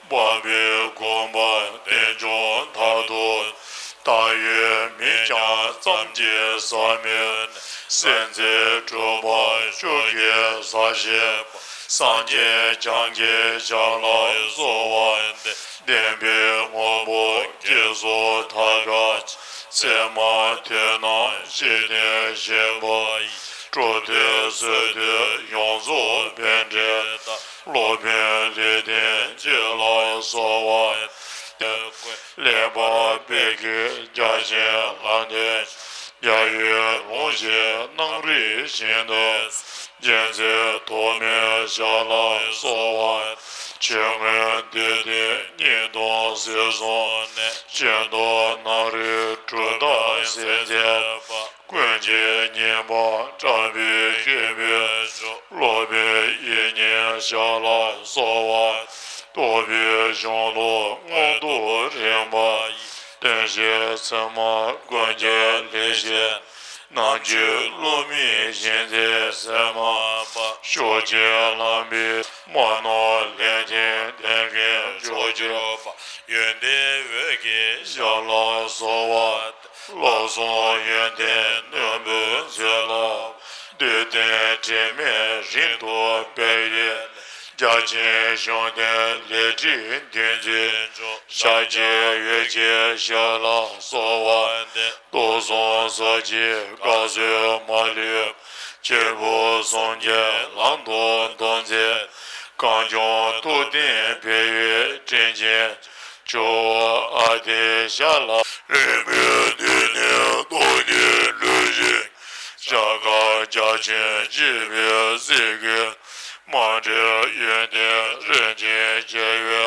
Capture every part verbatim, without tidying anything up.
འབར་བའི་དགོངས་པ་རྟེན་འབྱུང་མཐར་ཐུག །བདག་ཡོད་མིན་ཀྱང་ཙམ་གྱིས་ཟག་མེད་གནས། སེམས་ཅན་གྲུབ་པ་ཆོས་ཀྱི་ཟབ་ཞི་པ། སངས་རྒྱས་བྱང་ཆུབ་ཞབས་ལ་གསོལ་བ་འདེབས། བདེན་པའི་དངོས་པོ་སྐྱེ་སོགས་ཐབས་དགའ་ཚད་མ་ཐོས་རྣམས་ཞི་བདེར་གཤེགས་པ་ཡི། སྤྲོ་ཐོས་བསོད་ཐོས་ཡོངས་རྫོགས་པཎྜི་ཏ། སློབ་དཔོན་ལེགས་ལྡན་རྗེ་ལ་གསོལ་བ་འདེབས། ཀུན་ལེགས་པར་སྤེལ་མཁན་རྒྱ་ཆེན་ལམ་སྟོན། རྒྱལ་བའི་ལུང་བཞིན་རྣམ་རིག་བཞིན་དུ། རྗེ་བཙུན་ཐོགས་མེད་ཞབས་ལ་གསོལ་བ། ཆོས་མངོན་འདི་དེ་སྙིང་དུ་གཟེར་བཟུང་ནས། སྤྱན་སྟོང་རྣམ་རིག་གྲུབ་མཐའ་གསལ་མཛད་པ། ཀུན་མཁྱེན་མཉན་པ་དྲག་པོའི་མཁས་པའི་མཆོག་སློབ་དཔོན་ཡིད་བརྙེས་ཞབས་ལ་གསོལ་བ། རྟོགས་པའི་གཞུང་ལུགས་མངོན་དུ་རིག་པ་ཡི། བསྟན་བཤད་ཚད་མ་ཀུན་ཁྱབ་ལེགས་བཤད། ནམ་རྒྱུན་བསླུ་མེད་ཞེན་ཚད་ཟད་མ་པ། ཕྱོགས་ཀྱི་ལམ་པའི་མ་ནོར་ལས་ཅན་བསྟན་མཁན་མཆོག་གྱུར་པ། ཡོན་ཏན་འོད་ཀྱི་ཞབས་ལ་གསོལ་བ། བསླབ་གསུམ་ཡོན་ཏན་རྣོན་པོའི་མཛོད་ལ། འདོད་དོན་དྲི་མེད་རིང་དུ་སྤེལ་བའི། རྒྱ་ཆེན་གཞུང་དོན་ལས་བྲིས་འདི་མཛོད་མཆོག །ཤཱཀྱའི་འོད་ཀྱི་ཞབས་ལ་གསོལ་བ་འདེབས། མདོ་གསུམ་ཟབ་ཅིང་ག་ཚོད་མ་ལུས། ཁྱེད་བུ་གསུམ་གྱི་ལམ་དུ་འདུ་མཛད། གངས་ལྗོངས་ཐུབ་བསྟན་འཕེལ་བའི་དྲིན་ཅན། ཇོ་བོ་ཨ་ཏི་ཤ་ལ་རིང་པོའི་དུས་ནས་རྟོགས་ཀྱི་འགྲོ་ཞིང་། ཤ་ཁ་རྒྱ་ཆེན་གཅིག་པའི་གཟིགས་ཀྱི་མ་འདྲེས་ཡོན་ཏན་རིན་ཆེན་རྒྱལ་བའི་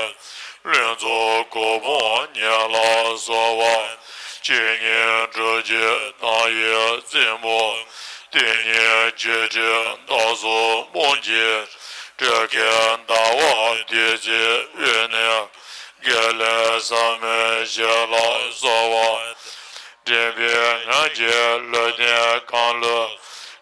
ལྷུན་རྫོགས་གོ་འཕང་ཉེ་ལ་སོ་བ། ཇི་སྙེད་གྲུབ་ཀྱི་དང་བའི་རྩེ་མོ། དེ་སྙེད་བརྗོད་བྲལ་བདག་སོགས་སྤོང་གྱུར། སྤྲོས་བྲལ་ཟླ་བ་བདུད་རྩིའི་དབུས་ནས། དགེ་ལེགས་ཟབ་མོའི་ཞལ་ལ་གསོལ་བ། འདྲེན་པའི་ངང་གིས་ལུས་རྟེན་གང་ལུས།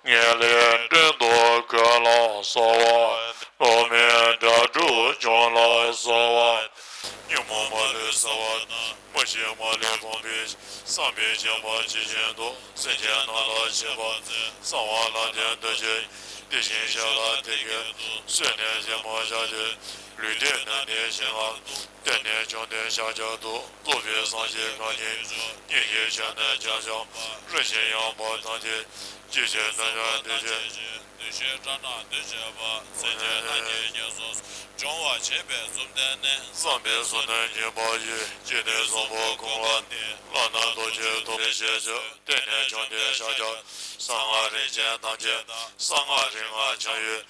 ངེས་ལེགས་སྒྲོན་དུ་བཀོད་ལ་གསོལ་བ། བློ་མེད་དགྲ་གྲོགས་ཆུང་ལ་གསོལ་བ། ཉོན་མོངས་མ་ལུས་སེལ་བ་དང་། མུ་བཞི་མ་ལུས་སྤོང་བའི་ཕྱིར། བསམ་པས་བརྒྱན་པ་ཇི་བཞིན་དུ། སེམས་ཅན་རྣམས་ལ་བྱིན་པར་མཛད། གསང་བ་ལམ་བདེན་རྡོ་རྗེ། དེ་བཞིན་གཤེགས་ལ་དེ་སྐད་དུ། གསོལ་ནས་གཟིགས་མོ་བྱ་སྟེ། ལུས་རྟེན་ནི་ནི་བྱིན་རླབས་ཏུ། བརྟེན་ནས་བྱུང་སྟེ་ཤཱཀྱ་ཐུབ། རྫོགས་པའི་སངས་རྒྱས་གང་ཉིད་མཆོག་སྙིང་རྗེའི་ཞལ་ནས་ཕྱག་བྱ་བ། རིན་ཆེན་ཡང་པོ་ཐམས་ཅད་ཀྱི་ཕྱིར་བརྟན་བྱ་བདེ་ཆེན། བདེ་གཤེགས་དགྲ་རྣམས་བདེ་བྱེད་པ། སེམས་ཅན་ཐམས་ཅད་ངན་སོང་སོགས། སྦྱོང་བར་བྱེད་པའི་བཅོམ་ལྡན་འདས། བསམ་པའི་གཟུགས་ནི་བརྙན་པ་ཡིས། ཅི་སྟེ་བཟང་པོ་བཀང་བ་དེས། ལག་ན་རྡོ་རྗེ་ཐོགས་པའི་ཞལ་ཕྱག་བརྟན་ནས་བྱུང་སྟེ་ཤཱཀྱ། གསང་སྔགས་རིན་ཆེན་ཐམས་ཅད་དང་། གསང་སྔགས་རིག་སྔགས་འཆང་ཡུལ།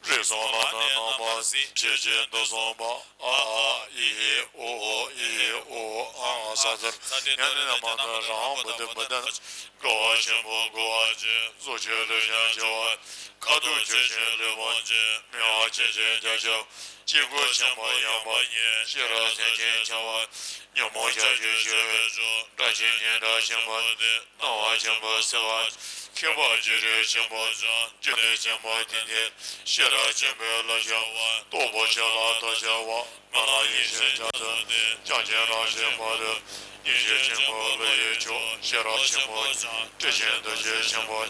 རིགས་གསུམ་ལ་ནི་རྣམ་པར་གཟིགས། ཞེས་བྱས་འདི་གསུངས་པ། ཨ་ཨ་ཨི་ཨི་ཨོ་ཨོ་ཨི་ཨི་ཨོ་ཨོ་ཨ་ཨ་ས་ཙར། ཉ་ནི་ན་མ་ན་ར་ཨ་བུ་ཏི་བུ་ཏ་ན། དགའ་བ་ཆེན་པོ་མགུ་བ་བྱས། གཟུགས་ཆེ་ལུས་ཀྱང་ཆེ་བ། ཁ་དོག་ཆེ་ཞིང་ལུས་པོ་ཆེ། སྨེ་བ་ཆེ་ཞིང་རྒྱ་ཆེ་བ། དཀྱིལ་འཁོར་ཆེན་པོ་ཡངས་པ་ཡིན། ཤེས་རབ་སེམས་ཅན་འཆང་བ། ཉོན་མོངས་ཆགས་ཞེན་ཆེ་བའི་མཆོག་སྒྲ་ཆེན་སྙན་གྲགས་ཆེན་པོ་སྟེ། སྣང་བ་ཆེན་པོ་གསལ་བ། མཁྱེན་པ་བརྗོད་བྲལ་ཆེན་པོ་འཇམ། རྒྱུད་ལས་ཆེན་པོ་དེ་ནི། ཤེས་རབ་ཆེན་པོའི་བློ་ཆེ་བ། སྟོབས་པོ་ཆེ་ལ་ཐོགས་ཆེ་བ། སྨོན་ལམ་ཡེ་ཤེས་ཆར་ཚུལ་ཏེ། རྒྱ་ཆེན་རང་བཞིན་མ་ལུས། སྙིང་རྗེ་ཆེན་པོ་བློ་ཡི་མཆོག་ཤེས་རབ་ཆེན་པོ་འཇམ། དྲི་ཞིམ་འདུ་ཤེས་ཆེན་པོ།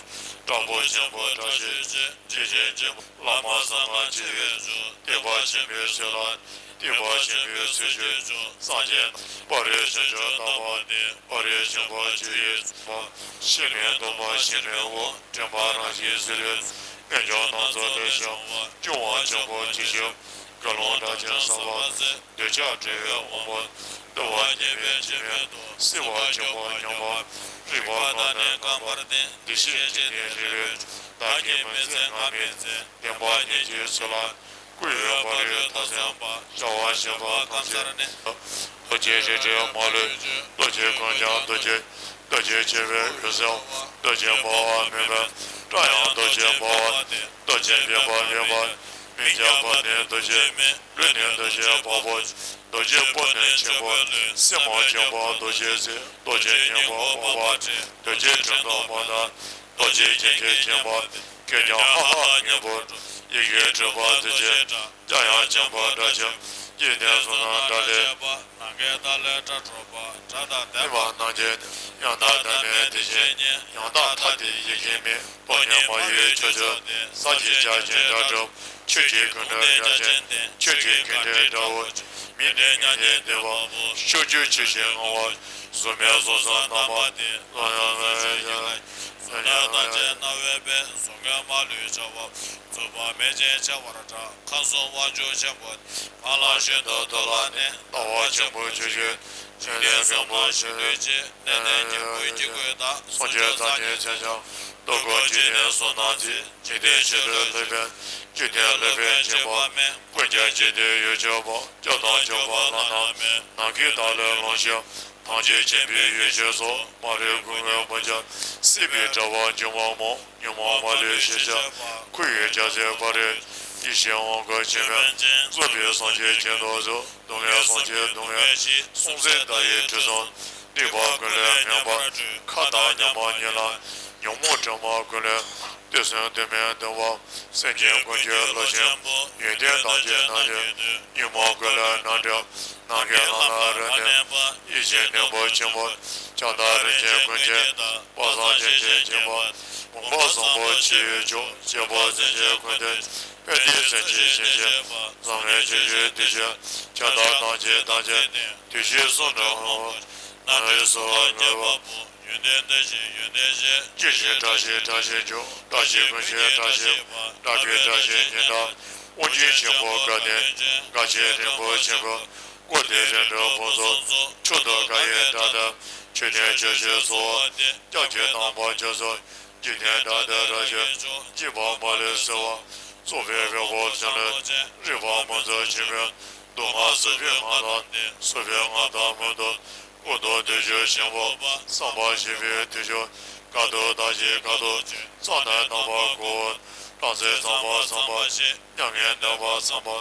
བཀྲག་པོ་ཆེན་པོ་བཀྲ་ཤིས་ཤིང་། དྲི་ཞིམ་ཆེན་པོ་བླ་མ་གསང་སྔགས་ཆེ་བའི་མཆོག་སྟོན་པ་ཆེན་པོའི་ཚུལ་ལ། སྟོན་པ་ཆེན་པོའི་ཚུལ་ཤེས་མཆོག་སངས་རྒྱས་རྣམས། དཔའ་རིས་ཆོས་སྐྱོང་དམ་པ་སྟེ། དཔའ་རིས་ཆེན་པོ་ཆུ་ཡི་མཆོག་མ། ཤིང་མིན་སྡོང་པོ་ཤིང་མིན་འོད། དྲན་པ་རང་བཞིན་ཟེར་བའི་མཚོ། རྣལ་འབྱོར་རྣམས་ཚོགས་ལས་བྱུང་བ། སྐྱོང་བ་ཆེན་པོ་ཆེ་ཞིང་། དགེ་སློང་སྒྲ་ཆེན་གསུམ་པ་མཛད། འདོད་ཆགས་བྲལ་བའི་དབང་པོ། འདུལ་བ་ཉེས་པའི་འཇིགས་མེད་དང་། སྲིད་པ་ཆེན་པོ་མྱོང་བ། རིག་པ་དག་ནི་རྐང་པར་བསྟན། བདེ་གཤེགས་འཇིག་རྟེན་རིག་པའི་མཆོག་བདག་གིས་མི་མཛད་ང་མི་མཛད། བདེན་པ་ཉིད་ཀྱི་ཚུལ་ལ། སྐུ་ཡི་ཕ་རོལ་ཏུ་ཕྱིན་པ། བྱ་བ་བྱེད་པ་ཐམས་ཅད་ནི། རྡོ་རྗེ་རིགས་དྲུག་མ་ལུས་ཆོས། རྡོ་རྗེ་ཀུན་ཀྱང་རྡོ་རྗེ། རྡོ་རྗེ་ཆེ་བའི་འོད་གསལ་བ། རྡོ་རྗེ་འབར་བ་མེད་པའི་སྒྲ། ཡང་རྡོ་རྗེ་འབར་བ་སྟེ། རྡོ་རྗེ་འབེབས་པ་མེད་པ། མིག་གི་བར་ནི་རྡོ་རྗེ་མིག་ལུས་ནི་རྡོ་རྗེ་བ་སྤུ། རྡོ་རྗེ་སྤུ་ནི་ཆེན་པོ་ལུས། སེན་མོ་ཆེན་པོ་རྡོ་རྗེ་རྩེ། རྡོ་རྗེ་སྙིང་པོ་འབར་བ་སྟེ། རྡོ་རྗེ་དྲན་རྟོག་མ་དང་། རྡོ་རྗེ་སྙིང་རྗེ་ཆེན་པོ་སྟེ། ཀུན་ཀྱང་ཧ་ཧ་སྙིང་པོ། ཡི་གེ་དྲུག་པ་རྡོ་རྗེ་སྒྲ། སྒྲ་དབྱངས་ཆེན་པོ་སྒྲ་ཆེན། འཇིག་རྟེན་གསུམ་དང་དགྲ་ལས། ནམ་མཁའི་མཐའ་ལས་སྒྲ་སྒྲོགས་པ། སྒྲ་དང་བདག་མེད་ནམ་མཁའི་མཐའ། ཡང་དག་བདག་མེད་བདེ་ཆེན་ཉིད། ཡང་དག་མཐའ་དེ་ཡི་གེ་མེད། སྟོང་ཉིད་མ་གཡོས་ཆོས་ཚུལ་ལྡན། ཟབ་ཅིང་རྒྱ་ཆེན་སྒྲ་སྒྲོགས། ཆོས་ཀྱི་གོ་འཕང་རྒྱ་ཆེན་ལྡན། ཆོས་ཀྱི་གོ་འཕང་སྒྲ་བོ་ཆེ། མི་མཐུན་མྱ་ངན་འདས་པ་པོ། ཕྱོགས་བཅུའི་ཆོས་བཞིན་ངང་བ། གཟུགས་མེད་གཟུགས་བཟང་རྣམ་པ་བདེ། གཟུགས་ཡང་མེད་ཅིང་གཟུགས་ཡང་མེད། གཟུགས་ནི་རྟག་ཅན་རྣ་བས་པས། གཟུགས་ངན་མ་ལུས་བྱ་བ། གཟུགས་པོ་མེད་ཅིང་བྱ་བར་གྲགས། ཁམས་གསུམ་དབང་ཕྱུག་ཆེན་པོ་སྟེ། བ་ལང་ཤིན་ཏུ་དུ་ལ་གནས། ལྟ་བ་ཆེན་པོ་ཆོས་སྤྱོད། འཇིག་རྟེན་མགོན་པོ་ཆེ་འདུས་བྱས། གནས་བརྟན་སྐྱེས་བུ་སྐྱེ་དགུའི་བདག། སངས་རྒྱས་རྩ་བརྒྱད་མཚན་ལྗགས། རྡོ་སྐུ་འཇིག་རྟེན་གསུམ་སྣང་མཛད། འཇིག་རྟེན་ཆོས་སྒྲུབ་ལྷ་པའི། འཇིག་རྟེན་ལྷ་པའི་འཇིགས་པ་མེད། ཀུན་ཀྱང་འཇིག་རྟེན་ཡོ་བྱད་པ། སྐྱོབ་དང་སྐྱོབ་པ་བླ་ན་མེད། ནམ་མཁའི་མཐའ་ལས་ལོངས་ཤིག། ཐམས་ཅད་མཁྱེན་པའི་ཡེ་ཤེས་སོགས། མ་རིག་ཀུན་གྱི་མུན་ཆད། སྲིད་པའི་དྲ་བ་འཇིགས་པ་མང་། ཉོན་མོངས་མ་ལུས་ཞི་བྱེད་པ། ཁོ་བོའི་རྒྱལ་སྲས་དཔའ་རིས། ཡེ་ཤེས་དབང་བསྐུར་ཆེན་པོས། གཙོས་པའི་སངས་རྒྱས་མཁྱེན་རྟོགས་སུ། སྡུག་བསྔལ་གསུམ་གྱི་སྡུག་བསྔལ་ཞི། སྲོང་བཙན་ཟླ་བའི་དུས་སུ། སྡིག་པ་ཀུན་ལས་ངན་པར་གྲོལ། ཁ་དོག་ཉམས་པ་ཉིད་ལ། ཉོན་མོངས་དྲི་མ་ཀུན་ལས། དུས་གསུམ་དུས་མིན་འདུན་པ། སེམས་ཅན་ཀུན་གྱི་བློ་ཆེན་པོ། ཡོན་ཏན་ཐམས་ཅད་རྣམ་འབྱེད་དུ། ཉོན་མོངས་ཀུན་ལས་རྣམ་སྒྲོལ། ནམ་མཁའི་ལྷ་ལ་རབ་གནས་པ། ཡེ་ཤེས་སྙིང་པོ་ཆེན་པོ། ཁྱབ་བདག་རིན་ཆེན་ཀུན་གྱི་བདག། དཔག་བསམ་ཤིང་བཞིན་གཤེགས་པ། བུམ་པ་བཟང་པོ་ཆེ་བའི་མཆོག། གཅེར་བུ་སེང་ཆེན་ཀུན་འདུས། དཔལ་ལྡན་སེང་ཆེན་ཞལ་བཞི། བཟང་མོའི་ཆུ་སྐྱེས་བདེ་ཆེན། ཁྱབ་བདག་ཐམས་ཅད་ཐམས་ཅད་བདེན། བདེ་གཤེགས་གསུང་དྲག་མོས་པ། རྣམ་འདྲེན་གསོལ་བ་འདེབས་པ་པོ། ཡོན་ཏན་ལྡན་ཞིང་ཡོན་ཏན་གཞི། སྐྱེ་ཤི་བྲག་ཤི་བྲག་ཤིང་མཆོག། བྲག་ཤིང་ཀུན་གཤེགས་བྲག་ཤིང་པ། བྲག་པའི་བྲག་ཤིང་ཉི་ཟླ། དབང་ཆེན་ཆེན་པོ་དགའ་ལྡན་ཅན། དགའ་ཆེན་རིན་པོ་ཆེན་པོ། སྒོ་དེ་རིམ་གྲོ་ཕུན་སུམ་ཚོགས། མཆོག་ཏུ་དགའ་བའི་སྒྲ་དང་། མཆོད་རྟེན་བཅུ་བཞི་གཙོ་བོ་སྟེ། སྐྱབས་ཀྱི་དམ་པ་རྒྱ་མཚོ། འཇིག་རྟེན་དགྲ་འདུལ་རབ་ཀྱི་མཆོག། འཇིགས་པ་མ་ལུས་སེལ་བ། གཙོ་བོའི་དཔལ་པོ་ཆེན་ལུས། རིག་པ་མུན་སེལ་ཆེན་པོའི། སྡུག་བསྔལ་སེལ་བའི་མངའ་ཐང་ལྡན། སྲིད་པའི་མངའ་ཐང་མུ་ཏིག། ཀུན་ཏུ་བདེ་མཆོག་ཆེན་པོ། བསམ་པ་ཤེས་པའི་བདེ་མཆོག། དཀའ་ཐུབ་དག་བྱེད་དཀའ་ཐུབ་ཅན། རྩ་ནས་དམ་པ་གོའུ། རང་སེམས་ཚངས་པ་ཚངས་པ་ཅན། མྱ་ངན་འདས་པ་ཚངས་པ།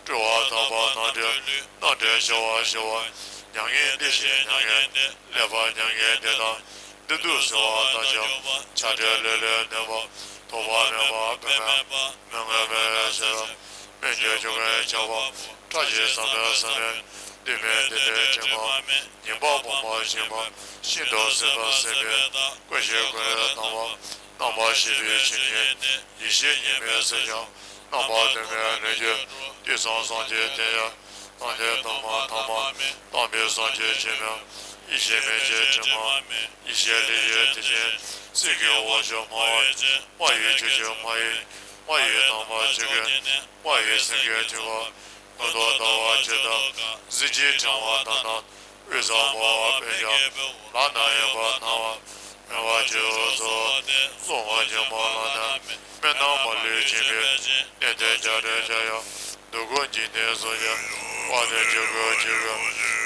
སྤྲོ་བ་ཐར་པ་རྣམ་གྲོལ་ལུས། རྣམ་གྲོལ་ཞི་བ་ཞི་བ། མྱ་ངན་འདས་ཞི་མྱ་ངན་འདས། ལེགས་པར་མྱ་ངན་འདས་དང་། བདེ་སྡུག་བརྩེ་བ་དང་བཅས་པ། ཆགས་བྲལ་ལས་ལས་འདས་པ། ཐོགས་པ་མེད་པ་པདྨའི་བ། མི་མངོན་མི་གཡོ་ཟེར་བ། སྨོན་འཇུག་ཆོ་གའི་ཆར་པ། ཕྲ་ཞིང་ཟབ་མོའི་ཟབ་མོ། བདེན་མེད་བདེན་ཏོག་དྲན་པ། ཉེས་པ་སྤོང་བ་ཞེན་པ། ཤིན་ཏུ་ཟད་པ་ཟད་པའི་བདག། ཀུན་ཤེས་ཀུན་ལས་དང་བ། རྣམ་པར་ཤེས་པའི་ཆོས་ཉིད་དེ། ཡེ་ཤེས་གཉིས་མེད་སེམས་ཀྱང་། རྣམ་པར་དོན་མེད་ལྷུན་གྱིས་གྲུབ། དུས་གསུམ་སངས་རྒྱས་དེ་ཡང་། སངས་རྒྱས་དང་མ་ཐ་མ་མེད། དམ་པའི་སངས་རྒྱས་ཆེན་པོ། ཡེ་ཤེས་མེད་ཅིང་དྲི་མ་མེད། ཡེ་ཤེས་ལྷ་ཡི་དེ་བཞིན། སྲིད་ཀྱི་དབང་ཕྱུག་སྨྲ་བ་ཅན། སྨྲ་བའི་ཆོས་ཀྱི་སྨྲ་བའི། སྨྲ་བའི་དམ་པ་ཆོས་ཀྱི་གནས། སྨྲ་བའི་སེང་གེ་ཐོས་པ། མངོན་མཐོ་ལྟ་བ་ཇི་ལྟ་བ། གཟི་བརྗིད་ཕྲེང་བ་དང་ལྡན། དབུས་གཙང་འཕོ་བ་པད་ཀྱི་བུ། ལག་ན་གཡས་པ་ནམ་མཁའི་མེ་འབར་སྤྱི་བོའི་གཙོ་བོ་སྟེ། གཟུངས་སྔགས་ཆེན་པོ་བླ་ན་མེད། དཔེར་ན་མ་ལུས་འཆིང་བའི་གནས། བརྟན་བརྒྱ་རེ་བརྒྱ་ཡང་། སྡུག་ཀུན་འཇིག་རྟེན་གསུམ་གྱི་དཔལ་ལྡན་འཇིགས་ཀུན་འཇིགས་ཀུན།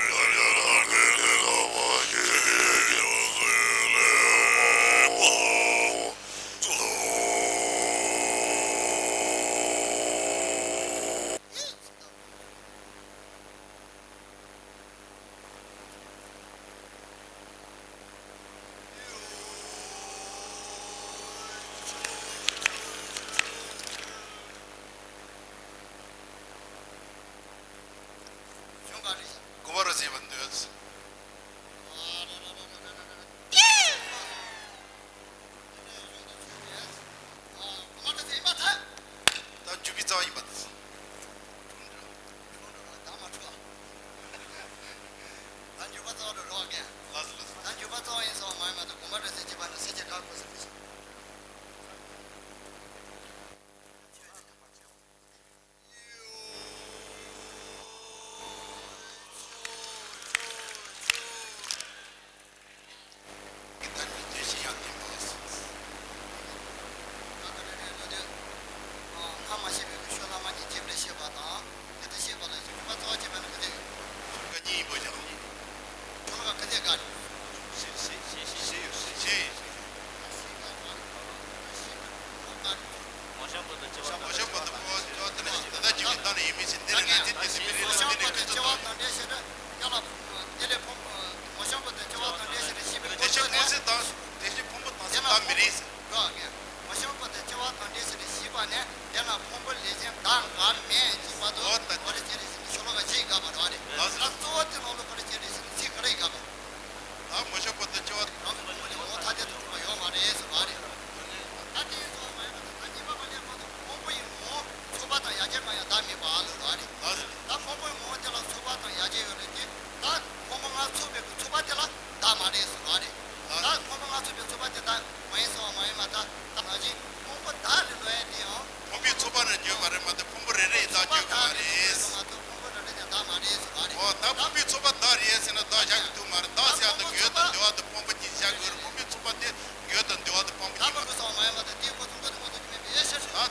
ཨོ་ད་བུམ་པའི་ཚོགས་པ་བདག་རེད་ཟེར་ན་བདག་བཞག་གི་འདུག་མ་རེད། བདག་ཟེར་ཡག་དེ་འགོས་དང་བདེ་བ་དང་ཕོངས་པ་གཉིས་བཞག་དགོས་རེད། བུམ་པའི་ཚོགས་པ་དེ་འགོས་དང་བདེ་བ་དང་ཕོངས་པ་གཉིས་མ་རེད། ད་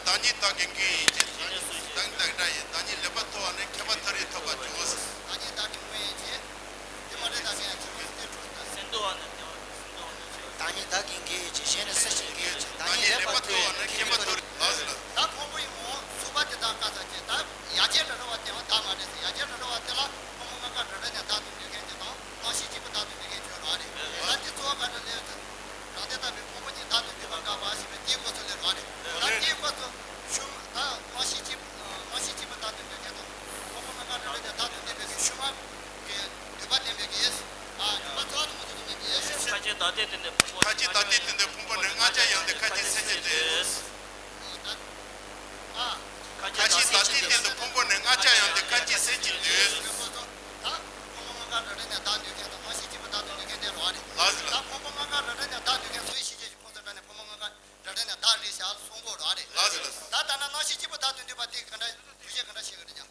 བདག་ཉིད་བདག་གི་ངོས་ཡིན་ཏེ། བདག་ཉིད་བདག་གི་ངོས་ཡིན་ཏེ། བདག་ཉིད་བདག་འདྲ་ཡིན། བདག་ཉིད་ལེགས་པར་མཐོང་བ་ནི་ཁྱད་པར་མཐའ་རིག་ཐོབ་པར་འགྱུར། བདག་ཉིད་བདག་གི་ངོས་ཡིན་ཏེ། དེ་མ་རེད། ད་ག་ཡང་ཚིག་ངོས་སུ་སྟེ་འགྲོ་ད། སེམས་འདུལ་བ་ནི་བདེ་བ་སེམས་འདུལ་བ་ནི་བདེ་བ། བདག་ཉིད་བདག་གི་ངོས་ཡིན་ཏེ། གཞན་ནི་སུ་ཞིག་གི་ཡོད་ཅེས། བདག་ཉིད་ལེགས་པར་མཐོང་བ་ནི་ཁྱད་པར་མཐའ་རིག་ཐོབ། ལགས་སོ། ད་ཕུང་པོ་ཡིན་མོ་ཚུགས་པ་དེ་དག་བཀག་ཚར་ཅེས། ད་ཡ་གྱལ་ར་ར་བ་དེ་བ་ད་མ་རེད་ཟེར། ཡ་གྱལ་ར་ར་བ་དེ་ལ་ཕུང་པོ་ལྔ་ཀ་འདྲ་འདྲ་ནས་བདག་ཏུ་འདོད་མཁན་དེ་དང་རྣམ་ཤེས་གཅིག་པུ་བདག་ཏུ་འདོད་མཁན་བརྗོད་རོགས་རེད། ད་དེ་གཙོ་བོ་ག་འདྲ་ལས་ཡོད་ཚེ། རང་སྡེ་ལྟ་བུའི་ཕུང་པོ་གཉིས་བདག་ཏུ་འདོད་པ་འགག་པ་ཞེས་པའི་དེའི་སྐོར་ཚོ་ལས་རོགས་རེད། ད་དེའི་སྐོར་ཚོ་ཤུགས་མ་ད་རྣམ་ཤེས་གཅིག་རྣམ་ཤེས་གཅིག་པུ་བདག་ཏུ་འདོད་མཁན་དང་ཕུང་པོ་ལྔ་ཀ་འདྲ་འདྲ་ནས་བདག་ཏུ་འདོད་པའི་ཤུགས་མ་གི་འདོད་པ་ལྡན་པའི་གེགས། ཨ་འདོད་པ་གཙོ་བོ་དུ་མ་དུ་དུ་མེད་པའི་ཤུགས། ཁ་ཅིག་ད་ལྟའི་སྟེང་དུ་ཕུང་པོ་ཁ་ཅིག་ད་ལྟའི་སྟེང་དུ་ཕུང་པོ་ནི་ལྔ་ཆར་ཡང་དུ་ཁ་ཅིག་སེལ་གྱི་འདོད། ཁ་ཅིག་ད་ལྟའི་སྟེང་དུ་ཕུང་པོ་ནི་ལྔ་ཆར་ཡང་དུ་ཁ་ཅིག་སེལ་གྱི་འདོད། ད་ཕུང་པོ་ལྔ་ཀ་ར་ར་ནས་བདག་འདོད་མཁན་དང་རྣམ་ཤེས་གཅིག་པུ་བདག་ཏུ་འདོད་མཁན་དེ་རོགས་རེད། ལགས་སོ། ད་ཕུང་པོ་ལྔ་ཀ་ར་ར་ནས་བདག་འདོད་མཁན་སུ་ཡི་ཤེས་བྱའི་ཁོང་ཚོ་འདྲ་ནས་ཕུང་པོ་ལྔ་ཀ་ར་ར་ནས་བདག་རེད་ཟེར་གསུང་གོ་རོགས་རེད། ལགས་སོ། ད་ད་ནི་རྣམ་ཤེས་གཅིག་པུ་བདག་ཏུ་འདོད་པ་དེ་ག་འདྲ་འདུ་ཤེས་ག་འདྲ་ཤེས་གི་རེད་ཀྱང་།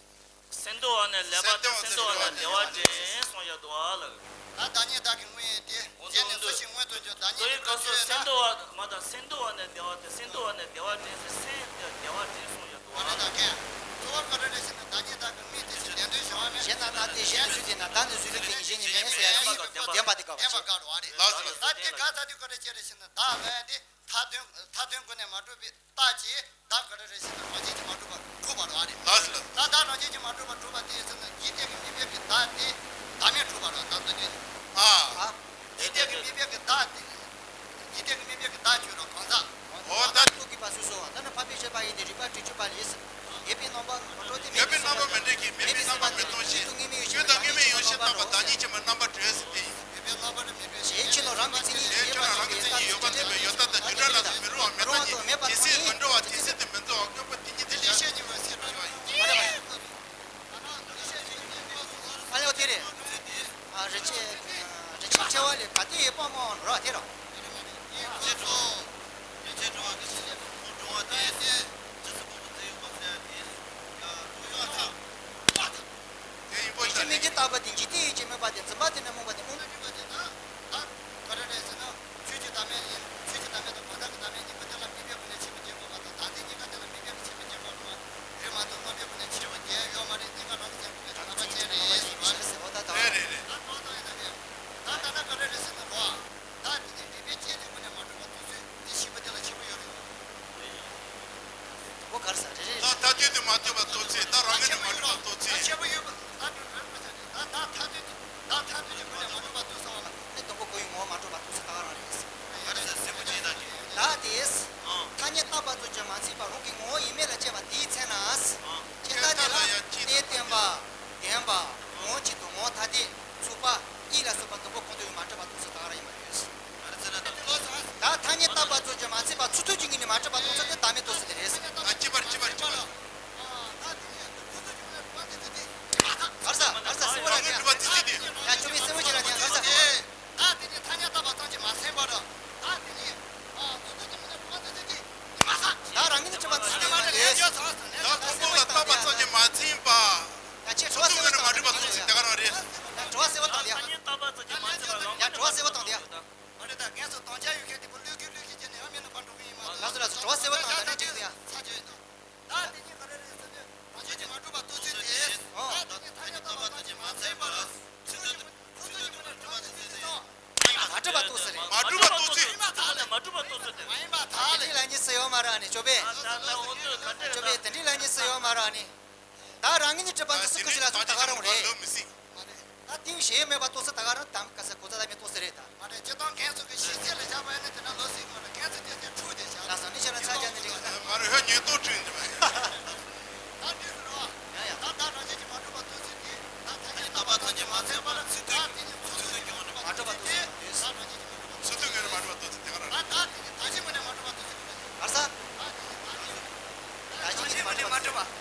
སེམས་འདུལ་བ་ནི་ལེགས་པ་དང་སེམས་འདུལ་བ་ནི་བདེ་བ་འདྲེན་གསུངས་ཡོད་དོ་ལགས། ད་བདག་ཉིད་བདག་གི་ངོས་ཡིན་ཏེ། གཞན་ནི་སུ་ཞིག་མངོན་དུ་འགྱུར། བདག་ཉིད་དེ་ག་སོ་སེམས་འདུལ་བ་མ་དང་སེམས་འདུལ་བ་ནི་བདེ་བ་སྟེ། སེམས་འདུལ་བ་ནི་བདེ་བ་འདྲེན་ཟེར། སེམས་དེ་བདེ་བ་འདྲེན་གསུངས་ཡོད་དོ་ལགས། གཙོ་བོ་ག་རེ་རེད་ཟེར་ན་བདག་ཉིད་བདག་གི་ངོས་ཡིན་ཏེ་ཞེས་བདེན་དོན་བྱ་བ་མེད། གཞན་ན་ད་དེ་གཞན་ནི་གཟུགས་དེ་ན་བདག་ནི་གཟུགས་ལུགས་དེ་ཉིད་གཞན་ཉིད་མེད་ཟེར་ཡ་དེ་བདེན་པ་དེ་དགག་པ་བྱེད། ད་དེ་ག་ཚ་དུས་ག་རེ་བྱས་རེད་ཟེར་ན་བདག་ལ་ཡ་དེ། མཐའ་དོན་མཐའ་དོན་སྒོ་ནས་མ་གྲུབ་པའི་རྟགས་ཀྱིས་བདག་ག་རེ་རེད་ཟེར་ན་རང་བཞིན་གྱིས་མ་གྲུབ་པ་གྲུབ་པ་རེད། ལགས་སོ། ད་བདག་རང་བཞིན་གྱིས་མ་གྲུབ་པ་གྲུབ་པ་དེ་ཡིན་ཟེར་ན་འཇིག་རྟེན་གྱི་དམིགས་པའི་གི་བདག་དེ་བདག་མེད་གྲུབ་པ་རེད། ད་ལྟ་དུས་ཨ། འཇིག་རྟེན་གྱི་དམིགས་པའི་གི་བདག་དེ་འཇིག་རྟེན་གྱི་དམིགས་པའི་གི་བདག་ཆོས་རང་གང་ཟག་འོ་ད་ལྟོ་གི་པ་སུ་སོ་ད་ནི་འཕགས་པའི་བཤད་པ་ཡིན་ཏེ། རིག་པ་དྲུག་ཅུ་པ་ལས་ཡོད་པའི་རྣམ་པ་མི་འགྲོ་སྟེ། མེད་པའི་རྣམ་པ་མི་འགྲོ་ཞིང་། མེད་པའི་རྣམ་པ་མི་སྟོང་ཞིང་། རྒྱུད་དུ་དངོས་མེད་ཡོད་ཕྱིར་བཏགས་པ་བདག་ཉིད་ཀྱིས་མི་རྣམ་པར་གྲོལ་ཟེར་ཏེ། ཞེས་ཕྱི་ནང་རང་གི་མཚན་ཉིད་ཀྱིས་ཡོད་པ་འཛིན་པའི་ཡོད་པ་འཛིན་པའི་ཡོད་ལྟ་དང་རྒྱུ་འབྲས་ལ་མི་རུང་བ་མེད་པ་ཉིད་ཇི་སྲིད་མི་འགྲོ་བ་དེ་སྲིད་དུ་མི་འཛིན་པ་དངོས་པོ་དེ་ཉིད་དེ་བཞག་ཨ་ལེ་བ་དེ་རེད། ཨ་རི་ཆེ་རི་ཆེ་ཆེ་བ་ལས་ག་དེ་ཡི་དཔང་མང་བ་རོ་དེ་རོ། དེ་ཡིན་པོ་ཆོས་ཉིད་ཀྱི་རྟག་པ་དེ་འཇིག་རྟེན་ཡིན་ཅེས་སྨོད་པ་དེ། འཛིན་པ་དེ་ནི་རྨོངས་པ་དེ་རྨོངས། ག་རེ་རེད་ཟེར་ན། ཆོས་ཀྱི་བདག་མེད་ཡིན། ཆོས་ཀྱི་བདག་མེད་དང་གང་ཟག་གི་བདག་མེད་གཉིས་པོ་དེ་ལ་དམིགས་པའི་སྒོ་ནས་ཕྱེ་མི་འགྱུར་དགོས་པ་དང་། བདག་དེ་གཉིས་ཀ་དེ་ལ་དམིགས་པའི་སྒོ་ནས་ཕྱེ་མི་འགྱུར་དགོས་པ་རེད་མ་གཏོགས་རྨོངས་པའི་སྒོ་ནས་ཕྱེ་མི་འགྱུར་ཡོད་མ་རེད། གཉིས་ཀ་རང་གི་སེམས་ཀྱི་ལྟ་བ་ཅན་རེད་ཟེར་བ་རེད། རེད་རེད་རེད། ད་ལྟ་ན་ག་རེ་རེད་ཟེར་ན་རོ། བདག་དེ་ནི་རིགས་པས་དཔྱད་པའི་སྒོ་ནས་མ་གྲུབ་པ་རྟོགས་ཚུལ་དེ་ཤེས་པ་དེ་ལ་ཁྱད་པར་ཡོད་རེད། འོ་གར་ས་རེ་རེ། ད་ལྟ་དུས་དེ་མ་ཐོས་པ་རྟོགས་ཚུལ། ད་རང་ངོས་ནས་མ་གྲུབ་པ་རྟོགས་ཚུལ། ཁྱད་པར་ཡོད་པ་ད་དུས་རེ་རེ་ད་ད་ཐ་དུས་ད་ཐ་དུས་ཀྱི་སྒོ་ནས་མ་གྲུབ་པ་རྟོགས་ཚུལ་བ་ལ་ནི་དང་པོ་ཁོ་ཡི་ངོ་བོ་མ་གྲུབ་པ་རྟོགས་ཚུལ་ད་ག་རང་རེད། གར་ས་སེམས་པ་ཅན་དང་གི། ད་དེས་ཐ་སྙད་བཏགས་པ་ཙམ་གྱིས་མ་ཚིམ་པར་རང་གི་ངོ་བོ་ཡིན་མིན་ལ་དཔྱད་པ་དེའི་ཚེ་ན། དཔྱད་ལྟ་དེ་ལ་གནས་བརྟན་པ། ལྡན་པ། ངོ་བོ་གཅིག་དང་ངོ་བོ་ཐ་དད། ཚུགས་པ། ཡིད་ལ་སོགས་པ་དང་པོ་ཁོང་དུ་ཡང་མ་གྲུབ་པ་རྟོགས་ཚུལ་ད་ག་རང་ཡིན་པར་ཐལ། ད་ཐ་སྙད་བཏགས་པ་ཙམ་གྱིས་མ་ཚིམ་པར་ཚུགས་ཐུབ་ཀྱི་ངོས་ནས་མ་གྲུབ་པ་རྟོགས་ཚུལ་དེ་བདག་མེད་རྟོགས་ཚུལ་དེ་རེད། ཨ་གཅིག་པར་གཅིག་པར་གཅིག་པར། གར་ས་གར་ས་སེམས་པ་རང་ངོས་གྲུབ་པ་རྟོགས་ཚུལ་དེ། ཡ་ཆོས་པའི་སེམས་པ་ཅིག་ལ་ཉན་གར་ས། ད་དེ་ནི་ཐ་སྙད་བཏགས་པ་ཙམ་གྱིས་མ་ཚིམ་པར། ད་དེ་ནི་ཨ་ཚུགས་ཐུབ་ཀྱི་ངོས་ནས་གྲུབ་པ་རྟོགས་ཚུལ་དེ་མ་ཟད། ད་རང་ངོས་ནས་གྲུབ་པ་རྟོགས་ཚུལ་དེ་མ་ཟད། ད་ཐུགས་ཀྱི་ངོས་ལ་བཏགས་པ་ཙམ་གྱིས་མ་ཚིམ་པ། ཡ་ཁྱེད་དྲི་བ་གསལ་བོ་བཏང་དེ་ཡ། ཡ་དྲི་བ་གསལ་བོ་བཏང་དེ་ཡ། ཡ་དྲི་བ་གསལ་བོ་བཏང་དེ་ཡ། ཡ་དྲི་བ་གསལ་བོ་བཏང་དེ་ཡ། མ་རེད་ད་ངས་སུ་དང་ཆ་ཡོད་མཁན་དེ་པོ་ལུས་ཀྱི་ལུས་ཀྱི་ཅན་ནས་ཡང་མིན་ན་ཕར་འགྲོ་གི་ཡིན་མ་གཏོགས། ལགས་སོ་ལགས་སོ། དྲི་བ་གསལ་བོ་བཏང་ད་ནི་འགྲིག་འདུག་ཡ། ད་དེ་ཉིད་ག་རེ་རེད་ཟེར་དུས་རང་བཞིན་གྱིས་མ་གྲུབ་པ་རྟོགས་ཚུལ་དེ། ད་དེ་ཉིད་ཐ་སྙད་བཏགས་པ་ཙམ་གྱིས་མ་ཚིམ་པར། ཚུགས་ཐུབ་ཀྱི་ངོས་ནས་གྲུབ་པ་རྟོགས་ཚུལ་དེ་ཚོ། མ་གྲུབ་པ་རྟོགས་ཚུལ་རེད། མ་གྲུབ་པ་རྟོགས་ཚུལ། མ་ཡིན་པར་ཐལ། མ་ཡིན་པར་ཐལ། དེ་འདྲའི་ལབ་མཁན་སུ་ཡོད་མ་རེད་ཨ་ནི་ཅོ་པེ། ད་ད་འོ་འདོད་ག་འདྲ་ཅོ་པེ་དེ་འདྲའི་ལབ་མཁན་སུ་ཡོད་མ་རེད་ཨ་ནི། ད་རང་ངོས་ནས་གྲུབ་པ་འདི་སུ་ཀུ་ཅི་ལ་སོགས་ད་ག་རང་རེད། ད་དེའི་ཞེན་མེད་པ་རྟོགས་ཚུལ་ད་ག་རང་དམ་ག་ས་གོ་ཚ་ད་མེད་རྟོགས་ཚུལ་རེད་ད། མ་རེད་སྤྱིར་བཏང་མཁན་ཚོ་གི་ཤེས་ཚད་ལ་བཞག་པ་ཡིན་ན་དེ་འདྲ་ལོ་ཟིག་མ་རེད། མཁན་ཚོ་སྐྱེ་ཚད་འཁྲུག་དེ་བཞག་ལ་སང་ནི་ཤ་ལ་ཚ་རྒྱ་ནི་འགྲིག་ལ། མ་རེད་ཧོད་ཉོས་ཏོག་བྲིས་འདི་མ་རེད། ད་འདི་ཟེར་བ། ཡ་ཡ། ད་ད་རང་བཞིན་གྱིས་མ་གྲུབ་པ་རྟོགས་ཚུལ་དེ་ད་ཐ་སྙད་བཏགས་པ་ཙམ་གྱིས་མ་ཚིམ་པར་ཚུགས་ཐུབ་ཀྱི་ངོས་ནས་མ་གྲུབ་པ་རྟོགས་ཚུལ་དེ་ད་རང་བཞིན་གྱིས་མ་གྲུབ་པ་ཚུགས་ཐུབ་ཀྱི་ངོས་ནས་མ་གྲུབ་པ་རྟོགས་ཚུལ་དེ་ག་རང་རེད། ད་ད་དེ་ནི་ད་གཞི་ངོས་ནས་མ་གྲུབ་པ་རྟོགས་ཚུལ་ག་རེ་རེད། ག་རེ་ཟེར། ད་གཞི་ངོས་ནས་མ་གྲུབ་པ།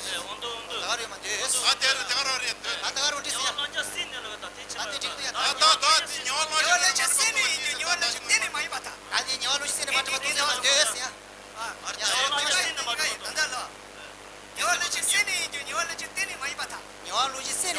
ཨོ་འདུག་ཨོ་འདུག་ད་ག་རེད་མ་འདོད། ཨ་དེ་རེད་དེ་ག་རང་རེད་འདོད། ད་ད་ག་རང་འདྲི་ཟེར་ཡ། ཉོན་མོངས་ལྔ་ཆར་སྲིད་ནས་ལ་ད་དེ་ཆེ་ད་དེ་འགྲིག་འདུག་ཡ། ད་ད་ད་དེ་ཉོན་མོངས་ལྔ་ཆར་སྲིད་ནས་ཡིན་རྒྱུ་ཉོན་མོངས་ལྔ་ཆར་གཏན་ནས་མ་ཡིན་པར་ཐལ། ད་དེ་ཉོན་མོངས་ལྔ་ཆར་སྲིད་ནས་མ་གྲུབ་པ་རྟོགས་ཚུལ་མ་འདོད་ཟེར་ཡ། ཨ་ཉོན་མོངས་ལྔ་ཆར་སྲིད་ནས་མ་གྲུབ་པ་རྟོགས་ཚུལ། ད་ད་ལ། ཉོན་མོངས་ལྔ་ཆར་སྲིད་ནས་ཡིན་རྒྱུ་ཉོན་མོངས་ལྔ་ཆར་གཏན་ནས་མ་ཡིན་པར་ཐལ། ཉོན་མོངས་ལྔ་ཆར་སྲིད་ནས་ཡིན་རྒྱུ་ཉོན་མོངས་ལྔ་ཆར་གཏན་ནས་མ་ཡིན་པར་ཐལ།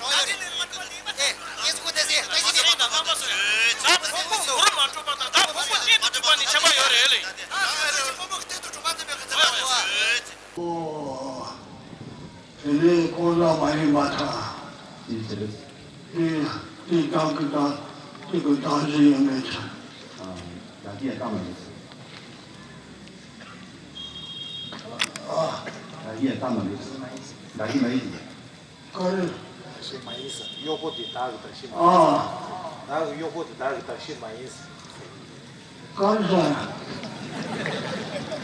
གྲོགས་ཡོད་རེད། ཨེ། ཨེ་སུ་ཁུ་ཏེ་སི་ཏེ་སི་ཏེ། ད་ཕུང་པོ་ནོར་མ་འཕྲོད་པ་དང་ད་ཕུང་པོ་གཏན་དུ་གྲུབ་པ་ནི་ཁྱད་པར་ཡོད་རེད་ལེ། ད་ཕུང་པོ་གཏན་དུ་གྲུབ་པ་དེ་མེད་ག་ཚ་བ་ཚ་བ། ཨོ། དེ་ནས་ཁོ་ལ་མ་ཡིན་པ་དང་། དེ་དེ་དེ་དེ་དང་གི་དང་དེ་གི་དང་ཞིག་ཡོད་མེད་ཀྱང་། ཨ། ད་གིན་ཡང་བཏང་མ་རེད། ཨ། ད་གིན་ཡང་བཏང་མ་རེད། ད་གིན་མ་ཡིན་ཀྱི། ག་རེ། བདག་བཞིན་མ་ཡིན་ཟེར། གཡོག་པོ་དེ་བདག་གི་བདག་བཞིན་མ་ཡིན་ཟེར། ཨ། བདག་གི་གཡོག་པོ་དེ་བདག་གི་བདག་བཞིན་མ་ཡིན་ཟེར། གང་ཟག་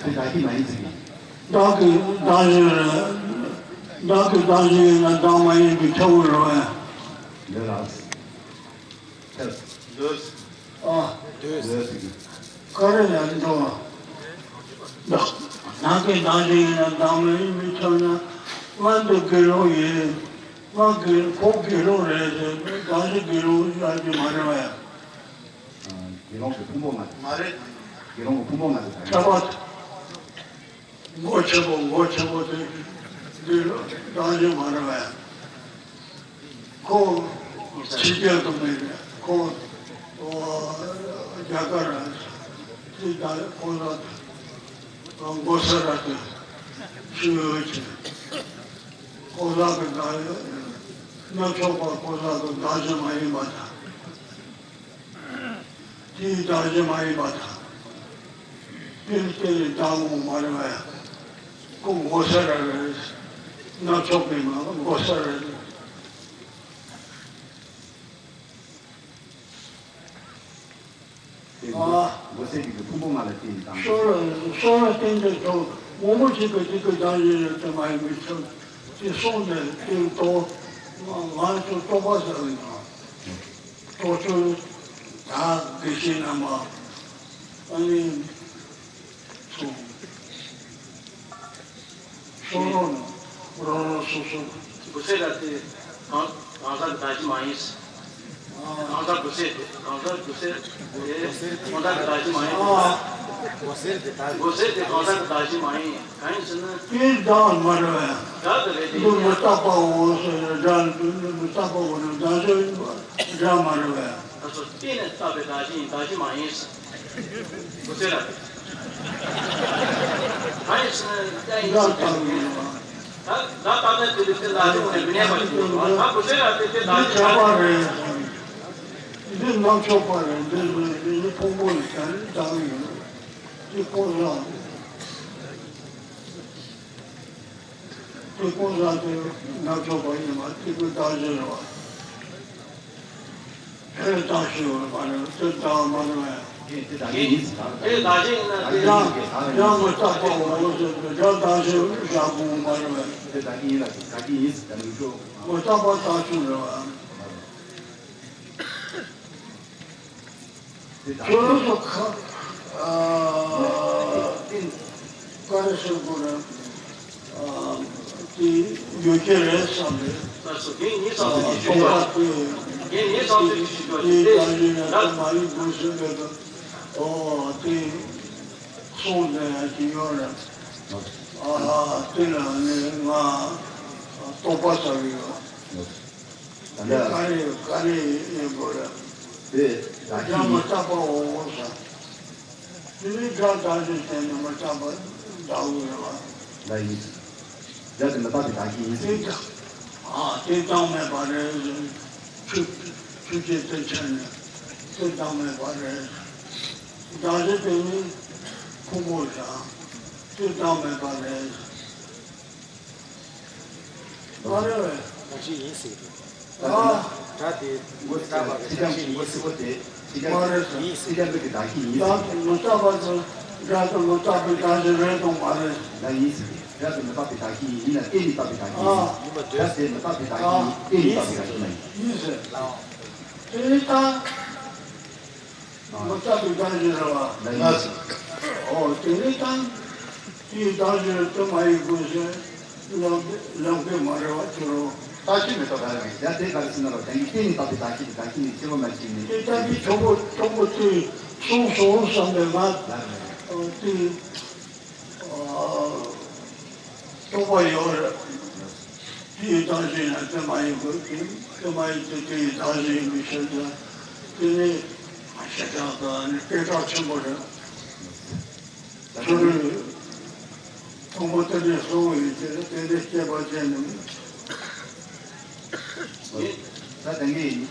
དེ་བདག་གི་མ་ཡིན་ཟེར་གི། བདག་གི་བདག་བཞིན་རེད། བདག་གི་བདག་བཞིན་ཡིན་ན་བདག་མ་ཡིན་པའི་ཁྱབ་པ་རེད་པས། འདོད་ལ། ཁྱབ། འདོད། ཨ། འདོད་ཟེར་གི། ག་རེ་ཡང་འགྲོ། བདག་བདག་གི་བདག་བཞིན་ཡིན་ན་བདག་མ་ཡིན་པའི་ཁྱབ་ན། ང་འདི་དགེ་སློང་ཡིན། ང་དགེ་ཁོ་དགེ་སློང་རེད་ཟེར་ནས་བདག་གཞན་དགེ་སློང་ཡིན་ཡག་གི་མ་རེད་པས། དགེ་སློང་གི་ཕུང་པོ་ལྔ་དེ། མ་རེད། དགེ་སློང་གི་ཕུང་པོ་ལྔ་དེ་ག་རེ། ཁྱབ་པ། མགོ་ཆེན་པོ་མགོ་ཆེན་པོ་དེ་འདི་ལ་བདག་གཞན་མ་རེད་པས། ཁོ་ཕྱི་རྒྱལ་དུ་མེད་པས་ཁོ་རྒྱ་གར་དེ་ད་ཁོ་ལ་མགོ་ས་ར་དེ་ཤི་ཡོད་ཅེས་ཁོ་ལ་གི་ད་རྣམ་ཅོག་པ་ཁོ་ལ་གི་བདག་གཞན་མ་ཡིན་པ་དང་། དེའི་བདག་གཞན་མ་ཡིན་པ་དང་། དེ་ནི་དེ་ནི་བདག་ངོ་མ་རེད་པས། ཁོ་མགོ་ས་ར་རེད། རྣམ་ཅོག་པའི་ངང་ལ་མགོ་ས་ར་རེད། དེ་ཨ། མགོ་སེར་གྱི་ཕུང་པོ་ལྔ་ལ་བརྟེན་ནས་དང་། སོ་ལ་སོ་ལ་བརྟེན་ཏེ་ཐོག་མང་པོ་ཞིག་གིས་དེ་གི་བདག་གཞན་ཡོད་དེ་མ་ཡིན་པའི་ཚུལ་དེ་གསུངས་ནས་དེ་ཐོག་ང་ཚོ་རྟོགས་པ་ཟེར་བའི་ནང་། རྟོགས་ཚུལ་ད་དགེ་བཤེས་རྣམ་པ་ཨ་ནི་ཚོ་སོ་རོ་ནང་རོ་རོ་སོ་སོ། མགོ་སེར་ར་དེ་གང་གང་ཟག་གི་བདག་གཞན་མ་ཡིན། གང་ཟག་མགོ་སེར་དེ་གང་ཟག་མགོ་སེར་དེ་གང་ཟག་གི་བདག་གཞན་མ་ཡིན། མགོ་སེར་དེ་གང་ཟག་གི་བདག་གཞན་མ་ཡིན། གང་ཡིན་ཟེར་ན། དེའི་བདག་མ་རེད་པས། བདག་དེ་རེད་དེ། འདི་མི་རྟག་པའོ་ཟེར་ནས་སྒྲ་འདི་མི་རྟག་པའོ་ནི་བདག་ཅག་ཡིན་པ་སྒྲ་མ་རེད་པས། ད་སོ་བརྟེན་ནས་བཏགས་པའི་བདག་གཞན་ཡིན། བདག་གཞན་མ་ཡིན། མགོ་སེར་ར། གང་ཡིན་ཟེར་ན་བརྟེན་ཡིན་ཟེར་དེ་རེད། ད་ད་ལྟ་དེ་དེ་བརྟེན་བདག་གཞན་མ་ཡིན་མི་གནས་པ་ཞིག་ཡིན་པ། ད་མགོ་སེར་ར་དེ་བརྟེན་བདག་གཞན་མ་ཡིན། འདི་རྟག་པ་རེད། འདི་རྣམ་ཅོག་པ་རེད། འདི་འདི་ཕུང་པོ་ཡིན། ད་ནི་བདག་ཡིན། དེ་ཀུན་བཟང་། དེ་ཀུན་བཟང་དེ་རྣམ་ཅོག་པ་ཡིན་པ་དེ་ཀུན་བདག་གཞན་རེད་པ། དེ་བདག་གཞན་ཡོད་མ་རེད། དེ་བདག་མ་རེད་པས། དེ་བདག་གཞན་ཡིན་ཟེར། དེ་བདག་གཞན་ཡིན་ན་དེ། ཡང་ཡང་མི་རྟག་པའོ་ཟེར་ཏེ་སྒྲ་བདག་གཞན་བཞག་དགོས་མ་རེད་པས། དེ་བདག་གཞན་ཡིན་ལ་དེ་བདག་གཞན་ཡིན་ཟེར་ད་མི་ཆོག་མི་རྟག་པ་བདག་གཞན་རེད་པ། ཁྱོད་རང་ཚོ་ཁ་ཨ་ཏིན་ཀ་རེ་ཟེར་དགོས་རེད། ཨ་དེ་ཡོད་ཀྱི་རེད་བསམ་རེད། ལགས་སོ། དེ་ངས་བསམ་ཚུལ་ཅིག་ཞུ་རྒྱུ་ཡོད། དེ་ངས་བསམ་ཚུལ་ཅིག་ཞུ་རྒྱུ་ཡོད། དེ་ད་ཡིན་ན་ད་མ་ཡིན་དགོས་ཟེར་མེད་དོ། ཨོ་དེ་སོང་ནས་ཡང་ཅི་ཡོད་རེད། ཨ་དེ་ལ་ནི་ང་རྟོགས་པ་ཟ་གི་ཡོད། ད་ལྟ་ག་རེ་ག་རེ་ཡིན་དགོས་རེད། དེ་བདག་གི་ཡིན། སྒྲ་མི་རྟག་པའོ་ཟེར། དེ་ནི་སྒྲ་བདག་གི་བྱས་ནས་མི་རྟག་པ་བདག་གི་རེད་བ། ལ་ཡིན། སྒྲ་དེ་མི་རྟག་པའི་བདག་གི་ཡིན་ཟེར། དེ་ཨ་དེ་བདག་མེད་པ་རེད། ཆོས་ཆོས་ཅན་དེ་ཆ་ནས་དེ་བདག་མེད་པ་རེད། བདག་གི་དེ་ནི་ཕུང་པོ་ཟེར། དེ་བདག་མེད་པ་རེད། མ་རེད་བས། བདག་གི་ཡིན་ཟེར་གྱི་འདུག་ཨ། སྒྲ་དེ་མི་རྟག་པ་གི་བདག་གི་ཡིན་ཟེར་གྱི་འདུག་མ་རེད་ཟེར། ཡིན་ཟེར་གྱི་འདུག་བདག་གི་ཡིན་ཟེར། སྒྲ་དེ་མི་རྟག་པ་དེ་སྒྲ་དེ་མི་རྟག་པའི་བདག་གི་རེད་དང་མ་རེད། ལ་ཡིན་ཟེར་གྱི། སྒྲ་དེ་མི་རྟག་པའི་བདག་གི་ཡིན། ཡིན་ལ་བརྟེན་ནས་རྟག་པའི་བདག་གི་ཡིན། ཨ། སྒྲ་དེ་མི་རྟག་པའི་བདག་གི་ཡིན། བརྟེན་ནས་རྟག་པའི་བདག་གི་ཡིན། ཡིན་ཟེར། དེ་ནི་ད། མི་རྟག་པའི་བདག་གི་རེད་བ། ལ་ཡིན་ཟེར། ཨོ་དེ་ནི་ད། དེའི་བདག་གི་རེད་དེ་མ་ཡིན་དགོས་ཟེར། ལམ་ལམ་ཁའི་མ་རེད་བ་ཁྱོད་རང་། རྟག་ཆོས་མི་རྟག་པ་རེད། ཡ་དེ་ག་རེ་ཟེར་ན་རོ། དེ་ནི་བརྟེན་ནས་རྟག་པའི་བདག་གི་བདག་གི་ནི་སྐྱེ་བ་མ་སྐྱེས་ནས། དེ་ལྟ་བུའི་གྲོགས་པོ་གྲོགས་པོ་དེས་གསུངས་སོང་བསམ་པའི་ང་། ལ་རེད། ཨོ་དེ། རྟོགས་པ་ཡོད་རེད། དེའི་བདག་གཞན་ཡང་དེ་མ་ཡིན་དགོས་ཀྱི། དེ་མ་ཡིན་དེ་དེའི་བདག་གཞན་ཡིན་པའི་ཕྱིར་དུ། དེ་ནི་ཞེ་དྲག་ཏུ་ནི་སྐད་གྲགས་ཆེན་པོ་རེད། ཁྱོད་རང་ཐོག་མ་དེ་ནས་གསུངས་ཡོད་ཀྱི་རེད། དེ་ནས་སྐྱེས་པ་ཅན་ནི། ད་དེང་གི་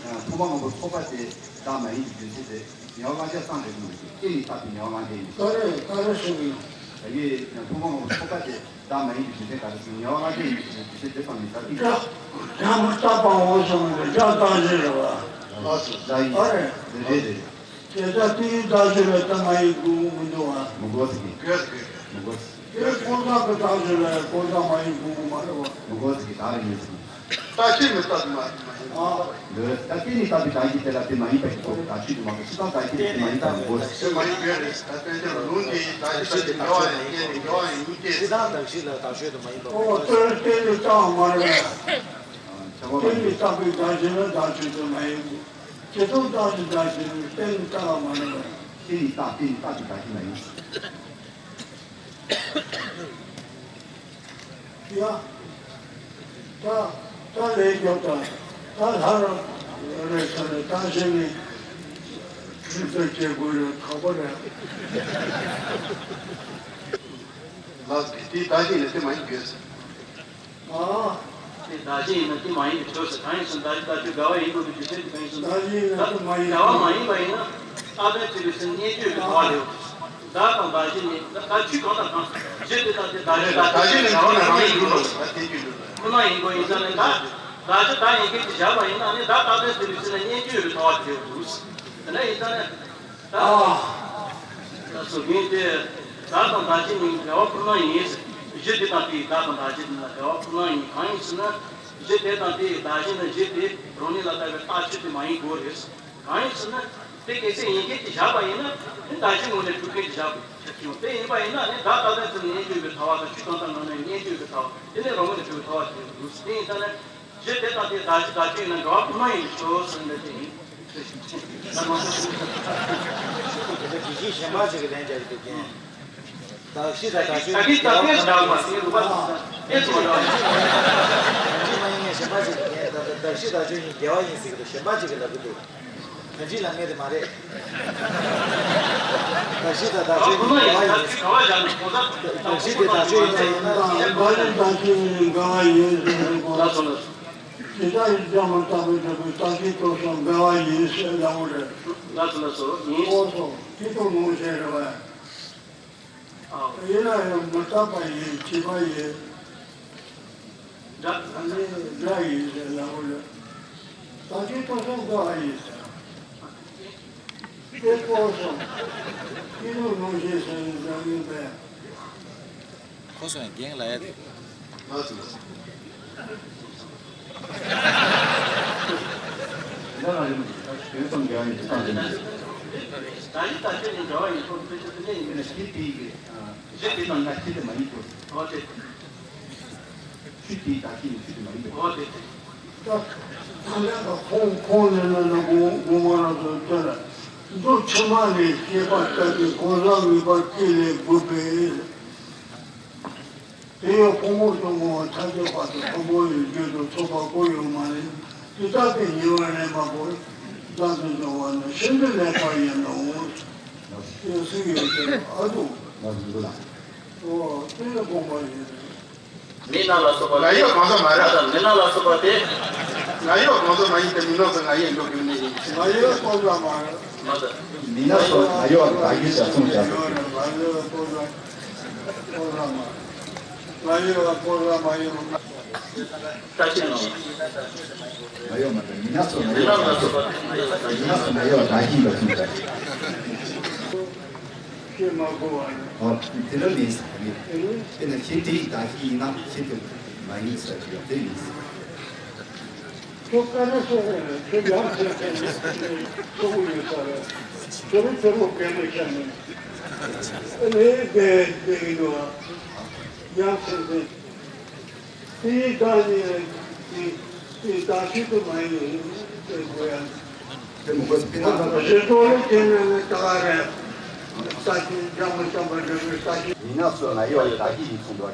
ཕུང་པོ་ལྔ་པོ་ཚོགས་པ་དེ་བདག་མ་ཡིན་པའི་རྒྱུ་མཚན་དེ། ཉེ་བར་བླང་བྱ་གསང་རེད་མོད་ཀྱི། བརྟེན་ནས་རྟག་པའི་ཉེ་བར་བླང་བྱ་ཡིན། ག་རེ་ག་རེ་ཞུ་གི་ཡོད། ད་གི་ཕུང་པོ་ལྔ་པོ་ཚོགས་པ་དེ་བདག་མ་ཡིན་པའི་རྒྱུ་མཚན་ག་རེ་ཟེར། ཉེ་བར་བླང་བྱ་ཡིན་པའི་རྒྱུ་མཚན་དེ་གསུངས་ནས། ད་དེ་སྒྲ་སྒྲ་མི་རྟག་པའོ་གསུངས་ནས། སྒྲ་བདག་གཞན་རེད་བ། ལགས་སོ། སྒྲ་ཡིན། ཨ་རེད། རེད་རེད་རེད། དེ་ལྟར་དེའི་བདག་གཞན་ལ་ད་མ་ཡིན་དགོས་མི་འདུག་བ། མི་དགོས་ཟེར་གི། མི་དགོས་ཟེར། དེ་ཀུན་བཏགས་ཀྱི་བདག་གཞན་ལ་ཀུན་བཏགས་མ་ཡིན་དགོས་མ་རེད་བ། མི་དགོས་ཟེར་གི། ད་རེད་ཡིན་ཟེར་གི། རྟག་ཆོས་མི་རྟག་མ་མ་ཡིན། ཨ། འདོད། ད་བརྟེན་ནས་རྟག་པའི་བདག་གཞན་དེ་ལ་དེ་མ་ཡིན་པ་ཞིག་གོ། རྟག་ཆོས་དེ་མ་གཏོགས་སྤྱིར་བཏང་རྟག་ཆོས་དེ་མ་ཡིན་པ་མི་དགོས། དེ་མ་ཡིན་པའི་རེད། ད་དཔེ་ཆ་ལ་ལུང་འདི་རྟག་ཆོས་དང་འགལ་བ་ཡིན། བརྟེན་ནས་འགལ་བ་ཡིན་ཏེ། སྤྱིར་བཏང་རྟག་ཆོས་ལ་རྟག་ཆོས་དེ་མ་ཡིན་པ་མི་དགོས། ཨོ་དེར་བརྟེན་ནས་རྟག་མ་རེད། བརྟེན་ནས་རྟག་པའི་བདག་གཞན་ལ་རྟག་ཆོས་དེ་མ་ཡིན། ཇི་ལྟར་རྟག་ཆོས་བདག་གཞན་བརྟེན་ནས་རྟག་མ་རེད། བརྟེན་ནས་རྟག་བརྟེན་ནས་རྟག་པའི་བདག་གཞན་མ་ཡིན། ཡ། ད་ད་ལས་རྒྱོབ་དང་། ད་ལྷ་ར་རེད་ཟེར་ནས་ད་གཞི་ནས་ཁྲིམས་གཏུག་བྱེད་དགོས་རེད། ཁག་པོ་རེད། ལགས་སོ། དེ་བདག་གཞན་ཡིན་ན་དེ་མ་ཡིན་དགོས། ཨ། དེ་བདག་གཞན་ཡིན་ན་དེ་མ་ཡིན་པའི་ཕྱོགས་སུ་གང་ཡིན་ཟེར་ན། བདག་གཞན་བདག་ཆོས་འགལ་བ་ཡིན་དགོས་པའི་རྒྱུ་མཚན་དེ་གང་ཡིན་ཟེར་ན། བདག་གཞན་ཡིན་ན་དེ་མ་ཡིན། འགལ་བ་མ་ཡིན་པ་ཡིན་ན་རྟག་པའི་ཚུལ་གྱིས་སེམས་རྣལ་འབྱོར་གྱི་ཐོག་ལ་ཡོད། བདག་དང་བདག་གཞན་ནི་ད་ཆོས་གང་དང་གང་། གཞི་དེ་དང་དེ་བདག་གཞན་བདག་ཆོས་ནི་འགལ་བ་མ་ཡིན་དགོས། ཁོ་ན་ཡིན་དགོས་ཡིན་ཙང་ནི། ད་བདག་ཆོས་བདག་ཡིན་མཁན་དེ་བཞག་པ་ཡིན་ན་ནི། བདག་རྟག་པའི་ཚུལ་གྱིས་སེམས་རྣལ་འབྱོར་གྱི་ཐོག་ལ་ཡོད་འདུག། དེ་འདྲ་ཡིན་ཙང་ནི། ད་ད་གཟུགས་ཅན་དེ་བདག་དང་བདག་གཞན་གཉིས་འགལ་བ་ཁོ་ན་ཡིན། གཞི་དེ་དང་དེའི་བདག་དང་བདག་གཞན་གཉིས་ལ་འགལ་བ་ཁོ་ན་ཡིན། གང་ཡིན་ཟེར་ན། གཞི་དེ་དང་དེའི་བདག་གཞན་ནི་གཞི་དེ་རང་ཉིད་ལ་ལྟ་བའི་རྟག་ཆོས་དེ་མ་ཡིན་དགོས་རེད། གང་ཡིན་ཟེར་ན། དེ་གལ་སྲིད་ཡིན་མཁན་དེ་བཞག་པ་ཡིན་ན་ནི། བདག་གཞན་ངོས་ནས་གྲུབ་མཁན་དེ་བཞག་པའི་ཆ་ཁྱོང་། དེ་ཡིན་པ་ཡིན་ན་ནི། བདག་རྟག་པའི་ཚུལ་ནི་རྣལ་འབྱོར་པའི་ཐལ་བ་དང་། ཆོས་གང་དང་གང་ན་རྣལ་འབྱོར་པའི་ཐལ་བ། དེ་ནི་རང་ངོས་ནས་གྲུབ་པའི་ཐལ་བ་དེ་ཡོད་འདུག། དེ་ཡིན་ཙང་ནི། གཞི་དེ་དང་དེའི་བདག་གཞན་བདག་ཆོས་ཡིན་ན་འགལ་བ་ཁོ་ན་ཡིན་ཆོག་ཟེར་འདི་དེ་ཡིན། ད་ང་ཚོ་དེ་འདྲ་དེ་བཞིན་གཞན་པ་ཅིག་གིས་ལན་རྒྱག་གི་འདུག་གན། བདག་གཞི་དང་བདག་ཆོས་ཀྱི་འགལ་བ་ཁོ་ན་ཡིན། ཨེ་ཙི་བ། གང་ཅི་མ་ཡིན་ནས་གཞན་པ་ཅིག་གིས་ལན། ད་ལྟ་བདག་གཞི་བདག་ཆོས་གཉིས་འགལ་བ་ཡིན་ཟེར་གི་འདུག། གཞན་པ་ཅིག་གིས་ལབ་གི་འདུག། གང་ཅི་ལབ་མཁན་དེ་མ་རེད། བདག་གཞི་དང་བདག་ཆོས་གཉིས་འགལ་བ་ཡིན། བདག་གཞི་དེ་བདག་ཆོས་ཡིན་ན་ཡིན་ན། བདག་གཞན་བདག་ཆོས་གཉིས་འགལ་བ་ཡིན་ཟེར་གི་འདུག། ལགས་སོ་ལགས་སོ། ཇི་ལྟར་ཡིན་ཀྱང་མི་རྟག་པའི་སྒྲུབ་པའི་རྟག་གཞི་སྟོང་གསུམ་འགལ་བ་ཡིན་ཟེར་ལབ་པ་རེད། ལགས་སོ་ལགས་སོ། ཡིན། སྟོང་གསུམ་དེ་ལྟར་ངོ་ཤེས་རེད་བས། ཨའོ། ཡིན་ན་ཡང་མི་རྟག་པ་ཡིན། བྱས་པ་ཡིན། སྒྲ། ཨ་ནི་སྒྲ་ཡིན་ཟེར་ལབ་པ་རེད། རྟག་གཞི་སྟོང་གསུམ་འགལ་བ་ཡིན་ཟེར། དེ་སྟོང་གསུམ་དེ་ལྟར་ངོ་ཤེས་ཟེར་ཡིན་ཟེར་ཡིན་པས། ཁོ་སོང་ཡང་རྒན་ལ་ཡ་དེ། ལགས་སོ་ལགས་སོ། ཡ་ལ་ཡིན། དོན་སོང་རྒྱ་ཡིན་ད་ཡིན། ད་ཡིན་ད་ཁྱེད་ནི་འདྲ་བ་ཡིན། ཁོ་ཕལ་ཆེར་དེ་འདྲ་ཡིན་མིན་ན། ཁྱེད་དེ་ཡི་གེ་ཁྱེད་དེ་ཡིན་ན་ཁྱེད་དེ་མ་ཡིན་ཁོ། ཨོ་དེ། ཁྱེད་དེ་ད་ཁྱེད་ནི་ཁྱེད་དེ་མ་ཡིན་ཁོ། ཨོ་དེ་དེ། ད་ད་ལན་ད་ཁོང་ཁོང་ནས་ན་ན་དགོང་དགོང་མོ་ར་ཚོ་དེ་ལ་མདོ་ཕྱི་མ་ནས་སྐྱེས་པ་ལྟ་བུའི་གང་ཟག་ངེས་པ་སྐྱེ་ལས་དགོས་པས། དེ་ཡང་ཕུང་པོ་གསུམ་ངོ་བོ་ཐམས་ཅད་པ་དང་ཕུང་པོ་ཡི་རྒྱུད་དུ་ཚོགས་པ་ཀུན་ཡོད་མ་ཡིན། དེ་ལྟ་སྟེ་ཉེ་བར་ལེན་པ་པོ། ལག་ཏུ་འབྱུང་བ་ནི་ཤིན་ཏུ་ལེགས་པ་ཡིན་ནོ། ཡོད་སྲིད་ཡོད་ཀྱི་ཨ་དུ། ཨོ་དེ་ནི་དགོངས་པ་ཡིན། མི་སྣ་ལ་སོགས་པ་ང་ཡོད་གང་ཟག་མ་རེད། མི་སྣ་ལ་སོགས་པ་དེ། ང་ཡོད་གང་ཟག་མ་ཡིན་ཏེ་མི་སྣ་ཟེར་ང་ཡོད་འགྲོ་གི་མི་ཡིན། ང་ཡོད་གང་ཟག་མ་རེད། མི་སྣ་སོགས་ང་ཡོད་བདག་གིས་བྱ་སོང་བྱ་སོང་། ང་ཡོད་གང་ཟག་མ་རེད། ང་ཡོད་གང་ཟག་མ་ཡིན། ལྟ་ཅི་ནོ། ང་ཡོད་མ་རེད། མི་སྣ་སོགས་ང་ཡོད་བདག་གིས་མི་སྣ་སོགས་ང་ཡོད་བདག་གིས་བྱ་སོང་བྱ་སོང་། ཤེས་མ་དགོས་པ་རེད། ཨོ། དེ་འདྲ་མིན་ཟེར་གི། དེ་ནི་ཤེས་དེ་ཡི་བདག་གིས་ཡིན་ན་ཤེས་དེ་མ་ཡིན་ཟེར་གི་དེ་ཡིན་ཟེར། ཁྱོད་ཀ་རེ་སོང་རེད། ཁྱོད་ཡང་ཟེར་ཟེར་ནས་ཁྱོད་ཀུ་ཡོད་ས་རེད། ཁྱོད་རང་ཁྱོད་རང་གན་མི་ཤ་ནས་ཨ་ནི་བསྡད་བསྡད་གི་འདུག་ཨ། ཡང་ཟེར་ཟེར། དེའི་བདག་ཉིད་ཀྱི་དེའི་བདག་ཤེས་དུ་མ་ཡིན་ཏེ་དགོས་ཡ། དེ་མི་དགོས་སྤེན་པ་ལ་ཞེས་སོགས་ལས་ཀྱི་ནས་ནས་ལྟ་བ་རེད། ལྟ་ཅི་འཇམ་པོ་འཇམ་པོ་འཇམ་པོའི་ལྟ་ཅི། མི་སྣ་སོགས་ང་ཡོད་བདག་གིས་ཡིན་གསུངས་པ།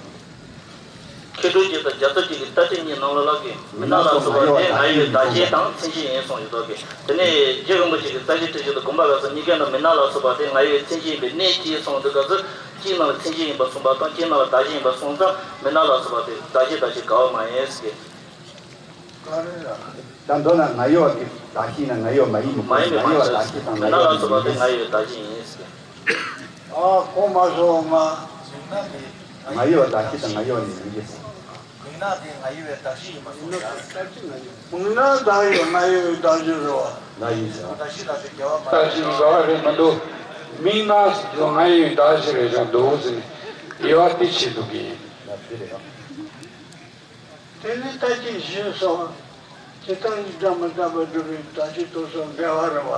མཁས་གྲུབ་རྗེ་དང་རྒྱལ་ཚབ་རྗེ་གི་ལྟ་ཅི་གཉིས་ནང་ལ་ལགས་ཀྱི་མི་སྣ་ལ་སོགས་པ་དེ་ང་ཡི་བདག་བྱེད་དང་མཚན་གཞི་ཡིན་གསུངས་ཡོད་དོ་ཀྱི། དེ་ནས་རྗེ་རིན་པོ་ཆེ་གི་རྩ་ཤེ་ཁྲིད་ཆེན་དང་དགོངས་པ་རབ་གསལ་གཉིས་ཀའི་ནང་མི་སྣ་ལ་སོགས་པ་དེ་ང་ཡི་མཚན་གཞི་ཡིན་པའི་གནད་ཅེས་གསུངས་འདུག་ག་ཚོད། གཅིག་ནང་ལ་མཚན་གཞི་ཡིན་པ་གསུངས་པ་དང་གཅིག་ནང་ལ་བདག་བྱེད་ཡིན་པ་གསུངས་ཙང་མི་སྣ་ལ་སོགས་པ་དེ་བདག་བྱེད་བདག་བྱེད་འགལ་བ་མ་ཡིན་ཟེར་གི། ག་རེ་ལ། ད་མདོར་ན་ང་ཡོད་ཀྱི་བདག་བྱེད་ན་ང་ཡོད་མ་ཡིན་མི་མ་ཡིན་པའི་ང་ཡོད་བདག་བྱེད་དང་མི་ང་སྣ་ཡོད་ལ་སོགས་པ་དེ་ང་ཡོད་བདག་བྱེད་ཡིན་ཟེར་གི། ཨ་གོ་མ་སོང་ང་། ང་ཡོད་བདག་བྱེད་དང་ང་ཡོད་ནི་ཡིན་གྱི། མིང་སྣ་དེ་ང་ཡི་བའི་གདགས་གཞི་ཡིན་པ་སོང་ཡ། མིང་སྣ་དག་ཡོད་ང་ཡི་བའི་གདགས་གཞི་རེད་བ། ལ་ཡིན་ཟེར་བ། གདགས་གཞི་དག་གཞི་འགལ་བ་མ་རེད། གདགས་གཞི་འགལ་བ་རེད་མི་འདུག་མིང་སྣ་ཟེར་དུས་ང་ཡི་བའི་གདགས་གཞི་རེད་ཀྱང་འདུག་ཟེར་ནས་དབྱེ་བ་དེ་ཕྱེ་འདུག་གི་ཡིན། དེ་ནི་ལྟ་ཅི་ཞེས་སོགས་ཇི་ལྟ་ཇི་སྒྲ་མི་རྟག་པར་སྒྲུབ་པའི་གདགས་གཞི་དེ་ཚོ་འགལ་བ་རེད་བ།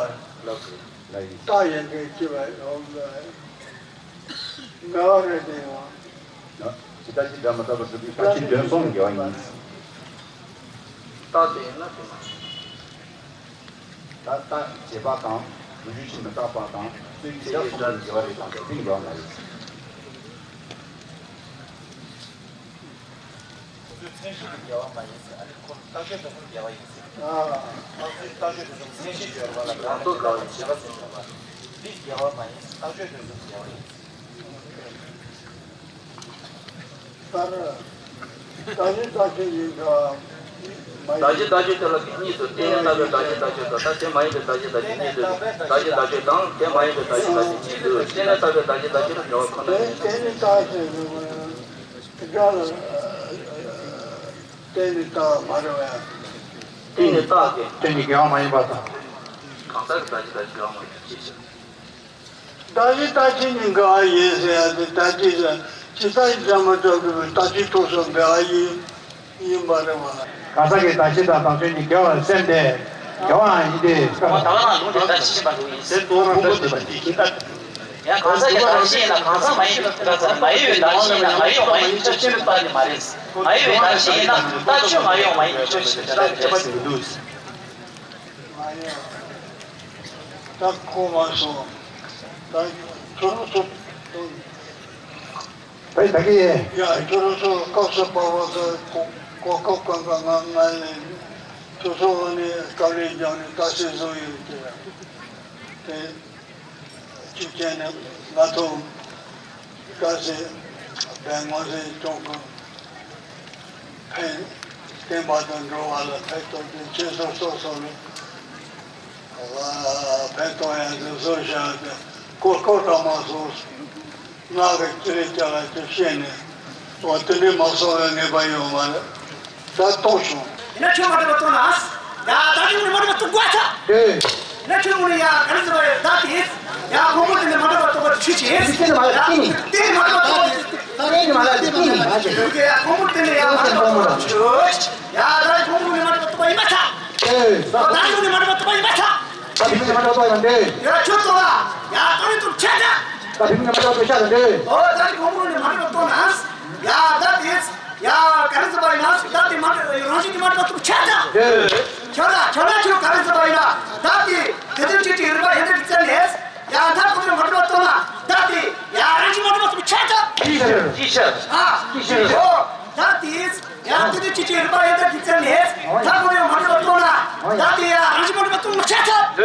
ལ་ཡིན། རྟགས་ཡིན་གྱི་སྐྱེ་བ་ཡོད། འགལ་བ་རེད་དེ་ཡང་། ཇི་ལྟ་ཇི་སྒྲ་མི་རྟག་པར་སྒྲུབ་པའི་གདགས་གཞི་དོན་གསུམ་འགལ་བ་ཡིན། རྟགས་དེ་ཡིན་ན་དེ་མ་རེད། ད་ལྟ་བྱེད་པ་དང་། རྒྱུ་ཕྱིར་མི་རྟག་པ་དང་། སོ་སོའི་ཁྱེད་ཅག་གསུམ་གྱི་འགལ་བ་རེད་དང་དེ་འགལ་བ་མ་རེད། ཁོ་ཚོའི་མཚན་གཞི་དེ་འགལ་བ་མ་ཡིན་ཟེར། ཨ་ནི་ཁོ་རྟགས་ཆོས་དོན་གསུམ་འགལ་བ་ཡིན་ཟེར། ཨ། ཁོ་ཚོའི་རྟགས་ཆོས་དོན་གསུམ་མཚན་གཞི་བརྗོད་པ་ལ་འགལ་བ་ནི་འགལ་བ་བྱེད་པ་ཟེར་བྱ་བ། འདི་འགལ་བ་མ་ཡིན་ཟེར། རྟགས་ཆོས་དོན་གསུམ་འགལ་བ་ཡིན་ཟེར། ལྟར། བདག་གཞན་བདག་གཞན་ཡིན་གྱི། བདག་གཞན་བདག་གཞན་དེ་ལ་གཉིས་སུ། བརྟེན་ནས་བཏགས་པའི་བདག་གཞན་བདག་གཞན་དང་། ད་དེ་མ་ཡིན་པའི་བདག་གཞན་བདག་གཞན་གཉིས་སུ། བདག་གཞན་བདག་གཞན་དང་དེ་མ་ཡིན་པའི་བདག་གཞན་བདག་གཞན་གཉིས་སུ། བརྟེན་ནས་བཏགས་པའི་བདག་གཞན་བདག་གཞན་ལ་འགལ་བ་ཁོ་ན་ཡིན། བརྟེན་ནས་བཏགས་ཟེར་བའི་སྒྲ་ལ་བརྟེན་ནས་བཏགས་མ་རེད་བས། བརྟེན་ནས་བཏགས་ཀྱི། བརྟེན་ནས་འགལ་བ་མ་ཡིན་པ་དང་། གང་ཟག་གི་བདག་གཞན་བདག་གཞན་འགལ་བ་མ་ཡིན་ཅེས་བྱ། བདག་གཞན་བདག་གཞན་གཉིས་འགལ་བ་ཡིན་ཟེར་ཡ་དེ་ད་ཅི་ཟེར། ཇི་ལྟ་ཇི་སྒྲ་མི་རྟག་པར་སྒྲུབ་པའི་གདགས་གཞི་དེ་ཚོ་འགལ་བ་ཡིན། ཡིན་པ་རེད་བ། གང་ཟག་གི་གདགས་གཞི་དང་བདག་དོན་གཉིས་འགལ་བར་སེམས་ཏེ། འགལ་བའང་ཡིན་ཏེ། ད་ལྟ་ལ་ལུང་དེ་ད་ཅི་ཤེས་པ་འདུག་ཡིན་ཟེར་དོ་རང་ད་ཅི་པ་འདི་ཡིན་ད། ཡང་གང་ཟག་གི་གདགས་གཞི་ཡིན་ན་གང་ཟག་མ་ཡིན་པའི་ཕྱིར་རོ། ང་ཡི་བའི་གདགས་གཞི་ཡིན་ན་ང་ཡོད་མ་ཡིན་ཁྱོད་ཤེས་པའི་རྟགས་དེ་མ་རེད། ང་ཡི་བའི་གདགས་གཞི་ཡིན་ན་རྟགས་ཆོས་ང་ཡོད་མ་ཡིན་ཁྱོད་ཤེས་པའི་རྟགས་དེ་མ་རེད། ང་ཡོད། ད་གོ་མ་སོང་། ད་ཁྱོད་རང་ཚོ། ད་ད་གི་ཡ་ཁྱོད་རང་ཚོ་སྐབས་སུ་བབས་པ་ད་གོ་གོ་སྐབས་གང་ག་ང་ང་ལས་ཁྱོད་ཚོ་ལ་ནི་དཀའ་ལས་རྒྱག་ནས་ད་སེ་བཟོ་ཡོད་དེ། དེ་གཅིག་བྱས་ནས་ང་ཚོ་དཀའ་སེ་བན་ངོ་སེ་ཅོག་གི་ཕན་བསྟན་པ་དང་འགྲོ་བ་ལ་ཕན་ཐོགས་ཏེ་ཁྱེད་ཚོ་སོ་སོ་ལ་ཕན་ཐོགས་ཡ་དེ་བཟོ་བཞག་སྟེ་གོ་སྐབས་རག་མ་སོང་། ང་གི་ཅི་རེད་ཅག་ལ་ཅིག་བཤད་ནས་འོ་དེ་འདྲའི་མ་སོང་བའི་ངེས་པ་ཡོད་མ་རེད། ད་རྟོགས་བྱུང་། ཡིན་ན་ཁྱོད་མ་འདྲ་བ་རྟོགས་ན། ཡ་ད་ཁྱོད་ནི་མ་འདྲ་བ་རྟོགས་དགོས་ཐལ། ཨེ། ཡིན་ན་ཁྱོད་ངོ་ནས་ཡ་ག་རེ་ཟེར་བ་ཡོད་ད་དེ། ཡ་ཁོང་ཁོང་དེ་ནི་མ་འདྲ་བ་རྟོགས་པ་ཁྱོད་ཀྱིས། ཁྱོད་ནི་མ་འདྲ་བ་དེ་ནི། དེ་ནི་མ་འདྲ་བ་རྟོགས་པ། ད་རེས་ནི་མ་འདྲ་དེ་དེ་ནི་མ་བྱེད། ཡ་ཁོང་ཁོང་དེ་ནི་ཡ་མ་འདྲ་བ་རྟོགས་པ་ཁྱོད། ཡ་ད་ཁོང་ཁོང་ནི་མ་འདྲ་བ་རྟོགས་པ་ཡིན་པ་ཐལ། ཨེ། ད་ཁྱོད་ནི་མ་འདྲ་བ་རྟོགས་པ་ཡིན་པ་ཐལ། ད་དེ་ནི་མ་འདྲ་བ་རྟོགས་པ་ཡིན་པ་འདྲ། ཡ་ཁྱོད་རྟོགས་ལ། ཡ་ད་རེས་རྟོགས་ཆ་ད། ད་དེ་ནི་མ་འདྲ་བ་རྟོགས་ཆ་ད་འདྲ། ཨོ་ད་ཁོང་ཁོང་ནི་མ་འདྲ་བ་རྟོགས་ན། ཡ་ད་དེ། ཡ་ག་རེ་ཟེར་བ་ཡིན་ན། ད་དེ་མ་རང་བཞིན་གྱིས་མ་འདྲ་བ་རྟོགས་ཆ་ད། ཁྱོད་ལ་ཁྱོད་ལ་ཁྱོད་ག་རེ་ཟེར་བ་ཡིན་ན། ད་དེ་དེ་དོན་གཅིག་གི་རིགས་པ་ཡིན་དུ་བཙལ་ནས། ཡ་ད་ཁོ་ཚོས་མ་འདྲ་བ་རྟོགས་ན། ད་དེ་ཡ་རང་བཞིན་མ་འདྲ་བ་རྟོགས་ཆ་ད། ཅི་ཕྱིར་ཅི་ཕྱིར། ཨ་ཅི་ཕྱིར། ཨོ་ད་དེ་ཡ་དེ་དོན་གཅིག་གི་རིགས་པ་ཡིན་དུ་བཙལ་ནས། ད་ཁོ་ཚོས་མ་འདྲ་བ་རྟོགས་ན། ད་དེ་ཡ་རང་བཞིན་མ་འདྲ་བ་རྟོགས་ཆ་ད།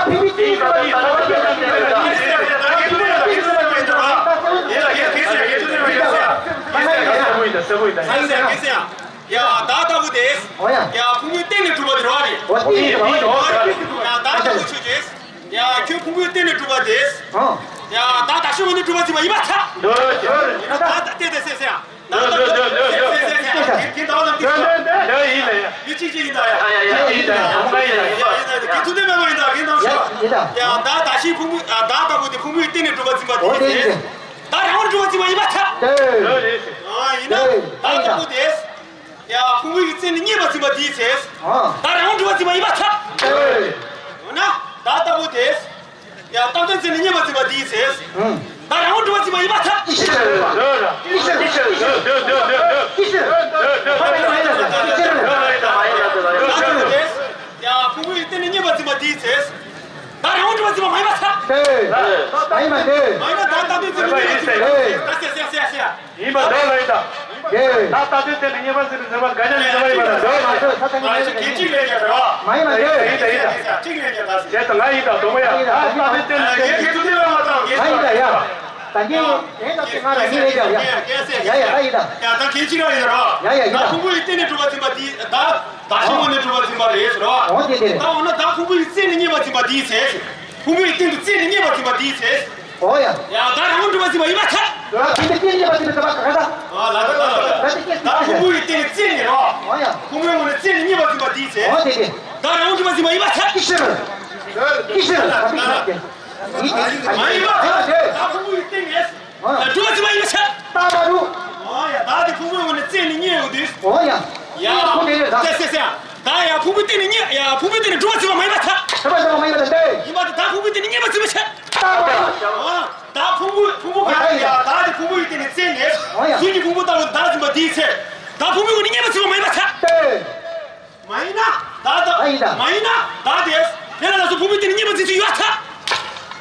ད་ཕི་མི་ཏིང་ཟེར་བ་ཡིན་ད། ད་ཕི་མི་ཏིང་ཟེར་བ་ཡིན་ད། ད་ཕི་མི་ཏིང་ཟེར་བ་ཡིན་ད། ཡ། ད་ལྟ་བུ་དེ། ཡ། ད་ལྟ་བུ་དེ། ཨོ་ཡ། ཡ། ཕུང་པོའི་སྟེང་ནས་གྲུབ་པ་དེ་རེད་བ། རེད། ཨོ་སྟེང་ནས་གྲུབ་པ་རེད། ཡ། ད་ལྟ་བུ་ཆོས་ཅན། ཡ། ཁྱོད་ཕུང་པོའི་སྟེང་ནས་གྲུབ་པ་དེ། ཨོ། ཡ། ད་ད་ཤི་བ་ནས་གྲུབ་པ་ཙམ་མ་ཡིན་པར་ཐལ། འདོད། ཡིན་ན་ད་ད་ལྟ་དེ་སེ་སེ་ཡ། ད་ད་ད་སེ་སེ་སེ་སེ་ཡ། དེ་དེ་ད་ལམ་དེ་ཤོག་འདོད་ཡིན་ལ་ཡ། མི་གཅིག་གཅིག་ཡིན་ད་ཡ། ཡ་ཡ་ཡ་ཡིན་ད་ཡ། ཡ་ཡ་ཡ། དེ་ཐུགས་འདོད་མེད་པ་ཡིན་ད། དེ་ད་ཤོག་ཡ། ད་ད་ཤི་ཕུང་པོ། ད་ལྟ་བུ་དེ་ཕུང་པོའི་སྟེང་ནས་གྲུབ་པ་ཙམ་མ་དེ་ཡིན་ཟེར། ད་རང་དབང་གྲུབ་པ་ཙམ་མ་ཡིན་པར་ཐལ། འདོད་རེད། ཨ། ཡིན་ན་ད་ལྟ་བུ་དེ། ཡ། ཕུང་པོའི་རྩེ་ནས་རྙེད་པ་ཙམ་པ་དེའི་ཚེ། ཨ། ད་རང་དབང་གྲུབ་པ་ཙམ་པ་ཡིན་པར་ཐལ། འོ་ན་ད་ལྟ་བུ་དེ། ཡ། རྟག་གཏན་རྩེ་ནས་རྙེད་པ་ཙམ་པ་དེའི་ཚེ། ཨང་། ད་རང་དབང་གྲུབ་པ་ཙམ་པ་ཡིན་པར་ཐལ། ཨི་ཤི་ར། ཨི་ཤི་ར། ཨི་ཤི་ར། ད་ལྟ་བུ་དེ། ཡ། ཕུང་པོའི་རྩེ་ནས་རྙེད་པ་ཙམ་པ་དེའི་ཚེ། ད་རང་དབང་གྲུབ་པ་ཙམ་པ་མ་ཡིན་པར་ཐལ། མ་ཡིན་པར་ཐལ། མ་ཡིན་ན་ད་རྟག་གཏན་རྩེ་ནས་རྙེད་པ་ཙམ་པ་དེའི་ཚེ། ད་ཟེར་ཟེར་ཟེར་ཟེར། ཡིན་པ་འདོད་ལ་ཡིན་ད། ཡེ། ད་ལྟ་དུས་དེ་ནི་རྙེད་པ་ཟེར་ནས་ཟེར་བ་འགའ་ཉག་ནས་ཟེར་བ་ཡིན་པ་ན་འདོད་མ་འདོད་ས་ཐག་ཉེ་ནས་ཟེར་གྱི། མ་ཡིན་པ་འདོད། ཡིན་ད་ཡིན་ད། ཅིག་ལས་ཀྱང་ད་ཟེར། བྱས་ཙང་ང་ཡིན་ད་དོ་མོ་ཡ། ད་ལྟ་དུས་དེ་ནི་ཟེར་ནས་ཟེར་བ་ང་ཡིན་ད་ཡ། ད་ངས་དེ་ད་དེ་ང་རང་ཡིན་རེད་ཡ། ཡ་ཡ་ད་ཡིན་ད། ཡ་ད་གལ་ཆེ་ར་ཡིན་ར། ཡ་ཡ་ཡིན་ད། ད་ཕུང་པོ་ཡི་སྟེང་ནས་གྲུབ་པ་ཚིམ་པ་དེ་ད་ད་ཤི་མོ་ནས་གྲུབ་པ་ཚིམ་པ་རེད་ཟེར་བ། འོ་དེ་དེ་རེད། ད་འོ་ན་ད་ཕུང་པོ་ཡི་རྩེ་ནས་རྙེད་པ་ཚིམ་པ་དེའི་ཚེ། ཕུང་པོའི་སྟེང་དུ་རྩེ་ནས་རྙེད་པ་ཚིམ་པ་དེའི་ཚེ། འོ་ཡ། ཡ་ད་རང་དབང་གྲུབ་པ་ཚིམ་པ་ཡིན་པར་ཐལ། ད་ཕུང་པོའི་སྟེང་རྙེད་པ་ཚིམ་པ་ཚིམ་པ་ག་ད། ཨ་ལ་ད་ལ་ལ། ད་ཕུང་པོའི་སྟེང་རྩེ་ནས་རོ། འོ་ཡ། ཕུང་པོའི་ངོས་ནས་རྩེ་ནས་རྙེད་པ་ཚིམ་པ་དེའི་ཚེ། འོ་དེ་དེ། ད་རང་དབང་གྲུབ་པ་ཚིམ་པ་ཡིན་པར་ཐལ། ཨི་ཤི་ར། ཨི་ཤི་ར། ད་ཕུང་པོའི་སྟེང་། མ་ཡིན་པར་ཐལ། ད་ཕུང་པོའི་སྟེང་ནས། གྲུབ་པ་ཚིམ་པ་ཡིན་པར་ཐལ། ད་མ་རུ། ཨོ་ཡ། ད་དེ་ཕུང་པོའི་ངོས་ནས་རྩེ་ནས་རྙེད་ཡོང་དུས། ཨོ་ཡ། ཡ། ཁོ་དེ་རེད་ད། ཟེར་ཟེར་ཟེར། ད་ཡ་ཕུང་པོའི་སྟེང་ནས་རྙེད། ཡ་ཕུང་པོའི་སྟེང་ནས་གྲུབ་པ་ཚིམ་པ་མ་ཡིན་པར་ཐལ། གྲུབ་པ་ཚིམ་པ་མ་ཡིན་པར་ཐལ་ཏེ། ཡིན་པར་ཐལ། ད་ཕུང་པོའི་སྟེང་ནས་རྙེད་པ་ཚིམ་པ་ཆེ། ད་མ་རུ། ཨོ། ད་ཕུང་པོ་ཕུང་པོ་ག་རེ་ཡ། ད་དེ་ཕུང་པོའི་སྟེང་ནས་རྩེ་ནས། ཨོ་ཡ། གཟུགས་ཀྱི་ཕུང་པོ་ལྟ་བུ་ད་ཚིམ་པ་དེའི་ཚེ། ད་ཕུང་པོའི་ངོས་ནས་རྙེད་པ་ཚིམ་པ་མ་ཡིན་པར་ཐལ། ཏེ། མ་ཡིན་ན། ད་ད། ཨ་ཡིན་ད། མ་ཡིན་ན། ད་དེ། དེ་ལ་ལ་སོགས་ཕུང་པོའི་སྟེང་ནས་རྙེད་པ་ཚིམ་ཚུལ་ཡོད་ཐལ།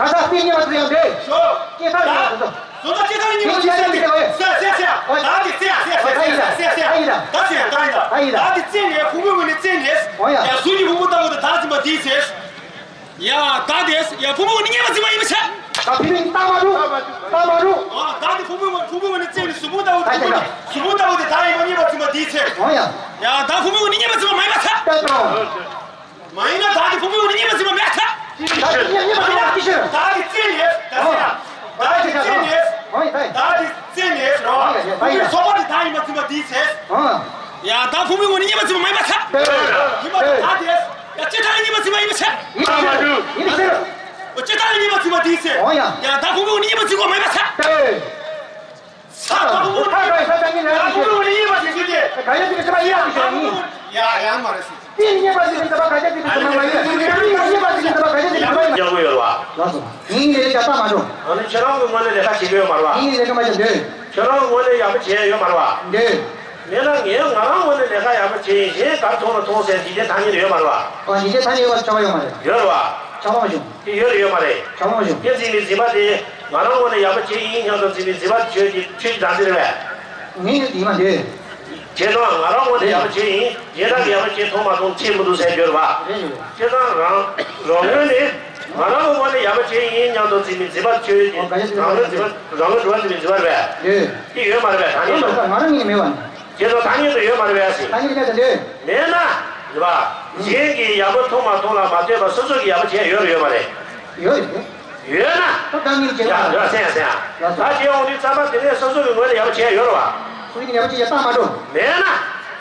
ག་ས་སྟེང་རྙེད་པ་ཚིམ་ཡང་དེ། ཤོ། སྐྱེ་ས་རྙེད་པ་ཚིམ་ཚུལ། བཟོ་ལྟ་སྐྱེ་ས་རྙེད་པ་ཚིམ་ཚུལ་ཟེར་ཏེ། ཟེར་ཟེར་ཟེར། ད་དེ་ཟེར་ཟེར་ཟེར་ཟེར་ཟེར་ཟེར། ད་ཟེར་ད་ཡིན་ད། ད་དེ་རྩེ་ནས་ཕུང་པོའི་ངོས་ནས་རྩེ་ནས། ཨོ་ཡ། ཡ་གཟུགས་ཀྱི་ཕུང་པོ་ལྟ་བུ་དེ་ད་ཚིམ་པ་དེའི་ཚེ། ཡ་ད་དེ་ཡ་ཕུང་པོའི་ངོས་ནས་རྙེད་པ་ཚིམ་པ་ཡིན་པ་ཆ། ད་ཕི་མིང་ལྟ་མ་རུ། ལྟ་མ་རུ། ཨ་ད་དེ་ཕུང་པོའི་ངོས། ཕུང་པོའི་ངོས་ནས་རྩེ་ནས་གཟུགས་ཕུང་ལྟ་བུ་དེ། ད་ཕུང་པོ་ཆ། གཟུགས་ཕུང་ལྟ་བུ་དེ་ད་ཡིན་པ་རྙེད་པ་ཚིམ་པ་དེའི་ཚེ། ཨོ་ཡ། ཡ་ད་ཕུང་པོའི་ངོས་ནས་རྙེད་པ་ཚིམ་པ་མ་ཡིན་པར་ཐལ། ལྟ་དང་། མ་ཡིན་ན་ད་དེ་ཕུང་པོའི་ངོས་ནས་རྙེད་པ་ཚིམ་པ་མེད་ཐལ། ད་དེ་རྙེད་པ་ཚིམ་པ་མེད་ཐལ། ད་དེ་རྩེ་ནས། ད་ཟེར་ཡ། ད་དེ་རྩེ་ནས། ཨོ་ཡ། བདག་དེ་བཙན་ནས་རོ། ཁོང་གི་ཚོགས་པ་དེ་བདག་ཡིན་པ་འཛིན་པ་དེའི་ཚེ། ཡ་བདག་ཕུང་པོའི་ངོ་ནས་རྙེད་པ་འཛིན་པ་མ་ཡིན་པ་ཚ། ཡིན་པ་དང་བདག་དེ། ཡ་སྤྱིར་བཏང་ལ་རྙེད་པ་འཛིན་པ་ཡིན་པ་ཚ། ཡིན་པ་ཚ། སྤྱིར་བཏང་ལ་རྙེད་པ་འཛིན་པ་དེའི་ཚེ། ཡ་བདག་ཕུང་པོའི་ངོ་ནས་རྙེད་པ་འཛིན་པ་མ་ཡིན་པ་ཚ། ས་བདག་ཕུང་པོའི་ངོ་ནས་རྙེད་པ་འཛིན་པ་མ་ཡིན་པ་ཚ། ཡ་ཡང་མ་རེད་སུ། ཡག་པོ་ཡོད་བ། ལགས་སོ། ངེད་གཉིས་ལས་ཀ་བཏང་མ་འགྲོ། ཨ་ནི་ཁྱེད་རང་གི་ངོས་ནས་ལས་ཀ་བྱེད་ཀྱི་ཡོད་མ་རེད་བ། ངེད་གཉིས་ལས་ཀ་མ་བྱེད་འདོད། ཁྱེད་རང་གི་ངོས་ནས་ཡག་པོ་བྱས་ཡོད་མ་རེད་བ། འདོད། མེད་ན་ངས་ང་རང་ངོས་ནས་ལས་ཀ་ཡག་པོ་བྱས་ཡིན་གཞན་ག་མཐོང་ལ་མཐོང་ཟེར་འཇིག་རྟེན་ཐ་སྙད་ཡོད་མ་རེད་བ། ཨ་འཇིག་རྟེན་ཐ་སྙད་ཡོད་པ་ཆགས་པ་ཡོད་མ་རེད། ཡོད་རེད་བ། ཆགས་པ་མ་བྱུང་། དེ་ཡོད་རེད་ཡོད་མ་རེད། ཆགས་པ་མ་བྱུང་། ཁྱེད་འཛིན་པའི་འཛིན་པ་དེ་ང་རང་ངོས་ནས་ཡག་པོ་བྱས་ཡིན་སྙམ་དུ་འཛིན་པའི་འཛིན་པ་ཁྱོད་ཀྱི་ཁྱོད་ཀྱི་བདག་འཛིན་རེད་བས། ངས་ནི་འདི་མ་འདོད། བྱས་ཙང་ང་རང་ངོས་ནས་ཡག་པོ་བྱས་ཡིན་གཞན་དག་གིས་ཡག་པོ་བྱས་མཐོང་མ་མཐོང་ཁྱད་མི་འདུག་ཟེར་རྒྱུ་རེད་བ། རེད་རེད། བྱས་ཙང་རང་རང་ངོས་ནས་ང་རང་གི་ངོས་ནས་ཡག་པོ་བྱས་ཡིན་སྙམ་དུ་འཛིན་པའི་འཛིན་པ་ཁྱོད་ཀྱི་རང་ངོས་འཛིན་པ་རང་ངོས་འཛིན་པ་འཛིན་པའི་འཛིན་པ་རེད་བས། རེད། དེ་ཡོད་མ་རེད་བས་ད་ནི་ང་རང་ངོས་ནས་མེད་བ། བྱས་ཙང་ཐ་སྙད་དུ་ཡོད་མ་རེད་བས་ཟེར། ཐ་སྙད་དུ་མེད་ད་འདོད། མེད་ན། རེད་བ། གཞན་གྱིས་ཡག་པོ་མཐོང་མ་མཐོང་ལ་མ་ལྟོས་པར་སོ་སོ་གིས་ཡག་པོ་བྱས་ཡོད་རེད་ཡོད་མ་རེད། ཡོད་རེད། ཡོད་ན། ད་བདག་ཉིད་ཀྱི་ཡ་ཡོད་སེམས་ཡ་སེམས་ཡ། ད་བྱས་འོང་དུས་རྩ་བ་དེ་ནས་སོ་སོ་གི་ངོས་ལ་ཡག་པོ་བྱས་ཡོད་རེད་བ། སོ་སོ་གི་ཡག་པོ་བྱས་ཡ་བཏང་མ་འགྲོ། མེད་ན།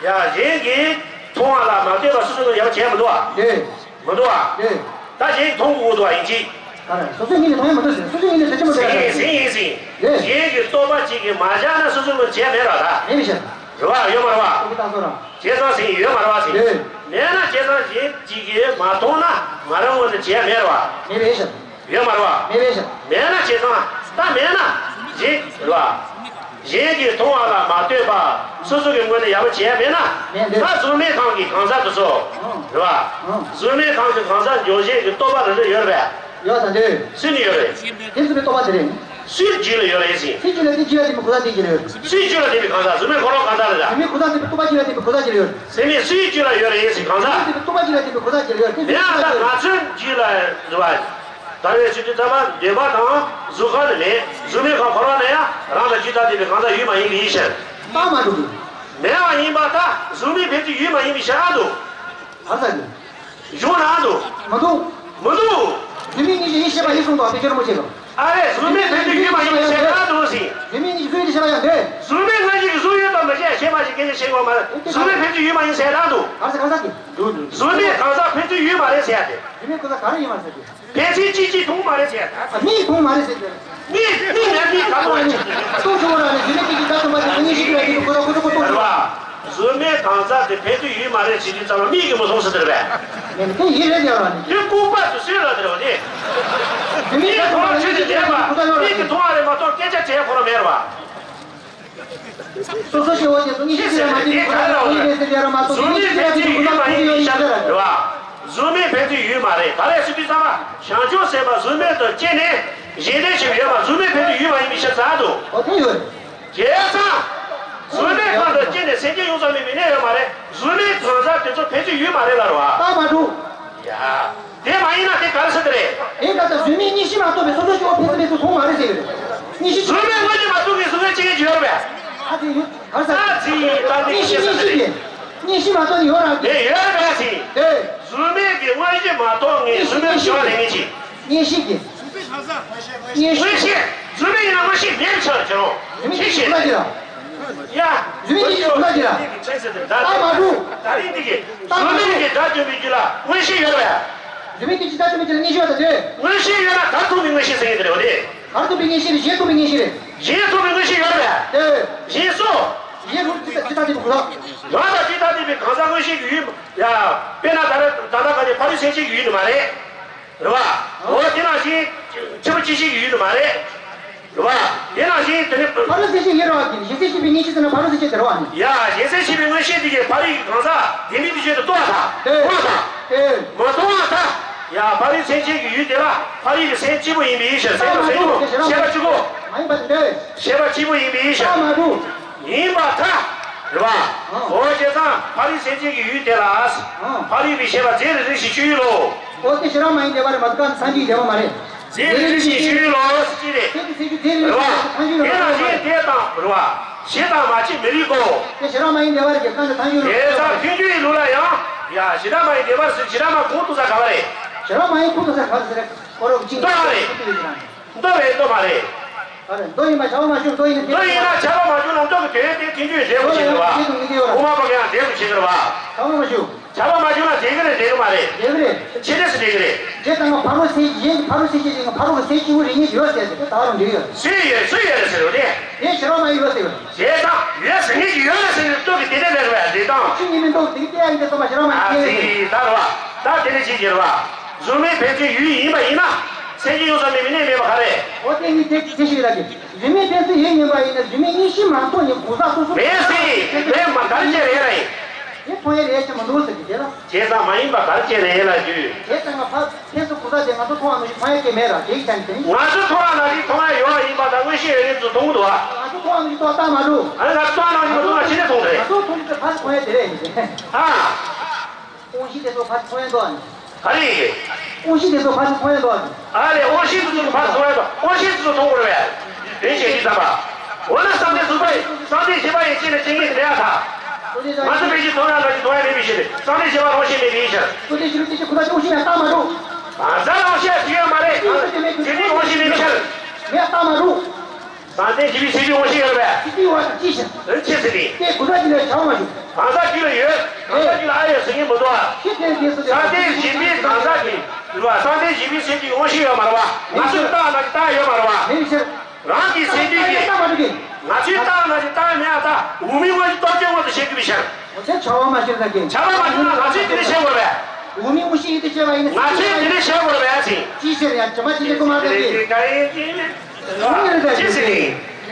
ཡ་གཞན་གྱིས་མཐོང་བ་ལ་མ་ལྟོས་པར་སོ་སོ་གི་ཡག་པོ་བྱས་མི་འདུག་བ། རེད། མི་འདུག་བ། རེད། ད་གཞན་གྱིས་མཐོང་དགོས་འདུག་བ་ཡིན་གཅིག་ཨ་རེད། སོ་སོའི་ངོས་ནས་མཐོང་ཡ་མི་འདུག་ཟེར། སོ་སོའི་ངོས་ནས་ཟེར་གྱི་མི་འདུག་ཟེར། ཟིན་ཡིན་ཟིན་ཡིན་ཟིན། རེད། གཞན་གྱི་རྟོག་པ་གཅིག་གིས་མ་བཞག་ན་སོ་སོའི་ངོས་བྱས་མེད་ར་ད། མེད་མི་ཤེས། རེད་བ་ཡོད་མ་རེད་བ། རྟོག་པའི་རྟགས་སོ་ར། བྱས་ཙང་ཟིན་ཡོད་མ་རེད་བ་ཟིན། རེད། མེད་ན་བྱས་ཙང་གཞན་གཅིག་གིས་མ་མཐོང་ན་ང་རང་ངོས་ནས་བྱས་མེད་རེད་བ། མེད་པའི་ཤ། ཡོད་མ་རེད་བ། མེད་པའི་ཤ། མེད་ན་བྱས་ཙང་ད་མེད་ན་གཞན་རེད་བ། གཞན་གྱིས་མཐོང་བ་ལ་མ་ལྟོས་པ་སོ་སོ་གི་ངོས་ནས་ཡག་པོ་བྱས་མེད་ན། མེད་འདོད། ད་གཟུགས་མེད་ཁམས་ཀྱི་གང་ཟག་དེ་ཚོ། ཨང་། རེད་བ། ཨང་། གཟུགས་མེད་ཁམས་ཀྱི་གང་ཟག་འཇོག་བྱེད་ཀྱི་རྟོག་པ་རེ་རེ་ཡོད་རེད་པས། ཡོད་ད་འདོད། སུ་ནས་ཡོད་རེད། དེ་ཚོ་གི་རྟོག་པ་དེ་རེད། སུའི་རྒྱུད་ལ་ཡོད་རེད་ཟེར། སུའི་རྒྱུད་ལ་དེ་རྒྱུད་ལ་དེ་མི་གོ་ས་དེ་རྒྱུད་ལ་ཡོད། སུའི་རྒྱུད་ལ་དེ་མི་གང་ཟག་གཟུགས་མེད་འཁོར་ལོ་གང་ཟག་རེད་ད། དེ་མི་གོ་ས་དེ་མི་རྟོག་པ་རྒྱུད་ལ་དེ་མི་གོ་ས་རྒྱུད་ལ་ཡོད། ཟེར་མི་སུའི་རྒྱུད་ལ་ཡོད་རེད་ཟེར་གང་ཟག་དེ་མི་རྟོག་པ་རྒྱུད་ལ་དེ་མི་གོ་ས་རྒྱུད་ལ་ཡོད། དེ་མེད་ན་ད་ང་ཚོའི་རྒྱུད་ལ་འདུག་བ། ད་རེས་ཚུལ་དུ་ཙམ་པ་འདོད་པ་དང་གཟུགས་ཁམས་ནི་མེད། གཟུགས་མེད་ཁམས་འཁོར་བ་ན་ཡང་རང་དང་རྒྱུད་ལྟ་དེ་མི་གང་ཟག་ཡོད་མ་ཡིན་པའི་ཕྱིར། ད་མ་འགྲོ་གི། མེད་པ་ཡིན་པ་ད་གཟུགས་མེད་ཕན་ཚུན་ཡོད་མ་ཡིན་པའི་ཕྱིར་ཨ་འདུག་གང་ཟག་གི། གཞུང་ན་འདུག་མི་འདུག་མི་འདུག་གཟུགས་མེད་གཉིས་ཀྱི་ཡིད་ཤེས་པ་ཡིན་གསུངས་དང་དེ་ཁྱོད་རང་མོ་བྱེད་དང་། ཨ་རེ་གཟུགས་མེད་ཕན་ཚུན་ཡོད་མ་ཡིན་པའི་ཕྱིར་ན་འདུག་ཟིན། གཟུགས་མེད་གཉིས་ཀྱི་གཟུགས་ཡོད་ཀྱི་ཤེས་པ་ཡང་འདུག་གཟུགས་མེད་ངོས་གཉིས་ཀྱི་གཟུགས་ཡོད་དམ་མི་ཤེས་ཤེས་མ་ཤེས་སྐད་ཆ་བཤད་དགོས་མ་རེད། གཟུགས་མེད་ཕན་ཚུན་ཡོད་མ་ཡིན་ཟེར་ན་འདུག་གང་ཟག་གང་ཟག་གི། འདུག་འདུག་གཟུགས་མེད་གང་ཟག་ཕན་ཚུན་ཡོད་མ་རེད་ཟེར་ཡ་དེ། གཟུགས་མེད་གང་ཟག་ག་རེ་ཡིན་མ་རེད་ཟེར་གྱི། ཕན་ཚུན་གཅིག་གཅིག་མཐོང་མ་རེད་ཟེར་ཡ་དེ། ཨ་མིག་མཐོང་མ་རེད་ཟེར་གྱི། མིག་མིག་ནས་མིག་ག་མཐོང་བ་ཅིག་ཏོག་ཙམ་ར་ནས་གཟུགས་མེད་གཉིས་ཀྱི་བརྡ་མཚོན་པ་དེ་ངོས་གཉིས་ཤིག་ཡོད་ཀྱི་འདུག་གོ་ད་ཁོ་ཚོ་ཁོ་ཏོག་ཙམ་ར། གཟུགས་མེད་གང་ཟག་དེ་ཕན་ཚུན་ཡོད་མ་རེད་ཟེར་དུས་ཙམ་ལ་མིག་གིས་མི་མཐོང་ཟེར་དེ་རེད་པས། ངས་ནི་ཁོ་ཡིད་རེད་ཟེར་བ་ནི། དེ་ལྐུགས་པ་དེ་སུས་ལབ་དེ་རེད་པ་དེ། མིག་མཐོང་བ་ཆོས་ཅིག་རེད་པ། མིག་གིས་མཐོང་བ་རེད་མ་གཏོགས་སྐད་ཆ་དྲིས་ཁོ་རང་མེད་རེད་པ། སོ་སོ་སྐྱེ་བོ་དེ་ཚོ་གཉིས་ཤིག་ཡོད་མ་དེ་ནི་ཁོ་ཚོ་ཡོད་རེད་ཟེར་ཡ་ར་མ་གཏོགས་གཟུགས་མེད་ཕན་ཚུན་ཡོད་མ་ཡིན་པའི་ཕྱིར་རེད་པ། གཟུགས་མེད་ཕན་ཚུན་ཡོད་མ་རེད་ག་རེ་ཟེར་དུས་ཙམ་པ་བྱང་ཆུབ་སེམས་དཔའ་གཟུགས་མེད་དུ་སྐྱེས་ནས་གཞན་དོན་བྱེད་པའི་ཡོད་པ་གཟུགས་མེད་ཕན་ཚུན་ཡོད་མ་ཡིན་པའི་ཕྱིར་ཟེར་འདུག་འོ་དེ་ཡོད། བྱས་ཙང་། གཟུགས་མེད་ཁམས་དུ་སྐྱེས་ནས་སེམས་ཅན་ཡོངས་སུ་སྨིན་པའི་གནས་ཡོད་མ་རེད། གཟུགས་མེད་གང་ཟག་དེ་ཚོ་ཕན་ཚུན་ཡོད་མ་རེད་ལབ་རེད་པ། ད་མ་འགྲོ། ཡ། དེ་མ་ཡིན་ན་དེ་ག་རེ་ཟེར་དེ་རེད། དེ་ལྟར་ད་གཟུགས་མེད་གཉིས་ཤིག་མ་གཏོགས་པའི་སོ་སོ་སྐྱེ་བོ་ཕན་ཚུན་ཕན་ཚུན་མཐོང་མ་རེད་ཟེར་གྱི་རེད། གཉིས་ཤིག་གཟུགས་མེད་དངོས་གཞི་མ་གཏོགས་པའི་གཟུགས་མེད་ཅི་ཡོད་རེད་པས། ཨ་དེ་ཡོད་ག་རེ་ཟེར། ད་ཅི་ད་དེ་གཉིས་ཤིག་གཉིས་ཤིག་གི། གཉིས་ཤིག་མ་གཏོགས་ནི་ཡོད་ར། དེ་ཡོད་རེད་པས་ཟེར། དེ། གཟུགས་མེད་ཀྱི་དངོས་གཞི་མ་གཏོགས་ངས་གཟུགས་མེད་ཞེས་པ་ལས་ངེས་ཀྱི། གཉིས་ཤིག་གི། གཉིས་ཤིག་གི། གཟུགས་མེད་ཡིན་ན་དངོས་གཞི་མེད་ཆགས་ཀྱི་རོ། གཟུགས་མེད་གཅིག་གི་གཟུགས་ལ་གཅིག་ལ། ཡ། གཟུགས་མེད་གཅིག་གི་གཟུགས་ལ་གཅིག་ལ། ད་མ་འགྲོ། ད་རིང་འདི་གི་གཟུགས་མེད་ཀྱི་སྒྲ་བསྐྱོན་པའི་རྒྱུད་ལ་མངོན་ཤེས་ཡོད་པས། གཟུགས་མེད་ཀྱི་སྒྲ་བསྐྱོན་པའི་རྒྱུད་ལ་མངོན་ཤེས་ཡོད་པ་དེ། མངོན་ཤེས་ཡོད་ན་གར་ཐུག་པའི་མངོན་ཤེས་ཟེར་གྱི་འདི་རེད་པ་དེ། གར་ཐུག་པའི་མངོན་ཤེས་རེད་གཞན་ཐུག་པའི་མངོན་ཤེས་རེད། གཞན་ཐུག་པའི་མངོན་ཤེས་ཡོད་པས། དེ། གཞན་སོ། གཞན་རང་ཇི་ལྟར་ཇི་ལྟར་འདུག་གཟུགས་ལ། རང་དང་ཇི་ལྟར་འདུག་པའི་གང་ཟག་མངོན་ཤེས་ཀྱི་ཡུལ། ཡ། དཔེར་ན་ད་རེས་ད་ལྟ་ག་ནས་ཕ་རོལ་སེམས་ཅན་གྱི་ཡུལ་ནི་མ་རེད། རེད་པ། འོ་དེ་ནང་བཞིན་ཕྱི་མ་ཅི་ཞིག་ཡོད་ནི་མ་རེད། རེད་པ། དེ་ནང་བཞིན་དེ་ནི་ཕ་རོལ་སེམས་ཅན་ཡིན་རེད་པ། དེ་ནི་གཞན་སེམས་ཤེས་པའི་མངོན་ཤེས་ཟེར་ན་ཕ་རོལ་སེམས་ཅན་དེ་རེད་པ། ཡ་གཞན་སེམས་ཤེས་པའི་མངོན་ཤེས་དེ་གིས་ཕ་རོལ་གྱི་གང་ཟག་དེ་མིན་དེ་བཞིན་དུ་རྟོགས་པ་དང་། དེ། མཐོང་བ་དང་། དེ། མ་མཐོང་བ་དང་། ཡ་ཕ་རོལ་སེམས་ཅན་གྱི་ཡུལ་དེ་ལ་ཕ་རོལ་གྱི་སེམས་གཅིག་པུ་ཡིན་པའི་ཕྱིར་སེམས་ལ་སེམས་པ་ཤེས་པ་གཅིག་པོ། མ་ཡིན་པ་དེ། ཤེས་པ་གཅིག་པུ་ཡིན་པའི་ཕྱིར། ཡིན་པར་ཐལ། རེད་པ། ཨང་། འོ་བྱས་ཙང་ཕ་རོལ་སེམས་ཅན་གྱི་ཡུལ་དེ་ལ། ཨང་། ཕ་རོལ་པའི་ཤེས་པ་རྫས་རེ་རེ་བཞིན་སྤྱོད་ཡུལ་ལོ། འོ་དེ་ཞེ་དྲག་མ་ཡིན་བདེ་བ་རེད་མ་གཏོགས་ཁམས་སངས་རྒྱས་བདེ་བ་མ་རེད། རྫས་རེ་རེ་བཞིན་སྤྱོད་ཡུལ་ལོ་ཟེར་གྱི་རེད། དེ་དེ་ཚེ་རྒྱུ་རྫས་རེ་རེ་བཞིན་ཐལ་འགྱུར་རེད་པ། དེ་ནང་བཞིན་དེ་དང་རེད་པ། ཞེས་དང་མ་ཕྱེད་མི་རིག་གོ། དེ་ཞེ་དྲག་མ་ཡིན་བདེ་བ་རེད་ཀྱི་ཁམས་ཐལ་འགྱུར་རེད། དེ་ལྟར་ཐལ་འགྱུར་ཡི་ལུགས་ལ་ཡང་། ཡ་ཞེ་དྲག་མ་ཡིན་བདེ་བར་ཟེར་ཞེ་དྲག་མ་ཁུངས་གཏུགས་ས་ག་བ་རེད། ཞེ་དྲག་མ་ཡིན་ཁུངས་གཏུགས་ས་ག་བ་རེད་ཟེར་ཁོ་རང་གཅིག་མདོ་རེད། མདོ་རེད་མདོ་མ་རེད། མདོ་ཡིན་པ་བྱ་བ་མ་བྱུང་། མདོ་ཡིན་ན་མདོ་ཡིན་ན་བྱ་བ་མ་བྱུང་ན་མདོ་གི་དོན་དེ་མཐུན་འགྱུར་འགྲེལ་དགོས་ཤེས་ཀྱི་རེད་བ། དབུ་མ་པ་གང་འགྲེལ་དགོས་ཤེས་ཀྱི་རེད་བ། བྱ་བ་མ་བྱུང་། བྱ་བ་མ་བྱུང་ན་འགྲེལ་གི་རེད་འགྲེལ་གི་མ་རེད། འགྲེལ་གི་རེད། ཇི་འདྲ་སེ་འགྲེལ་གི་རེད། བྱས་ཙང་ཕ་རོལ་སེམས་ཀྱི་ཡེ་ཕ་རོལ་སེམས་ཅན་གྱི་ཕ་རོལ་གྱི་སེམས་སྐྱེ་བོ་རིགས་ངེས་ཡོད་ཟེར་ཏེ་ད་རུང་འགྲིག་ཡོད། སུས་ཡོད་སུས་ཡོད་རེད་ཟེར་རོ་རེད། དེ་ཕྱི་རོལ་མ་ཡིན་ཡོད་ཟེར་ཡོད། བྱས་ཙང་ཡོད་ཟེར་ངེས་ཀྱི་ཡོད་རེད་ཟེར་ནས་སྟོབས་ཀྱི་དེ་འདྲ་རེད་བས་རེད་དང་། ཆུ་གཉིས་མེད་མདོག་དེ་གི་ལྟས་ཡིན་ཏེ་སོ་མ་ཕྱི་རོལ་མ་ཡིན་ཨ་ཡོད་ཟེར། ཙི་ད་རེད་བ། ད་དེ་འདྲ་བྱེད་ཀྱི་རེད་བ། གཟུགས་མེད་ཕན་ཚུན་ཡུལ་ཡིན་པ་ཡིན་ན། སེམས་ཅན་ཡོངས་སུ་མེད་པའི་གནས་མེད་པ་ག་རེ། འོ་དེ་གཉིས་དེ་དེ་ཞིག་ལ་གི། གཟུགས་མེད་ཕན་ཚུན་ཡུལ་ཡིན་པ་ཡིན་ན་གཟུགས་མེད་གཉིས་གཤིས་མ་མཐོང་ནས་གོ་ས་སོ་སོ། མེད་སྲིད། མེད་མ་ག་རེ་བྱས་རེད་ལ་ཡིན། དེ་མཐོང་ཡ་རེད་ཅེས་མ་འདུག་ཟེར་གི་དེ་ལ། བྱས་ཙང་མ་ཡིན་པ་ག་རེ་བྱས་རེད་ལ་རྒྱུ། བྱས་ཙང་ང་ཕ་ཕན་ཚུན་གོ་ས་དེ་ང་ཚོ་མཐོང་བ་ནང་བཞིན་མཐོང་ཡ་གི་མེད་ར་དེ་གི་ཆ་ནས་དེ། ང་ཚོ་མཐོང་བ་ནང་བཞིན་མཐོང་ཡ་ཡོད་པ་ཡིན་པ་དང་མངོན་ཤེས་ཡོད་མཁན་ཚོ་མཐོང་གི་འདུག་ཨ། ང་ཚོ་མཐོང་བ་ནང་བཞིན་མཐོང་ལྟ་མ་འགྲོ། ཨ་ནི་ང་ཚོ་མཐོང་བ་ནང་བཞིན་མ་མཐོང་ན་ཅི་ནས་མཐོང་རེད། ང་ཚོ་མཐོང་གི་ཕ་མཐོང་ཡ་དེ་རེད་ཨ། དབང་ཤེས་དེ་ཚོ་ཕར་མཐོང་ཡ་འདུག་ཨ་ནི། ག་རེ་ཡིན། དབང་ཤེས་དེ་ཚོ་ཕར་མཐོང་ཡ་འདུག་ཨ་ནི། ཨ་ལས་དབང་ཤེས་དེ་ཚོ་ཕར་མཐོང་ཡ་འདུག་དབང་ཤེས་དེ་ཚོ་མཐོང་དགོས་རེད་པས། དེ་བྱས་ཀྱི་ཙམ་པ། འོ་ན་བསམ་གཏན་གཟུགས་པ་ཡིན་བསམ་གཏན་བཞི་པ་ཡིན་ཅེས་ནས་བྱེད་ངེས་དེ་ཡ་ད། ང་ཚོ་ཕལ་ཆེར་མཐོང་ཡ་ལ་ཅིག་མཐོང་ཡ་མེད་པའི་ཕྱིར་བསམ་གཏན་བཞི་པ་དབང་ཤེས་མེད་པའི་ཕྱིར། ཁོ་དེ་ཞིག་ལ་དེ་ཞིག་ཁོ་ད་ཅི་དབང་ཤེས་ཡང་བཏང་མ་འགྲོ། གང་ཟག་དབང་ཤེས་ཅི་ཡང་མ་རེད། དེ་ནི་དབང་ཤེས་མེད་པའི་ཕྱིར། ངས་བཏང་མ་འགྲོ། བསམ་གཏན་བཞི་པའི་སེམས་ཀྱི་དབང་ཤེས་ཡོད་པས། སེམས་ཀྱི་དབང་ཤེས་ཅི་ཞིག་ཨེ་ཅི་ཟེར་ནི། དེ་གོ་ས་ཅི་ལས་བྱ་བ་མ་བྱུང་། གང་ཟག་རྒྱུད་ལ་ཡོད། གང་ཟག་རྒྱུད་ལ་ཨ་ཡོད་ཟེར་མཁན་མི་འདུག་ཨ། ཤེས་བསྟན་རྗེས་སུ་བསྟན་པ། བསམ་གཏན་བཞི་པའི་གང་ཟག་གི་རེད་བ། བསམ་གཏན་བཞི་པའི་སེམས་ཀྱི་དབང་ཤེས་ཡོད་མ་རེད་བ། ང་ཚོས་བཏགས་ན་བཏགས་ཡོད་མ་རེད་བ། མེད་ཕྱིར། རང་གི་སེམས་ཀྱི་བཏགས་མ་འགྲིག་གི། ང་ཚོས་བཏགས་ན་ཅི་བཏགས་མེད་ཨ། ད་འོག་མིན་དབང་ཤེས་རྟོག་བཅས་དབང་དུ་བྱེད་དགོས་པའི་ཕྱིར། འོ་ཚད་བྱ་བ་མ་ཤེས་ད་གི། བྱ་བ་མ་ཤེས་ན་ང་ཚོས་དེ་འདྲ་བྱེད་དགོས་པས། འོག་མིན་དབང་ཤེས་ཡིན་ཏེ་བྱས་པ་ཡིན་ན། ང་ཚོས་དེ་འདྲ་བྱེད་དགོས་པས་ཨ་ཅི། ཅི་ཕྱིར་ཡང་ཇི་མ་ཇི་བཞིན་སྐུ་མ་ལྟ་གི། ཅི་ཟེར་ནི།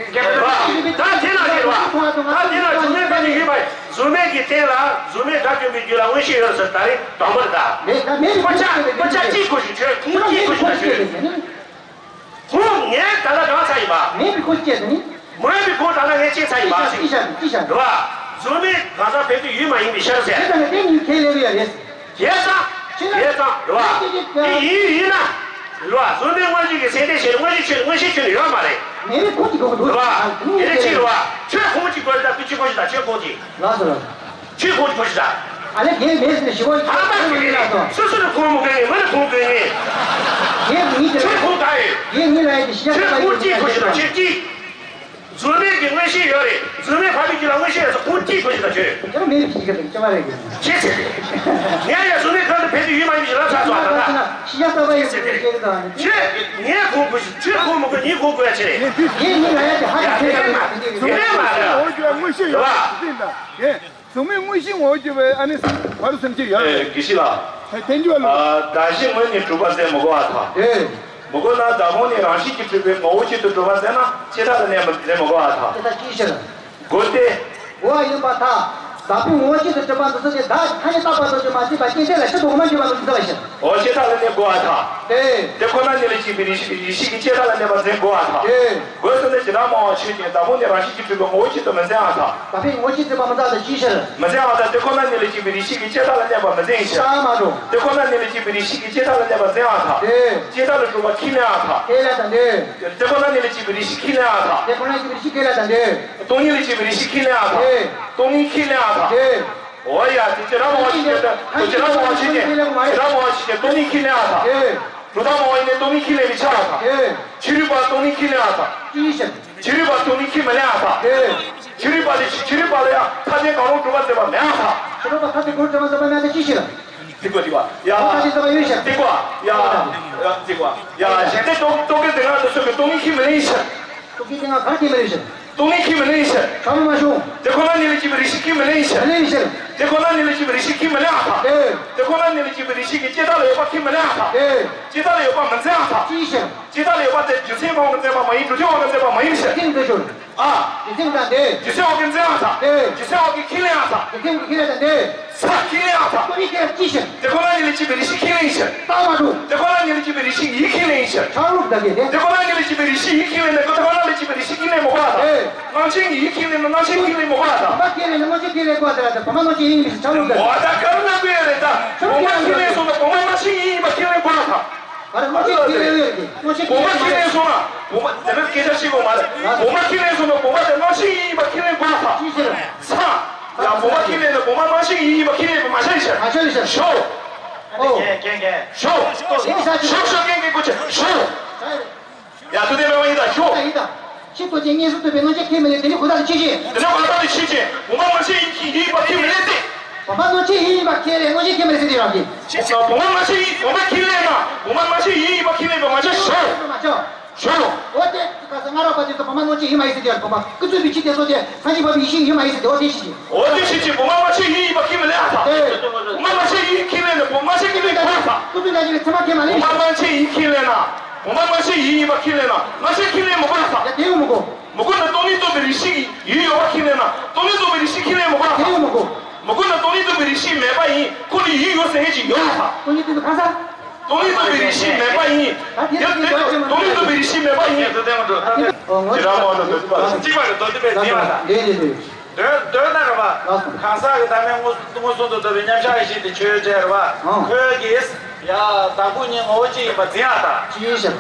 ད་དེ་ལ་ཞིག་རེད་བ། ད་དེ་ལ་གཟུགས་མེད་པ་ནི་ཡོད་པ་གཟུགས་མེད་ཀྱི་རྟེན་ལ་གཟུགས་མེད་དགྲ་བཅོམ་པའི་རྒྱུད་ལ་མངོན་ཤེས་ཡོད་ཟེར་ད་རེས་དང་པོ་རེད་ད། མེད་ད་མེད་པའི་ཁོ་ཆ་ཁོ་ཆ་གཅིག་གོ་ཞིག་ཆོས་ཁུངས་གཅིག་གོ་ཞིག་ད་ཆོས། ཁོ་ངས་ད་ལྟ་གང་ཚ་ཡིན་པ། མེད་པའི་ཁུངས་གཅིག་ཟེར་ནི། མེད་པའི་ཁུངས་ད་ལྟ་ངས་གཅིག་ཚ་ཡིན་པ་ཟེར། ཅི་བྱ་ཅི་བྱ་རེད་བ། གཟུགས་མེད་གང་ཟག་ཕན་ཚུན་ཡུལ་མ་ཡིན་པའི་ཕྱིར་ཟེར། དེ་ལྟ་ན་དེ་གཉིས་ཁས་ལེན་གྱི་ཡོད་རེད། བྱས་ཙང་། བྱས་ཙང་རེད་བ། དེ་ཡིན་ཡིན་ན། རེད་བ། གཟུགས་མེད་དངོས་གཞི་གི་སེམས་ལྡན་ཞེས་དངོས་གཞི་ཆོས་དངོས་གཞི་ཆོས་ནི་ཡོད་མ་རེད། མེད་པའི་ཁུངས་ཀྱི་དགོས་ཀྱི་འདུག་རེད་བ། དེ་ནི་ཅི་རེད་བ། ཆོས་ཁུངས་ཀྱི་དགོས་རེད་ད་ཀུན་གྱི་ཁུངས་ཀྱི་ད་ཆོས་ཁུངས་ཀྱི། ལགས་སོ་ལགས་སོ། ཆོས་ཁུངས་ཀྱི་ཁུངས་ཀྱི་ད། ཨ་ལས་དེ་མེད་ཟེར་ཞི་བ་ཧ་མ་ཞིག་རེད་ལགས་སོ། སོ་སོ་ནི་ཁུངས་མི་དགོས་ངེས་ངོས་ནི་ཁུངས་དགོས་ངེས། དེ་མི་ཆོས་ཁུངས་ག་ཡོད། དེ་ངེས་ལ་ཡོད་དེ་ཤི་ཡ་ཆོས་ཁུངས་ཀྱི་ཁུངས་ཀྱི་ད་ཆོས་ཀྱི། གཟུགས་མེད་ཀྱི་མངོན་ཤེས་ཡོད་རེད། གཟུགས་མེད་ཕ་མའི་རྒྱུད་ལ་མངོན་ཤེས་ཡོད་ཚེ་ཁུངས་གཅིག་གོ་ཞིག་ད་ཆོས། ཁྱོད་མེད་ཞིག་གི་ཁྱོད་མ་རེད་གི། ཁྱེད་ཚེ། ངས་ཡང་གཟུགས་མེད་ཁམས་དུ་ཕན་ཚུན་ཡུལ་མ་ཡིན་ཞིག་ལབ་ཚར་སོང་ད་ལྟ། ཤི་ཡ་ས་པ་ཡོད་ཚེ་ཁྱེད་ཀྱི་ད། ཁྱོད་ངས་ཁུངས་གོ་ཞིག་ཁྱོད་ཁུངས་མི་གོ་ངས་ཁུངས་གོ་ཡ་ཆེ་རེད། ངས་ངས་ལ་ཡ་དེ་ཧ་ཅང་ཁྱེད་ཀྱི་མ་རེད། དེ་འདྲ་མ་རེད། འོ་ཅོ་མངོན་ཤེས་ཡོད་ཚེ་ད་ངས། གཟུགས་མེད་དངོས་གཞི་ངོ་བོ་བརྒྱུད་པའི་ཨ་ནི་ཕ་རོལ་སེམས་བསྐྱེད་ཡོད་རེད། དགེ་བཤེས་ལགས། ཨ་དག་གཞི་ངོས་ནས་གྲུབ་པ་ཟེར་མི་དགོས་པ་དང་། ཨེ། མི་དགོས་ན་བདག་ཕུང་ནས་རང་བཞིན་གྱིས་གྲུབ་པའི་ངོ་བོ་གཅིག་ཏུ་གྲུབ་པ་ཟེར་ན་ཅི་ལྟར་ལ་གནས་པ་ཟེར་མི་དགོས་པ་དང་། དེ་ལྟར་ཅིའི་ཕྱིར། དགོས་ཏེ། དགོས་པ་ཡིན་པར་ཐལ། བདག་ཕུང་ངོ་བོ་གཅིག་ཏུ་གྲུབ་པ་འདི་ཚོ་དེ་བདག་ཐ་སྙད་བཏགས་པ་དང་བཅས་མ་བཅས་པ་སྐྱེ་མཐའ་ལ་ཕྱིར་དུ་འོག་མ་འགྱུར་བ་དང་འདི་ལ་ཕྱིར། འོ་ཅི་ལྟར་ལ་གནས་དགོས་པ་དང་། ཨེ། དེ་ཁོ་ན་ཉིད་ལ་སྐྱེས་པའི་རིགས་ཤིག་རིགས་ཤིག་གི་ཅི་ལྟར་ལ་གནས་པ་འཛིན་དགོས་པ་དང་། ཨེ། དགོས་ཟེར་ན་ཇི་ལྟར་སྨྲ་བ་ཆོས་ཅན། བདག་ཕུང་ནས་རང་བཞིན་གྱིས་གྲུབ་པའི་ངོ་བོ་གཅིག་ཏུ་མི་འཛིན་པར་ཐལ། བདག་ཕུང་ངོ་བོ་གཅིག་ཏུ་གྲུབ་པ་མི་འཛིན་པར་ཐལ་ཅིའི་ཕྱིར། མི་འཛིན་པར་ཐལ། དེ་ཁོ་ན་ཉིད་ལ་སྐྱེས་པའི་རིགས་ཤིག་གི་ཅི་ལྟར་ལ་གནས་པ་མི་འཛིན་ཕྱིར། ད་མ་འགྲོ། དེ་ཁོ་ན་ཉིད་ལ་སྐྱེས་པའི་རིགས་ཤིག་གི་ཅི་ལྟར་ལ་གནས་པ་འཛིན་པར་ཐལ། ཨེ། ཅི་ལྟར་ལ་གྲུབ་པ་ཁས་ལེན་པར་ཐལ། ཁས་ལེན་དང་ལྡན། དེ་ཁོ་ན་ཉིད་ལ་སྐྱེས་པའི་རིགས་ཤིག་ཁས་ལེན་པར་ཐལ། དེ་ཁོ་ན་སྐྱེས་པའི་རིགས་ཤིག་ཁས་ལེན་དང་ལྡན། སྟོང་ཉིད་ལ་སྐྱེས་པའི་རིགས་ཤིག་ཁས་ལེན་པར་ཐལ། ཨེ། སྟོང་ཉིད་ཁས་ལེན་པར་ཐལ། ཨེ། འོ་ཡ། དེ་ཅི་ར་མ་བ་ཞིག་ཅན། དེ་ཅི་ར་མ་བ་ཞིག་ཅན། དེ་ཅི་ར་མ་བ་ཞིག་ཅན། སྟོང་ཉིད་ཁས་ལེན་པར་ཐལ། ཨེ། གྲུབ་མཐའ་མ་བ་ཡིན་ནའི་སྟོང་ཉིད་ཁས་ལེན་པའི་ཆ་ལ་ཐལ། ཨེ། ཕྱི་རོལ་པ་སྟོང་ཉིད་ཁས་ལེན་པར་ཐལ། ཅིའི་ཕྱིར། ཕྱི་རོལ་པ་སྟོང་ཉིད་ཁས་མི་ལེན་པར་ཐལ། ཨེ། ཕྱི་རོལ་པ་ལས་ཕྱི་རོལ་པ་ལ་ཡང་ཐ་དད་གང་རུང་གྲུབ་པ་འཛིན་པ་མེད་པར་ཐལ། ཕྱི་རོལ་པ་ཐ་དད་གང་རུང་གྲུབ་པ་འཛིན་པ་མེད་པར་ཐལ་ཅིའི་ཕྱིར། ཐིག་གོ་ཐིག་གོ་ཡ། ཐ་དད་འཛིན་པ་ཡོད་ཕྱིར། ཐིག་གོ་ཡ། ཐིག་གོ་ཡ། གཞན་དོན་རྟོག་རྟོག་གེ་དེ་ང་འདི་ཚོ་གི་སྟོང་ཉིད་ཁས་མི་ལེན་ཕྱིར། རྟོག་གེ་དེ་ང་ག་རེ་ཁས་མི་ལེན་ཕྱིར། སྟོང་ཉིད་ཁས་མི་ལེན་ཕྱིར། ཁས་མི་མ་བྱུང་། དེ་ཁོ་ན་ཉིད་ལ་སྐྱེས་པའི་རིགས་ཤིག་ཁས་མི་ལེན་ཕྱིར། མི་ལེན་ཕྱིར། དེ་ཁོ་ན་ཉིད་ལ་སྐྱེས་པའི་རིགས་ཤིག་ཁས་མི་ལེན་པར་ཐལ། ཨེ། དེ་ཁོ་ན་ཉིད་ལ་སྐྱེས་པའི་རིགས་ཤིག་གི་ཅི་ལྟར་ལ་ཡོད་པ་ཁས་མི་ལེན་པར་ཐལ། ཨེ། ཅི་ལྟར་ལ་ཡོད་པ་མི་འཛིན་པར་ཐལ། ཅིའི་ཕྱིར། ཅི་ལྟར་ལ་ཡོད་པ་དེ་རྒྱུ་མཚན་མ་བ་གིས་འཛིན་པ་མ་ཡིན། གྲུབ་ཆ་བ་གིས་འཛིན་པ་མ་ཡིན་ཕྱིར། རྒྱུ་མཚན་འདི་ཆོས། ཨ། རྒྱུ་མཚན་དང་ལྡན། རྒྱུ་མཚན་བ་གིས་འཛིན་པར་ཐལ། ཨེ། རྒྱུ་མཚན་བ་གིས་ཁས་ལེན་པར་ཐལ། རྒྱུ་མཚན་བ་གིས་ཁས་ལེན་དང་ལྡན། ས་ཁས་ལེན་པར་ཐལ། སྟོང་ཉིད་ཁས་ལེན་ཅིའི་ཕྱིར། དེ་ཁོ་ན་ཉིད་ལ་སྐྱེས་པའི་རིགས་ཤིག་ཁས་ལེན་ཕྱིར། ད་མ་འགྲོ། དེ་ཁོ་ན་ཉིད་ལ་སྐྱེས་པའི་རིགས་ཤིག་ཡིད་ཁས་ལེན་ཕྱིར། ཆ་ལུགས་ད་གེ་དེ། དེ་ཁོ་ན་ཉིད་ལ་སྐྱེས་པའི་རིགས་ཤིག་ཡིད་ཁས་ལེན་ནས་ཁོ་དེ་ཁོ་ན་ལ་སྐྱེས་པའི་རིགས་ཤིག་ཁས་ལེན་མི་དགོས་པར་ཐལ། ཨེ། རྣམ་མཁྱེན་གྱིས་ཡིད་ཁས་ལེན་ན་རྣམ་མཁྱེན་ཁས་ལེན་མི་དགོས་པར་ཐལ། བུམ་པ་ཁས་ལེན་ན་རྣམ་མཁྱེན་ཁས་ལེན་དགོས་པར་ཐལ། བུམ་པ་རྣམ་མཁྱེན་ཡིན་མིན་ཞིག་ཆ་ལུགས་ད། མོ་ད་ཁས་ལེན་སོང་ན་བུམ་པ་རྣམ་མཁྱེན་ཡིན་པ་ཁས་ལེན་དགོས་པར་ཐལ། ཨ་རེ་རྣམ་མཁྱེན་ཁས་ལེན་ཡོད་རེད། རྣམ་མཁྱེན་ཁས་ལེན་མ་རེད། བུམ་པ་ཁས་ལེན་སོང་ན་བུམ་པ་དེ་འདྲ་སྐད་ཆ་བཤད་དགོས་མ་རེད། བུམ་པ་ཁས་ལེན་སོང་ན་བུམ་པ་དེ་རྣམ་མཁྱེན་ཡིན་པ་ཁས་ལེན་དགོས་པར་ཐལ། ཅིའི་ཕྱིར། ས། ཡང་བུམ་པ་ཁས་ལེན་ན་བུམ་པ་རྣམ་མཁྱེན་ཡིན་པ་ཁས་ལེན་པ་མ་བྱ་ཡི་ཕྱིར། མ་བྱ་ཡི་ཕྱིར། ཞོག་ཨོ། རྒན་རྒན། ཞོག་ཞོག་ཞོག་རྒན་རྒན་སྐུ་མཁྱེན་ཞོག་ཡ་དུ་དེ་མེད་པ་ཡིན་ད་ཞོག་ཡིན་ད། ཆེས་མཐོ་ཅན་གཉིས་སུ་ཐུབ་པའི་གནོད་བྱེད་ཁས་མི་ལེན། དེ་ནི་གོ་ཐག་ལ་ཆོད་ཅིང་། དེ་ནི་གོ་ཐག་ལ་ཆོད་ཅིང་། བུམ་པ་མ་ཆགས་ཡིན་ཡིན་པ་ཁས་མི་ལེན་ཏེ། བུམ་པ་མ་ཆགས་ཡིན་ཡིན་པ་ཁས་ལེན། གནོད་བྱེད་ཁས་མི་ལེན་ཟེར་དེ་རང་གི། བུམ་པ་མ་ཆགས་ཡིན་བུམ་པ་ཁས་ལེན་ན། བུམ་པ་མ་ཆགས་ཡིན་ཡིན་པ་ཁས་ལེན་པ་མ་ཆགས་ཞོག་མ་ཆགས། ཞོག་འོ་དེ་ཁ་སང་སྔ་རབས་པ་དེ་ཚོ་བུམ་པ་གནོད་བྱེད་ཡིན་མ་ཡིན་ཟེར་དེ་རང་། བུམ་པ་ཀུན་རྫོབ་པའི་ཆོས་དེ་ཚོ་དེ་སངས་རྒྱས་པ་པའི་ཡེ་ཤེས་ཡིན་མ་ཡིན་ཟེར་དེ། འོ་དེ་ཤེས་ཅིང་། འོ་དེ་ཤེས་ཅིང་། བུམ་པ་མ་ཆགས་ཡིན་ཡིན་པ་ཁས་མི་ལེན་ཨ་ད། ཨེ། བུམ་པ་མ་ཆགས་ཡིན་ཁས་ལེན་ན། བུམ་པ་མ་ཆགས་ཁས་ལེན་གོ་ཨ་ད། ཀུན་རྫོབ་ཡེ་ཤེས་ཀྱི་ཚད་མ་ཁས་མ་ལེན། བུམ་པ་མ་ཆགས་ཡིན་ཁས་ལེན་ན། བུམ་པ་མ་ཆགས་ཡིན་ཡིན་པ་ཁས་ལེན་ན། མ་ཆགས་ཁས་ལེན་མི་དགོས་ལ་ས། ཡ་དེ་ཡོང་མི་དགོས། མི་དགོས་ན་སྟོང་ཉིད་རྟོགས་པའི་རིགས་ཤེས་ཀྱི་ཡུལ་ཡོད་པ་ཁས་ལེན་ན། སྟོང་ཉིད་རྟོགས་པའི་རིགས་ཤེས་ཁས་ལེན་མི་དགོས་ལ་ས། དེ་ཡོང་མི་དགོས། མི་དགོས་ན་སྟོང་ཉིད་རྟོགས་པའི་རིགས་ཤེས་མེད་པ་ཡིན། ཁོ་ནི་ཡུལ་ཡོད་ཟེར་མཁན་ཅིག་ཡོད་ལ་ས། སྟོང་ཉིད་རྟོགས་པའི་གང་ས། སྟོང་ཉིད་རྟོགས་པའི་རིགས་ཤེས་མེད་པ་ཡིན། ད་དེ་ཡང་དེ་ཚོ་སྟོང་ཉིད་རྟོགས་པའི་རིགས་ཤེས་མེད་པ་ཡིན། ཨོ་ངོ་ཅི་ར་མོ་ལ་འདོད་པ་གཅིག་པ་ལ་འདོད་པའི་འཛིན་པ་དང་། འདི་འདི་འདི། འདོད་འདོད་ན་ར་བ། ལགས་སོ། གང་ཟག་གི་བདག་མེད་མངོན་མངོན་སུམ་དུ་རྟོགས་པའི་མཉམ་གཞག་ཡེ་ཤེས་དེ་ཆོས་ཅན་ར་བ། ཨང་། ཁོས་ཀྱིས་ཡ་བདག་ཕུང་གཉིས་ངོ་བོ་གཅིག་ཡིན་པ་འཛིན་ཡག་དང་། ཅི་ཡིན་ཞེ་ན།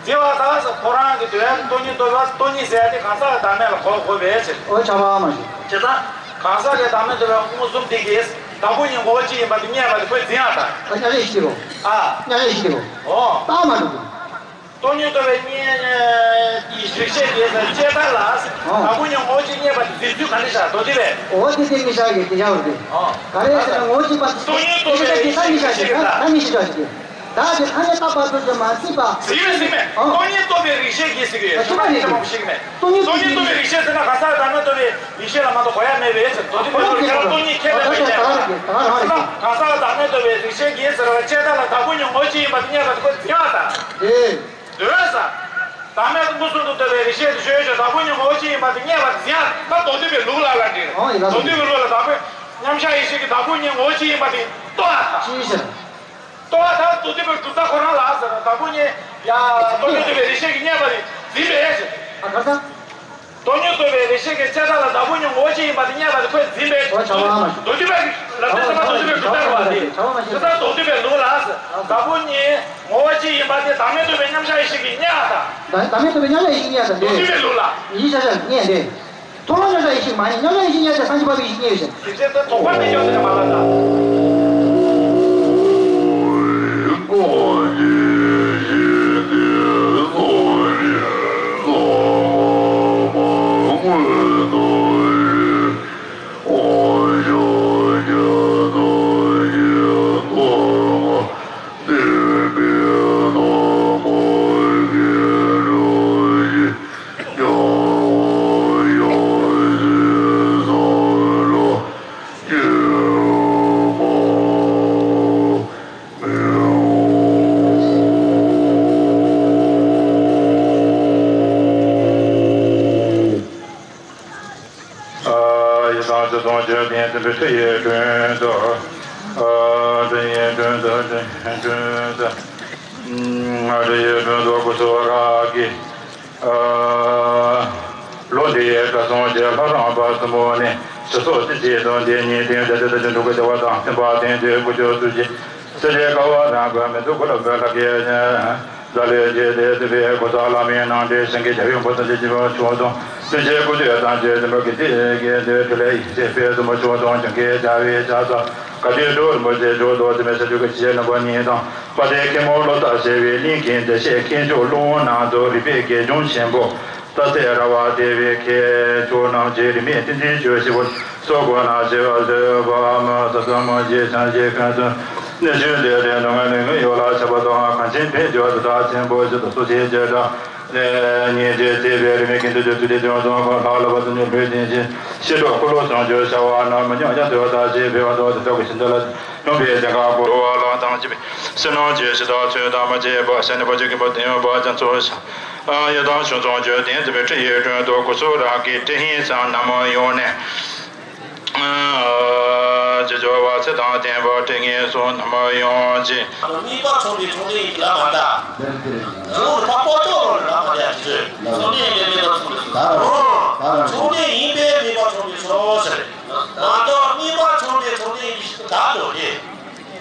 འཛིན་པ་དག་ས་ཁོ་རང་གི་དོན་སྟོང་ཉིད་རྟོགས་པ་སྟོང་ཉིད་ཟེར་ཡ་དེ་གང་ཟག་གི་བདག་མེད་ལ་གོ་དགོས་པའི་ཕྱིར། ཨོ་ཆ་བ་མ་ཞིག་བྱས་ཙང་། གང་ཟག་གི་བདག་མེད་རྟོགས་པའི་མངོན་སུམ་དེ་གིས་བདག་ཕུང་གཉིས་ངོ་བོ་གཅིག་ཡིན་པ་དེ་རྙེད་པ་དེ་ཁོས་འཛིན་ཡག་དང་། ཨ་མཉམ་གཞག་ཡེ་ཤེས་དེ་རོ། ཨ། མཉམ་གཞག་ཡེ་ཤེས་དེ་རོ། ཨོ། རྟགས་མ་གྲུབ་པ། སྟོང་ཉིད་རྟོགས་པའི་རྙེད་ཡེ་ཤེས་དེ་དཔྱད་བདག་ལ། ཨོ། བདག་ཕུང་གཉིས་ངོ་བོ་གཅིག་རྙེད་པ་དེ་འཛིན་ཚུལ་ག་འདྲ་ཤག་མདོ་སྡེ་པས། འོ་དེ་དེ་ངེས་ཤག་གི་དེ་ཡག་རེད། ཨོ། ག་རེ་ཟེར་ན་ངོ་བོ་གཅིག་པ་དེ་སྟོང་ཉིད་རྟོགས་པའི་རིགས་ཤེས་ཀྱི་ད་ངེས་ཤག་གི་ད་ད་ངེས་ཤག་གི་བདག་དེ་ཐ་སྙད་བཏགས་པ་ཚོ་དེ་མ་སྲིད་པ། ཟིན་མེད་ཟིན་མེད། ཨོ། སྟོང་ཉིད་རྟོགས་པའི་རིགས་ཤེས་ཀྱི་ཟེར་གི་ཡོད། ཨ་ཤེས་པ་རེད་དེ། ཤེས་ཀྱི་མེད། སྟོང་ཉིད་རྟོགས་པའི་རིགས་ཤེས་ཟེར་ན་གང་ཟག་བདག་མེད་རྟོགས་པའི་རིགས་ཤེས་ལ་མ་གཏོགས་གོ་ཡ་མེད་པའི་ཕྱིར། མདོ་སྡེ་པས་ཁྱེད་རང་སྟོང་ཉིད་ཁས་ལེན་པའི་ཕྱིར། ད་ག་རང་རེད། ད་ག་རང་རེད། གང་ཟག་བདག་མེད་རྟོགས་པའི་རིགས་ཤེས་ཀྱིས་ཟེར་བ་དཔྱད་བདག་ལ་བདག་ཕུང་གཉིས་ངོ་བོ་གཅིག་ཡིན་པ་དེ་རྙེད་པ་དེ་ཁོས་འཛིན་ཡག་དང་། ཨེ། འདོད་ས། བདག་མེད་མངོན་སུམ་དུ་རྟོགས་པའི་རིགས་ཤེས་དེ་ཆོས་ཅན། བདག་ཕུང་གཉིས་ངོ་བོ་གཅིག་ཡིན་པ་དེ་རྙེད་པ་འཛིན་ཡག་ད་མདོ་སྡེ་པའི་ལུགས་ལ་ལ་འགྲིག་རེད། ཨོ་ཡིན་ལ་མདོ་སྡེ་པའི་ལུགས་ལ་བདག་ཕུང་མཉམ་གཞག་ཡེ་ཤེས་ཀྱིས་བདག་ཕུང་གཉིས་ངོ་བོ་གཅིག་ཡིན་པ་དེ་རྟོགས་ཡག་དང་། ཅི་ཡིན་ཟེར། རྟོགས་པ་དང་མདོ་སྡེ་པའི་གྲུབ་མཐའ་ཁོ་རང་ལ་ཟེར་བ། བདག་ཕུང་གཉིས་ཡ་སྟོང་ཉིད་རྟོགས་པའི་རིགས་ཤེས་ཀྱིས་རྙེད་པ་དེ་འཛིན་པའི་ཕྱིར། ཨ་ག་ས། སྟོང་ཉིད་རྟོགས་པའི་རིགས་ཤེས་ཀྱིས་དཔྱད་བདག་ལ་བདག་ཕུང་གཉིས་ངོ་བོ་གཅིག་ཡིན་པ་དེ་རྙེད་པ་དེ་ཁོས་འཛིན་པའི། ཨོ་བྱ་བ་མ་ཞིག་མདོ་སྡེ་པའི་ལ་དེ་ཚང་མ་མདོ་སྡེ་པའི་གྲུབ་མཐའ་རེད་བ་དེ། བྱ་བ་མ་ཞིག་དེ་ལྟར་མདོ་སྡེ་པའི་ལུགས་ལ་ཟེར། བདག་ཕུང་གཉིས་ངོ་བོ་གཅིག་ཡིན་པ་དེ་བདག་མེད་རྟོགས་པའི་མཉམ་གཞག་ཡེ་ཤེས་ཀྱིས་རྙེད་པ་དང་། བདག་མེད་རྟོགས་པའི་མཉམ་གཞག་ཡེ་ཤེས་རྙེད་པ་དང་། མདོ་སྡེ་པའི་ལུགས་ལ། ཡིན་ཤ་ཤ་རྙེད་དེ། མཐོང་ལམ་མཉམ་གཞག་ཡེ་ཤེས་མ་ཡིན། མཉམ་གཞག་ཡེ་ཤེས་རྙེད་ཅེས་སངས་རྒྱས་པ་པའི་ཡེ་ཤེས་རྙེད་ཡོད་ཅེས། དེ་ཚེ་ད་དོགས་པ་མེད་ཀྱང་ཟེར་ན་མ་ལ་ད། ཡི་དམ་ཆོས་སྲུང་ཆོས་ལྡན་སྲིད་པའི་ཁྲི་ཡི་དྲུང་དུ། ཁྲི་ཡི་དྲུང་དུ་དྲུང་དུ། ཁྲི་ཡི་དྲུང་དུ་སྐུ་གསུང་རབ་ཀྱི། ལོ་འདིའི་དགའ་སོང་གི་ལྷ་རམས་པ་གསུམ་པོ་ནི། ཞི་སོགས་སྲིད་ཞིའི་དོན་དེ་ཉིད་དེ་འདྲ་དེ་དང་འགྲོ་ཀུན་བདེ་བ་དང་མཐུན་པ་དེང་དུས་དཀོན་མཆོག་ཐུགས་རྗེ་སྲིད་པའི་དགའ་བ་རང་དགོས་མི་འདུག་གོ་ལ་བོད་ལ་སྐད་ཅན། ཛ་ལེ་རྗེ་དེ་སྲིད་པའི་གོ་ས་བླ་མའི་ནང་འདྲེན་ཞིང་གི་རྒྱལ་བའི་འབོད་ཚོགས་ཀྱི་སྤྱི་བོ་མཆོག་དང་། སྲིད་ཞིའི་སྐུ་དུས་དང་རྗེ་བཙུན་པ་གི་ཚེ་གི་དུས་དེ་ལས་ཡིན་ཞེས་པའི་གསུམ་པོ་མཆོག་དང་། ཀྱང་གི་བྱ་བའི་བྱ་ས་ག་དུས་གྲོལ་མོ་ཞེས་མཆོག་ཏུ་དེ་མེད་ས་ཆུ་གི་ཞེས་ནམ་པ་ཉིད་དང་། དཔལ་ལྡན་མཁན་མོ་བློ་བཟང་ཞེས་པའི་གླིང་གི་བདེ་གཤེགས་མཁས་མཆོག་ཀླུ་དབང་ནང་དུ་རིག་པའི་དགེ་སྦྱོང་ཆེན་པོ། རྟ་ཚེ་ར་བ་སྡེ་བའི་མཁས་མཆོག་རྣམས་ཀྱིས་རིས་མེད་བསྟན་འཛིན་ཆོས་ཞིག་པོ་སོགས་སྒོ་ན་ཞེས་པ་བཟོད་པའམ་ཟབ་གསང་མ་ཞེས་བྱང་ཞེས་ཀུན་གསུམ་གནས་ཆུང་དེ་རེ་ནོ་ངན་ལས་ངན་ཡོ་ལ་ཆ་པ་དང་གང་ཆེན་ཕན་བྱོ་དུ་དག་ཆེན་པོ་ཞིག་ཏུ་སོ་ཞེས་བརྗོད་དང་། ཉིན་རྗེ་བརྩེ་བའི་རིས་མེད་ཀྱི་འདུ་བྱེད་ཚུལ་ལས་བྱུང་སོང་གང་ལྷག་ལ་བ་ཚུ་ནི་ལུས་རྟེན་ཅན་ཤེས་གྲོགས་འཁོར་ལོ་བྱང་ཆུབ་བྱ་བ་རྣམས་མི་ཉམས་ཡང་དུ་བ་དག་ཅེས་འབད་བ་དང་དེ་དག་གི་ཤིན་ཏུ་ལ། སྣང་བའི་སྦྱིན་པ་བསྐུར་བ་ལ་དང་བཅས་པའི་བསོད་ནམས་ཀྱི་གཞི་དང་ཚུལ་དང་མ་བཅས་པ་ཤ་ནི་བ་ཅི་གི་བ་དེ་ཡོད་པ་ཅན་ཚོ་ཤ་ཡི་དང་ཆུང་ཚོང་བརྗོད་ལྡན་དུ་བའི་ཁྲི་ཡི་དྲུང་དུ་སྐུ་གསུང་རབ་ཀྱི་ཁྲི་ཧིང་སང་ནམ་ཡོང་ནས། ཅི་བྱ་བ་ཚེ་དང་ལྡན་པ་ཁྲི་ངན་སོང་ནམ་ཡོང་ཅི། དམིགས་པ་ཚོམ་པའི་ཚོམ་ལྡན་ཡིན་གྱི་ལ་མ་འདའ། རི་བོ་ནི་ཕ་སྤོ་ཏོ་རོ་ལ་མ་འདའ་ཅི་ཚོད། ཚོམ་ལྡན་ཡིན་པས་དམིགས་པ་ཚོམ་པའི་ཚོམ། ཚོམ་ལྡན་ཡིན་པས་དམིགས་པ་ཚོམ་པའི་ཚོམ་ཟེར། མ་གཏོགས་དམིགས་པ་ཚོམ་པའི་ཚོམ་ལྡན་ཡིན་གྱི་ལ་འདོད་དེ།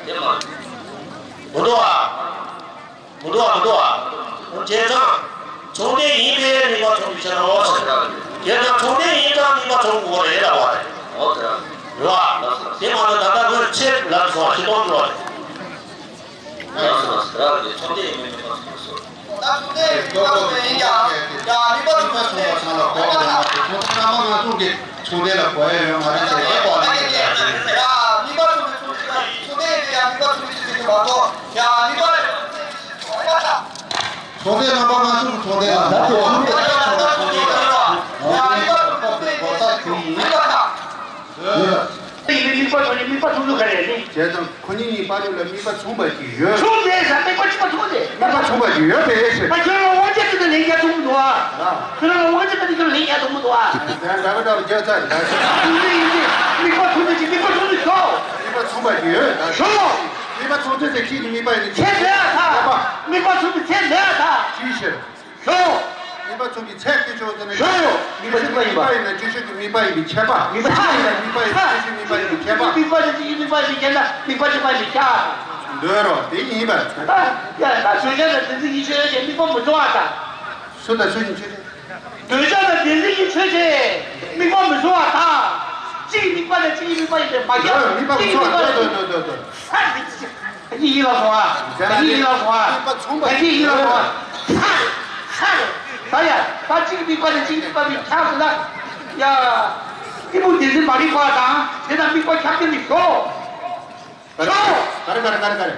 དེ་མ་རེད། མི་འདུག་ཨ། མི་འདུག་ཨ། མི་འདུག་ཨ། བྱས་ཙང་། ཚོམ་ལྡན་ཡིན་པས་དམིགས་པ་ཚོམ་པའི་ཕྱིར་རོ་ཟེར། བྱས་ཙང་ཚོམ་ལྡན་ཡིན་ཙང་དམིགས་པ་ཚོམ་དགོས་རེད་ལབ་པ་རེད། རེད་བ། དེ་མ་ནི་ད་ལྟ་ཁོས་ཚེ་ལབ་སོང་བ་ཤི་སྟོང་འགྲོ་རེད། ལགས་སོ། རང་གི་ཚོམ་ལྡན་ཡིན་པས་དམིགས་པ་ཚོམ་པའི་ཚོམ། ད་ཚོགས་སྡེ་མི་མ་ཚོགས་པའི་ཡིན་ཀྱང་ཡ་མི་མ་ཚོགས་པའི་ཚོགས་སྡེ་ཚང་ལ་གོ་བ་ལེན་མ་ཐུབ། ཚོགས་སྡེ་རྣམ་པ་སྣ་ཚོགས་ཀྱི་ཚོགས་སྡེ་ལ་གོ་ཡ་ཡོད་མ་རེད་ཟེར་དེ་གོ་བ་ལེན་གྱི་ཡ་མི་མ་ཚོགས་པའི་ཚོགས་སྡེ་ཚོགས་སྡེ་ཡིན་ཀྱང་ཡ་མི་མ་ཚོགས་པའི་ཚོགས་སྡེ་མ་གཏོགས་ཡ་མི་མ་ཚོགས་པའི་ཚོགས་སྡེ་ཡིན་ཀྱང་ཡ། ཚོགས་སྡེ་རྣམ་པ་སྣ་ཚོགས་ཀྱི་ཚོགས་སྡེ་ལ་ད་དེ་ཚོགས་སྡེ་ཚོགས་སྡེ་ལ་ཡ་མི་མ་ཚོགས་པའི་ཚོགས་སྡེ་གོ་ས་གང་ཡིན། ཡིན་པ་དང་། ཡིན། དེ་ཡིན་པའི་དམིགས་པ་ཚོགས་ནི་དམིགས་པ་ཚོགས་ཚུལ་ག་རེ་རེད། བྱས་ཙང་ཁོ་གཉིས་གཉིས་པ་ལུགས་ལ་དམིགས་པ་མཚུངས་པ་ཅིག་ཡོད། མཚུངས་ཏེ་ཟ་དམིགས་པ་གཅིག་པ་མཚུངས་ཏེ། དམིགས་པ་མཚུངས་པ་ཅིག་ཡོད་པའི་ཕྱིར། ད་ཁྱོད་རང་དབང་ཆ་དེ་ལེན་རྒྱུ་མི་འདུག་ཨ། ཁྱོད་རང་དབང་ཆ་དེ་ཁྱོད་ལེན་རྒྱུ་མི་འདུག་ཨ། ཡང་འདྲ་པོ་འདྲ་པོ་རྒྱག་ཚར་ད། ཡིན་ཡིན་དམིགས་པ་མཚུངས་ཏེ་ཅིག་དམིགས་པ་མཚུངས་ཏེ་ཤོག་དམིགས་པ་མཚུངས་པ་ཅིག་ཡོད་ད། ཤོག་དམིགས་པ་མཚུངས་ཏེ་ཟེར་ཁྱེད་ཀྱི་དམིགས་པ་ཡིན་ནི་ཁྱེད་ལས་ཨ་ཐ། དམིགས་པ་མཚུངས་ཏེ་ཁྱེད་ལས་ཨ་ཐ། ཅིའི་ཕྱིར། ཤོག་དམིགས་པ་མཚུངས་པའི་ཚད་དེ་ཆོག་ཟེར་ན། ཤོག་ཡོ། དམིགས་པ་མཚུངས་པ་ཡིན་པ། དམིགས་པ་ཡིན་ན་རྗེས་ཤུལ་གྱི་དམིགས་པ་ཡིན་པའི་ཁྱད་པར། དམིགས་པ་གཅིག་པ་ཡིན་ན་དམིགས་པ་ཡིན་པའི་རྗེས་ཤུལ་དམིགས་པ་ཡིན་པའི་ཁྱད་པར། དམིགས་པ་དེ་གཅིག་དམིགས་པ་ཡིན་པའི་ཁྱད་པར། དམིགས་པ་གཅིག་པ་ཡིན་པའི་ཁྱད་པར། འདོད་རོ་དེ་ཡིན་པ། ད་ཡ་ད་བརྗོད་བྱ་དང་བདེན་འཛིན་གྱི་ཆོས་ཅན་དམིགས་པ་མི་འདུག་ཨ་ད། སུ་དང་སུ་ཡིན་ཆོས་ཅན། བརྗོད་བྱ་དང་བདེན་འཛིན་གྱི་ཆོས་ཅན་དམིགས་པ་མི་འདུག་ཨ་ད། གཅིག་དམིགས་པ་དང་གཅིག་དམིགས་པ་ཡིན་པའི་མ་འདོད་ཁྱབ་དམིགས་པ་མི་གཅིག་འདོད་དམིགས་པ་འདོད་འདོད་འདོད་འདོད། ས་རིག་ད་གཅིག་ཡིད་ལ་སོང་ཨ། ད་གཅིག་ཡིད་ལ་སོང་ཨ། ད་གཅིག་ཡིད་ལ་སོང་ཨ། ཚ་རེད། ཚ་རེད། ད་ཡ། ད་གཅིག་དམིགས་པ་ནས་གཅིག་དམིགས་པ་མི་ཁྱབ་ཟེར་ན། ཡ། གཏི་མུག་བདེན་འཛིན་མ་རིག་པ་དང་དེ་དང་དམིགས་པ་ཁྱབ་མཁན་གྱི་ཤོག་ག་རེ་ག་རེ་ག་རེ་ག་རེ།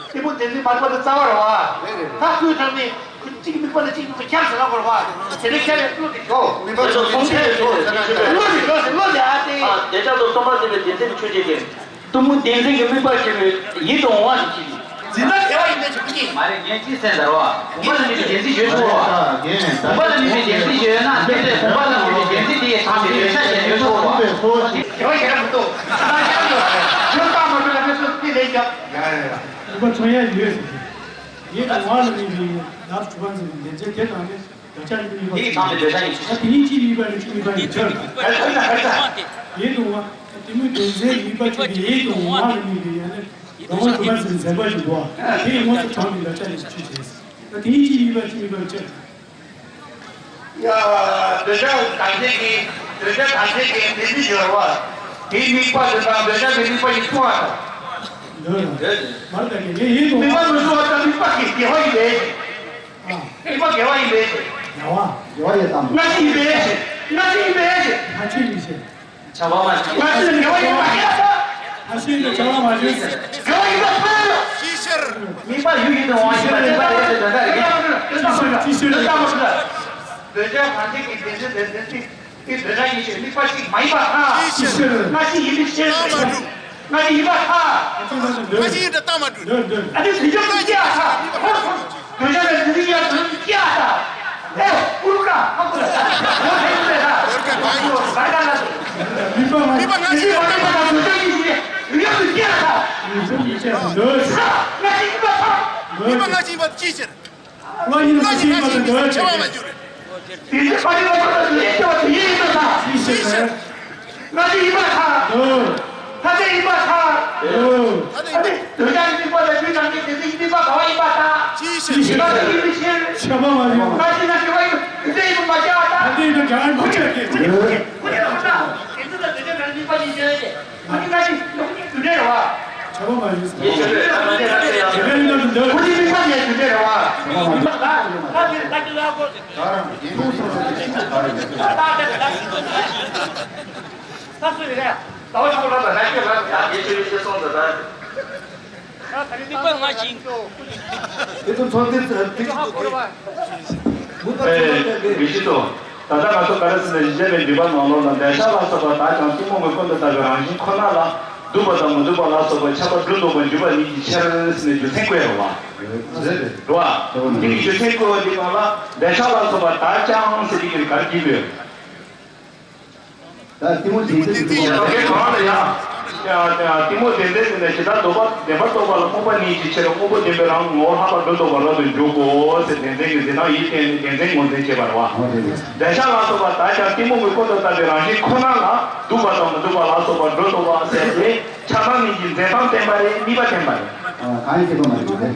གཏི་མུག་བདེན་འཛིན་མ་རིག་པ་དེ་རྩ་བ་རེད་བ། རེད་རེད་རེད། ད་ཁོས་དྲངས་ནས་ཁོ་གཅིག་དམིགས་པ་ནས་གཅིག་དམིགས་པ་ཁྱབ་ཟེར་ན་གོ་རེད་བ། དེ་ནས་ཁྱབ་པའི་བློ་དེ་ཤོག་མི་འབའ་ཚོགས་ཀྱི་ཆོས་ཤོག་ཟེར་ན་ཁྱབ་པའི། བློ་དེ་ཤོག་ཟེར་བློ་དེ་ཨ་ཏེ། ཨ་བདེ་འཇགས་དང་སྟོང་པ་ཟེར་བའི་བདེན་ཚིག་གི་ཆོས་ཅན་གྱི། གཏི་མུག་བདེན་འཛིན་གྱི་དམིགས་པ་ཆེ་བའི་ཡིད་དུ་འོང་བ་ཞིག་བྱེད་ཀྱི། འཛིན་སྟངས་དེ་བ་ཡིན་པའི་ཆོས་ཉིད། མ་རེད་ངས་ཅི་ཟེར་ཟེར་བ། བུམ་པ་ལ་དམིགས་པའི་བདེན་འཛིན་ཡོད་ཆོག་བ། བུམ་པ་ལ་དམིགས་པའི་བདེན་འཛིན་ཡོད་ན་དེ་ལས་བུམ་པ་ལ་དམིགས་པའི་བདེན་འཛིན་དེ་ཡི་དྲངས་པའི་འདོད་ཆགས་ཅན་ཡོད་ཆོག་བ། དེ་བ་ཡིན་ན་མི་འདུག་ད་ཡང་ཡོད་ཡོད་པ་མ་གྲུབ་ན་མི་སུ་དེ་ལས་ཀྱང་། ཡ་ཡ་ཡ། བུམ་པ་མཚོན་ཡ་ཡོད་ཟེར་གྱི། ཡིད་དུ་འོང་བ་ལ་དམིགས་པའི་ནག་གྲུབ་པ་འཛིན་པའི་བདེན་འཛིན་དེ་དང་ནི། འདོད་ཆགས་ཀྱི་དམིགས་པ། དེ་ཡི་དྲངས་པའི་འདོད་ཆགས་ཉིད་ཆོས་ཅན། དེ་ཉིད་ཀྱི་དམིགས་པ་ནི་ཆོས་དམིགས་པ་ཡི་ཕྱིར། ཡིད་དུ་འོང་བ། གཏི་མུག་བདེན་འཛིན་དམིགས་པ་ཆེ་བའི་ཡིད་དུ་འོང་བ་ལ་དམིགས་པའི་ཡང་ན་ལོང་བ་གྲུབ་པ་ཟེར་བའི་འཛིན་པ་ཞིག་འདུག་པ། དེ་ཡི་དངོས་སུ་དྲངས་པའི་འདོད་ཆགས་ཉིད་ཆོས་ཅན། དེ་ཉིད་ཀྱི་དམིགས་པ་ཆོས་དམིགས་པ་ཡི་ཕྱིར། ཡ། འདོད་ཆགས་དང་ཚིག་གིས་འདོད་ཆགས་དང་ཚིག་གིས་བདེན་འཛིན་སྦྱོར་བ། དེའི་དམིགས་པ་དེ་དང་འདོད་ཆགས་ཀྱི་དམིགས་པ་ཡིན་མཚུངས་པ་དང་། འདོད། མར་དག་གི་ངའི་ཡིད་དུ་འོང་བ། དམིགས་པ་མི་མཚུངས་པ་དང་དམིགས་པ་གི་དགེ་བ་ཡིན་པས། ཨ། དམིགས་པ་དགེ་བ་ཡིན་པས། དགེ་བ། དགེ་བ་ཡོད་དམ། སྔ་ཕྱི་ཡིན་པས། སྔ་ཕྱི་ཡིན་པས། སྔ་ཕྱི་ཡིན་པས། བྱ་བ་མ་བྱུང་། སྔ་ཕྱི་ལ་དགེ་བ་ཡིན་པ་ཡིན་ས། སྔ་ཕྱི་ལ་བྱ་བ་མ་བྱུང་ས། དགེ་བ་ཡིན་པ་ཐལ། དམིགས་པ་ཡུལ་ཡིན་དུ་འོང་བ་ཡིན་པ་དམིགས་པ་རེད་ཟེར་དོན་དག་རེད། འདོད་ཆགས་དང་ཚིག་གི་བདེན་འཛིན་བདེན་ཚིག་དེ་འདོད་ཆགས་ཡིན་ཞེས་དམིགས་པ་གཅིག་མ་ཡིན་པར་ཐལ། སྔ་ཕྱི་ཡིན་པའི་ཕྱིར། སྔ་ཕྱི་ཡིན་པར་ཐལ། སྔ་ཕྱི་ཡིན་པ་ཐལ། སྔ་ཕྱི་ཡིན་དུ་བཏང་མ་འགྲུབ། འདོད་འདོད། ཨ་ནི་དེ་ཡོད་པའི་ཕྱིར་ཐལ། འདོད་ཆགས་དང་འདོད་ཆགས་ཡོད་པའི་ཕྱིར་ཐལ། ཨེ། ཀུར་ཀ་ཧ་གོ་ལ། འདོད་ཆགས་ཡིན་པས་ཐལ། འདོད་ཆགས་གང་ཡིན། ག་རེ་ག་ལ། མིག་པ་མ་མིག་པ་སྔ་ཕྱི་ཡིན་པ་ཐལ། འདོད་ཆགས་ཡིན་ཞེས་ཡོད་པའི་ཕྱིར་ཐལ། འདོད་ཆགས་ཡིན་པས་ཐལ། སྔ་ཕྱི་ཡིན་པ་ཐལ། མིག་པ་སྔ་ཕྱི་ཡིན་པ་ཅིའི་ཕྱིར། སྔ་ཕྱི་སྔ་ཕྱི་ཡིན་པ་དང་འདོད་ཆགས་ཡོད་པའི་ཕྱིར། དེ་ཚེ་ཕ་རི་བ་ཚོ་དང་དེ་ཚེ་སྐྱེ་བ་དེ་ཡིན་ཡིན་པ་དང་། ཅིའི་ཕྱིར། སྔ་ཕྱི་ཡིན་པར་ཐལ། ཨོ། ཐ་ཚད་ཡིན་པར་ཐལ། ཨོ། ཨ་ནི་འདོད་ཆགས་ཀྱི་དམིགས་པ་དང་དེའི་ནང་གི་དེ་ཚེ་ཡི་དམིགས་པ་ག་བ་ཡིན་པར་ཐལ། ཅིའི་ཕྱིར། ཡིན་པ་དང་ཡིན་པའི་ཕྱིར། ཁྱབ་པ་མ་ཡིན། སྔ་ཕྱི་ན་སྐྱེ་བ་ཡིན་དེ་ཚེ་ཡིན་པ་མ་སྐྱེ་བ་དང་། ད་ལྟའི་ན་ག་རང་མ་སྐྱེ་བ་སྐྱེ། ཁོ་ནི་ལ་ཧོ་ན་དེ་ཚེ་དང་འདོད་ཆགས་ཀྱི་དམིགས་པ་གཉིས་ཡོད་དེ། ཨ་ནི་ང་ཅིག་ཡོང་གི་རྒྱུ་འབྲས་རེད་བ། བྱ་བ་མ་ཡིན་ཟེར། ཡིན་གྱི་རེད། ད་ང་ཅིག་ཡོང་གི་རྒྱུ་འབྲས་རེད་བ། ཁོ་ཚོའི་དམིགས་པ་ངའི་རྒྱུ་འབྲས་རེད་བ། ད་ད་ད་ད་ད་ད་ད་ད། ད་སུ་ཡིན་ནས། ད་བ་ཆུང་ལ་ད་ད་ཁྱོད་ལ་ད་ཡེ་ཆོས་ཡེ་ཆོས་སོང་ད་ད། དམིགས་པ་ང་ཅིག་དེ་ཚོ་ཚོགས་སྡེ་དེ་ཚོ་དགོས་རེད་བ། མུ་མཐའ་ཚོགས་པ་བསྟན་པའི། ཨེ། མི་ཤེས་སོ། ད་ལྟ་ང་ཚོ་ག་རེ་ཟེར་ན་གཞི་འབྲས་མེད་འདུས་པ་ནང་ལོགས་ལ་འདོད་ཆགས་ལ་སོགས་པ་དག་ཀྱང་གཏི་མུག་གི་ཀུན་ཏུ་བརྟགས་པའི་རང་བཞིན་ཁོ་ན་ལ་སྡུག་པ་དང་མི་སྡུག་པ་ལ་སོགས་པ་ཁྱབ་པ་སྒྲོ་འདོགས་པ་འཇུག་པ་ཉིད་ཀྱི་ཕྱིར་ཟེར་ནས་རྒྱུ་མཚན་བཀོད་ཡོད་རེད་བ། རེད་རེད། རེད་བ། འདི་གི་རྒྱུ་མཚན་བཀོད་པ་འདི་སྒང་ལ་འདོད་ཆགས་ལ་སོགས་པ་དག་ཀྱང་ཟེར་དེ་གི་ག་རེ་བྲིས་ཡོད། ད་གཏི་མུག་བདེན་འཛིན་གྱི་སྡུག་པ། དེ་གང་ལ་ཡང་། ཡང་ཡང་གཏི་མུག་བདེན་འཛིན་ཟེར་ནས་ཇི་ལྟར་ལྡོག་པ་བདེན་པར་རྟོག་པ་ལ་རྨོངས་པ་ཉིད་ཀྱི་ཕྱིར་དངོས་པོ་བདེན་པའི་རང་ངོ་བོ་ལྷག་པར་སྒྲོ་འདོགས་པ་རབ་ཏུ་འཇུག་གོ་ཟེར། བདེན་འཛིན་གྱི་འཛིན་སྟངས་ཡིད་བརྟེན་ནས་བདེན་འཛིན་ངོས་འཛིན་བྱེད་པ་རེད་བ། འོ་རེད་རེད། འདོད་ཆགས་ལ་སོགས་པ་དག་ཀྱང་གཏི་མུག་གི་ཀུན་ཏུ་བརྟགས་པའི་རང་བཞིན་ཁོ་ན་ལ་སྡུག་པ་དང་མི་སྡུག་པ་ལ་སོགས་པ་སྒྲོ་འདོགས་པ་ཟེར་ཏེ་ཆགས་སྡང་གཉིས་ཀྱི་འཛིན་སྟངས་བསྟན་པ་རེད། དམིགས་པ་བསྟན་པ་རེད། ཨ། གང་ཡིན་ཐེག་པ་མ་རེད་རེད།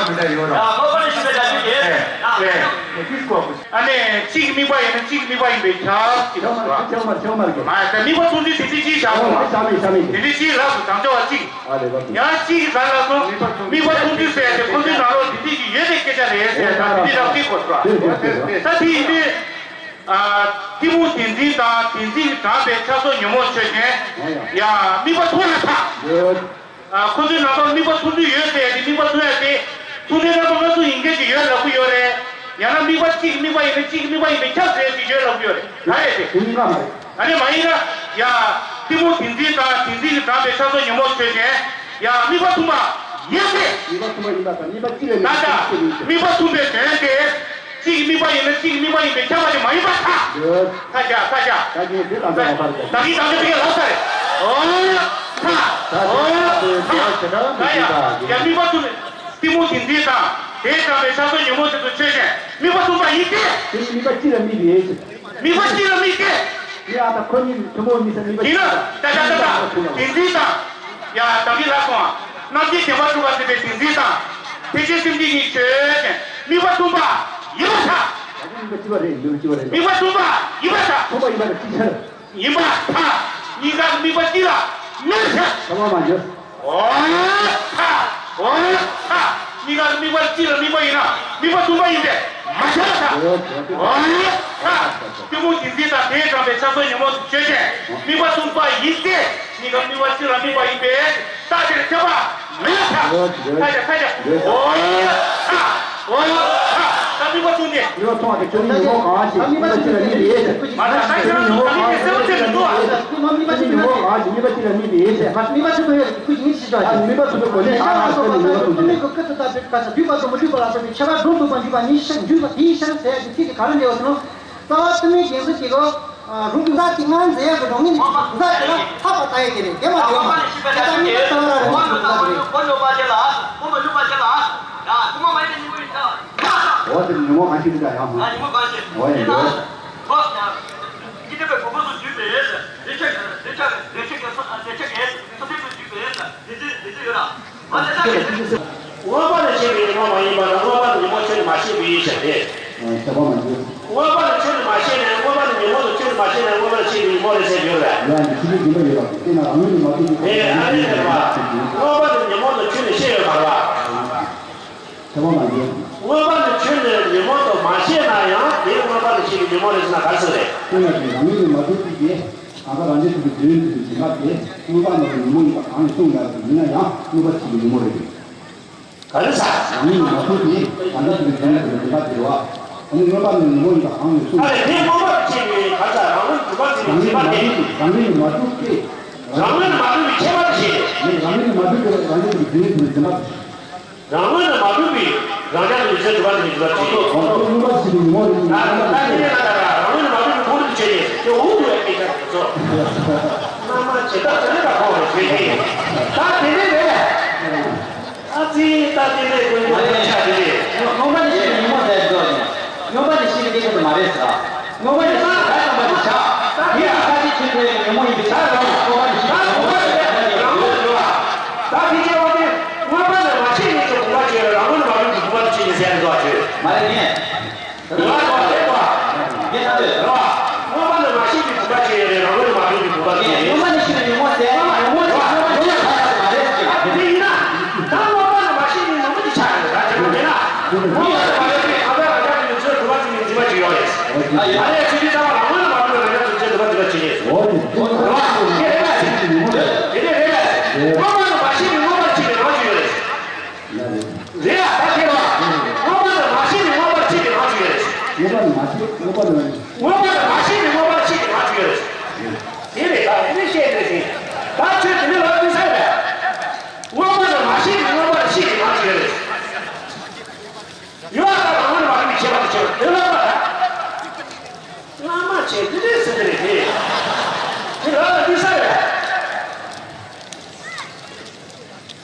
འདྲ་མི་འདྲ་ཡོད་ར། ཡ་ལོག་པ་ནས་ཞུས་པའི་བརྡ་སྤྲོད་ཡིན། ཨེ་ཡ། ཨེ་ཨེ་ཅིག་གོ། ཨ་ནི་གཅིག་དམིགས་པ་ཡིན་ན་གཅིག་དམིགས་པ་ཡིན་པས་ཁྱབ་ཅིག་ཁྱོད་མ་རེད། ཁྱོད་མ་རེད། ཁྱོད་མ་རེད། མ་ད་དམིགས་པ་མཚོན་ཚུལ་དེ་འདྲ་ཅིག་བཞག་དགོས་མ། བྱ་མེད་བྱ་མེད་ཀྱི། དེ་འདྲ་ཅིག་ལབ་སོང་། དམ་བཅའ་བ་གཅིག་ཨ་རེད་བ། ཡང་གཅིག་ག་ལབ་སོང་། དམིགས་པ་མཚོན་ཚུལ་ཟེར་ཡ་དེ་ཁོ་ཚོའི་ནང་ལོགས་དེ་འདྲ་ཅིག་ཡོད་པའི་སྐད་ཆ་རེད་ཟེར་ཡ་དང་། དེ་འདྲ་རང་གཅིག་གོ་ཚོ། ད་དེ་ཡིན་དུས། ཨ། གཏི་མུག་བདེན་འཛིན་དང་བདེན་འཛིན་གྱིས་དྲངས་པའི་ཆགས་སོགས་ཉོན་མོངས་ཆོས་ཅན། ཡང་དམིགས་པ་མཚོན་ལ་ཐག་ཡོད། ཨ། ཁོ་ཚོའི་ནང་དུ་དམིགས་པ་མཚོན་ཚུལ་ཡོད་ཟེར་ཡ་དེ། དམིགས་པ་མཚོན་ཡ་དེ། མཚོན་དོན་རྣམ་པ་ལྔ་ཚོགས་ཡིན་མཁན་ཅིག་ཡོད་ལབ་ཀྱི་ཡོད་རེད། ཡང་ན་དམིགས་པ་གཅིག་གི་དམིགས་པ་ཡིན་ན་གཅིག་གི་དམིགས་པ་ཡིན་པས་ཁྱབ་ཟེར་ཡ་ཅིག་ཡོད་ལབ་ཀྱི་ཡོད་རེད། ག་རེད་དེ། དེ་གཉིས་ཀ་མ་རེད། ཨ་ནི་མ་ཡིན་ན། ཡ། གཏི་མུག་བདེན་འཛིན་དང་བདེན་འཛིན་གྱིས་དྲངས་པའི་ཆགས་སོགས་ཉོན་མོངས་ཆོས་ཅན། ཡ། དམིགས་པ་མཚུངས་པ་ཡིན་ཏེ། དམིགས་པ་མཚུངས་པ་ཡིན་པ་དང་དམིགས་པ་གཅིག་ལས་མེད་པའི་ད་ལྟ་ཆོས་ཅན། དམིགས་པ་མཚུངས་པའི་དོན་དེ། གཅིག་གི་དམིགས་པ་ཡིན་ན་གཅིག་གི་དམིགས་པ་ཡིན་པས་ཁྱབ་པ་དེ་མ་ཡིན་པར་ཐལ། ཡོད། ཐལ་བྱ་ཐལ་བྱ། ད་གིན་དེ་དང་ཚང་བ་ཕར་བྱ། ད་གིན་དང་ཚང་བ་ལབ་ས་རེད། ཨོ། ཐལ། ད་ཨོ། དེ་ཐལ། དེ་ད་ཡ། ཡ་དམིགས་པ་མཚུངས་པའི། གཏི་མུག་བདེན་འཛིན་དང་། དེས་དྲངས་པའི་ཆགས་སོགས་ཉོན་མོངས་དེ་ཚོ་ཆོས་ཅན། དམིགས་པ་མཚུངས་པ་ཡིན་ཏེ། དེ་ནི་དམིགས་པ་གཅིག་ལ་དམིགས་པའི་ཕྱིར། དམིགས་པ་གཅིག་ལ་དམིགས་ཏེ། དེ་ཡང་ད་ཁོ་གཉིས་ཐུན་མོང་དམིགས་བསལ་དམིགས་པ་ཡིན་ན། གཅིག་ད་ད་ད་ད། བདེན་འཛིན་དང་། ཡ། ད་གིན་ལབ་སོང་ང་། རྣམ་མཁྱེན་བདེན་པར་གྲུབ་པ་ཟེར་བའི་བདེན་འཛིན་དང་། ཐེག་ཆེན་སེམས་བསྐྱེད་གཉིས་ཆོས་ཅན། དམིགས་པ་མཚུངས་པ་ཡིན་པར་ཐལ། ད་དེ་དམིགས་པ་གཅིག་པ་རེད། དམིགས་པ་གཅིག་པ་རེད། དམིགས་པ་མཚུངས་པ་ཡིན་པར་ཐལ། མཚུངས་པ་ཡིན་པ་རེད། གཅིག་ཆར། ཡིན་པར་ཐལ། གཉིས་ཀ་དམིགས་པ་གཅིག་ལ་དམིགས་པར་ཐལ། ཚང་མ་མ་འགྱུར། འོ་ཐལ། འོ་ཐལ། གཉིས་ཀ་དམིགས་པ་གཅིག་ལ་དམིགས་པ་ཡིན་ན་དམིགས་པ་མཚུངས་པ་ཡིན་ཏེ་མ་ཁྱབ་པར་ཐལ། འོ་ཐལ། གཏི་མུག་བདེན་འཛིན་དང་དེས་དྲངས་པའི་ཆགས་སོགས་ཉོན་མོངས་ཆོས་ཅན། དམིགས་པ་མཚུངས་པ་ཡིན་ཏེ། གཉིས་ཀ་དམིགས་པ་གཅིག་ལ་དམིགས་པ་ཡིན་པས་རྟགས་དེར་ཁྱབ་པ་མེད་པར་ཐལ། ཁ་ཆ་ཁ་ཆ། འོ་ཐལ། འོ་ཐལ། ད་དམིགས་པ་མཚུངས་ཏེ། དམིགས་པ་མཚུངས་པ་དེ་ཁྱོད་ཉོན་མོངས་གང་ཞིག་དམིགས་པ་གཅིག་ལ་དམིགས་པའི་ཕྱིར། མ་ད་ད་ཁྱོད་རང་ཚོ་ད་མིག་གི་གསལ་བོ་ཆེ་མི་འདུག་ཨ། དམིགས་པ་མཚུངས་པའི་ཕྱིར། དམིགས་པ་མཚུངས་པའི་སྒོ་ནས་ཨ་ནི་ཁོ་ཉིད་ཀྱི་ཆ་ལ་བསྡུས་པ་དང་མི་བསྡུས་པ་ལ་སོགས་པའི་ཁྱད་པར་སྒྲོ་འདོགས་པ་འཇུག་པ་ཉིད་ཕྱིར་འདུས་པ་དེའི་ཕྱིར་ཟེར་ཡག་གི་ཚིག་དེ་ག་རེ་འགྲེལ་བ་ཟེར་ན། རྩ་བ་གཏི་མུག་བདེན་འཛིན་གྱི་ལོ། རང་གི་ངག་གི་ངར་འཛིན་ཡག་གི་རང་ངོས་ནས་ངག་ལ་ལྟ་ཡག་དེ་རེད། དེ་མ་དེ་མ་དེ་ལྟ་བུ་ར་རང་ངོས་སུ་ལྟ་དེ་རེད། འོ་དེ་ཉོན་མོངས་གང་ཞིག་འདི་འདྲ་ཡང་མ། འོ་ཡིན་འདུག་མངོན་པ་ནི་ཤེས་པའི་ཉོན་མོངས་མ་ཡིན་པ་དང་། མངོན་པ་ནི་ཉོན་མོངས་ཁྱོན་ནས་མ་ཤེས་པའི་ཡིད་ཕྱིར་ཏེ། ཨ། ཁྱབ་པ་མ་བྱུང་། མངོན་པ་ནི་ཁྱོན་ནས་མ་ཤེས་ནས། མངོན་པ་ནི་ཉོན་མོངས་དང་ཁྱོན་ནས་མ་ཤེས་ནས། མངོན་པ་ནི་ཤེས་པའི་ཉོན་མོངས་རེད་ཟེར་རྒྱུ་རེད། ཡང་འདི་ཤེས་པའི་རྒྱུ་མ་ཡོད་པ་དེ་ན་རང་ངོས་ནས་མ་ཐུབ་པའི། དེ་ཨ་ནི་ཟེར་བ། མངོན་པ་ནི་ཉོན་མོངས་དང་ཁྱོན་ནས་ཤེས་ཡོད་མ་རེད་བ། ཁྱབ་པ་མ་བྱུང་། མངོན་པ་ནི་ཁྱོན་ནས་ཉོན་མོངས་དང་མ་ཤེས་ན་ཡང་དེ་མངོན་པ་ནི་ཤེས་པའི་ཉོན་མོངས་རེད་ཟེར་ན་ག་རེ་ཟེར་རེད། དེ་ན་དེ་རང་ངོས་ནས་མ་ཐུབ་པའི་དེ། གང་ཟག་རང་རྒྱལ་ཐུབ་པའི་དོན་དུ་འཛིན་པ་དེ་མངོན་པ་ནི་ཉོན་མོངས་ཡིན་པ་གང་ནས་གསུངས་ཡོད་ཡིན་ན་ཡང་མངོན་པ་ཤེས་པའི་ཉོན་མོངས་རེད། ག་རེ་ཟ། རང་ངོས་ནས་མ་ཐུབ་པའི་གང་ཟག་ཐུབ་པའི་དོན་དུ་འཛིན་པ་དེ་རེད་བ། ཨ་ནི་མངོན་པ་ནི་ཉོན་མོངས་ཡིན་པ་གང་ནས་གསུངས་ཡོད། ཨ་ལས་དེ་མངོན་པར་ཤེས་པའི་གང་ཟག་རང་ངོས་སྒྲུབ་པ་འཛིན་པའི་འཛིན་པ་དེ། རང་ངོས་ནས་མ་ཐུབ་པའི། རང་ངོས་ནས་མ་ཐུབ་པའི་ཁྱད་པར་དུ་བྱས་ནས། རང་ངོས་ནས་མ་ཐུབ་པའི་རང་རྒྱལ་ཐུབ་པའི་དོན་དུ་འཛིན་པ། རང་ངོས་ནས་མ་གྲུབ་པའི་རང་རྐྱ་དང་ཡིད་ཆེས་སྒྲུབ་པ་དེ་ནི་སྒྲུབ་པ་བྱེད་ཀྱི། ཁོང་ཁྲོ་མངོན་པར་ཤེས་པའི་ཉོན་མོངས་རེད། ད་ད་དེ་ནས་ང་ད་རང་ངོས་ནས་མ་གྲུབ་པའི་ཁོང་ཁྲོ་དེ་བྱས་ནས་དེ་འུ་ཐུག་པའི་སྐད་ཆ་དེ་ཚོ། སྣ་མ་བྱེད་ཐབས་ཟེར་ན་ད་ཁོང་རེ་བྱེད་ཀྱི། ད་དེ་ནས་རེད། ཨ་ཙི་ད་དེ་ནས་དགོན་པའི་སྐད་ཆ་དེ་རེད། མངོན་པར་ཤེས་པའི་ཉོན་མོངས་ཟེར་འདུག་ཟེར། མངོན་པ་ནི་ཤེས་པའི་སྐད་ཆ་དེ་མ་རེད་ཟེར། མངོན་པ་ནི་ཤེས་པའི་སྒྲ་སྟོན་པ་དེ་བྱ། དེ་ཡང་ས་བཅད་ཆོས་མཐུན་ཡོད་པའི་ཉོན་མོངས་ཡིན་པས་བྱ་རང་ལ་མངོན་པ་ནི་ཤེས་པའི་ཉོན་མོངས་ཟེར་བ་དེ་རང་ངོས་ལ་འགྲོ་བ། ད་དེ་སྐྱེ་བ་དེ་མངོན་པ་ནི་མ་ཤེས་ནས་ཀྱང་བུམ་པ་སྐྱེ་བའི་རང་ངོས་ནས་མ་གྲུབ་ཀྱི་བུམ་པ་དེ་ཤེས་ནས་ཟེར་ནས་འགྲོ་བ་ཆོས། མ་རེད་ངས། རེད་བ། རེད་བ། རེད་བ། མངོན་པ་ནི་མ་ཤེས་པའི་བུམ་པ་སྐྱེ་བའི་རང་ངོས་ནས་མ་གྲུབ་ཀྱི་བུམ་པ་དེ་ཤེས་ནས། མངོན་པ་ནི་ཤེས་པའི་ཉོན་མོངས་ཟེར་ཉོན་མོངས་ཀྱི་ཉོན་མོངས་ཀྱི་ཁ་ལ་མ་རེད་ཟེར། ད་དེ་ཡིན་ན། ད་མངོན་པ་ནི་མ་ཤེས་པའི་ཉོན་མོངས་ཀྱི་ཆ་རེད། ད་དེ་མ་མེད་ན། མངོན་པ་ནི་མ་ཤེས་པའི་གང་ཟག་རང་རྐྱ་དེ་ནི་ཚུར་སྒྲུབ་པ་བྱེད་པའི་འཛིན་པ་ཅིག་ཡོད་རེད། ཨ་ལས་ཚུལ་འདི་ཚང་མ་རང་ངོས་ནས་མ་གྲུབ་པའི་རང་རྐྱ་ཚུལ་འདི་སྒྲུབ་པ་འཛིན་པ་ཅིག་རེད། དེ་རེད་པས། དེ་ནས་རེད་པས། མངོན་པ་ནི་མ་ཤེས་པའི་མངོན་པར་ཤེས་པའི་རང་ཅིག་ཡོད་རེད། རེད་ཡ། ད་དེ་རེད་བ། མངོན་པ་ནི་མ་ཤེས་པའི་མངོན་པར་ཤེས་པའི་རང་ཅིག་ཡོད་རེད། མངོན་པ་ནི་མ་ཤེས། མངོན་པ་ནི། མངོན་པ་ནི་མ་ཤེས་པའི་མངོན་པར་ཤེས་པའི་རང་ཅིག་ཡོད་རེད། དེ་རེད། ད་དེ་ནས་བཤད་དེ་ཟིན། ད་ཁྱོད་དེ་ནས་ལབ་དུས་ས་རེད། མངོན་པ་ནི་མ་ཤེས་པའི་མངོན་པར་ཤེས་པའི་རང་ཅིག་ཡོད་རེད། ཡོད་ཨ། ད་རང་ངོས་ནས་མ་གྲུབ་པའི་ཁྱད་པར་དུ་བྱས་པ་དེ་ལ་ལབ་པ། སྔ་མ་བྱས་དེ་འདྲས་ཟེར་དེ་རེད་དེ། དེ་ལ་ལ་འདི་ས་རེད།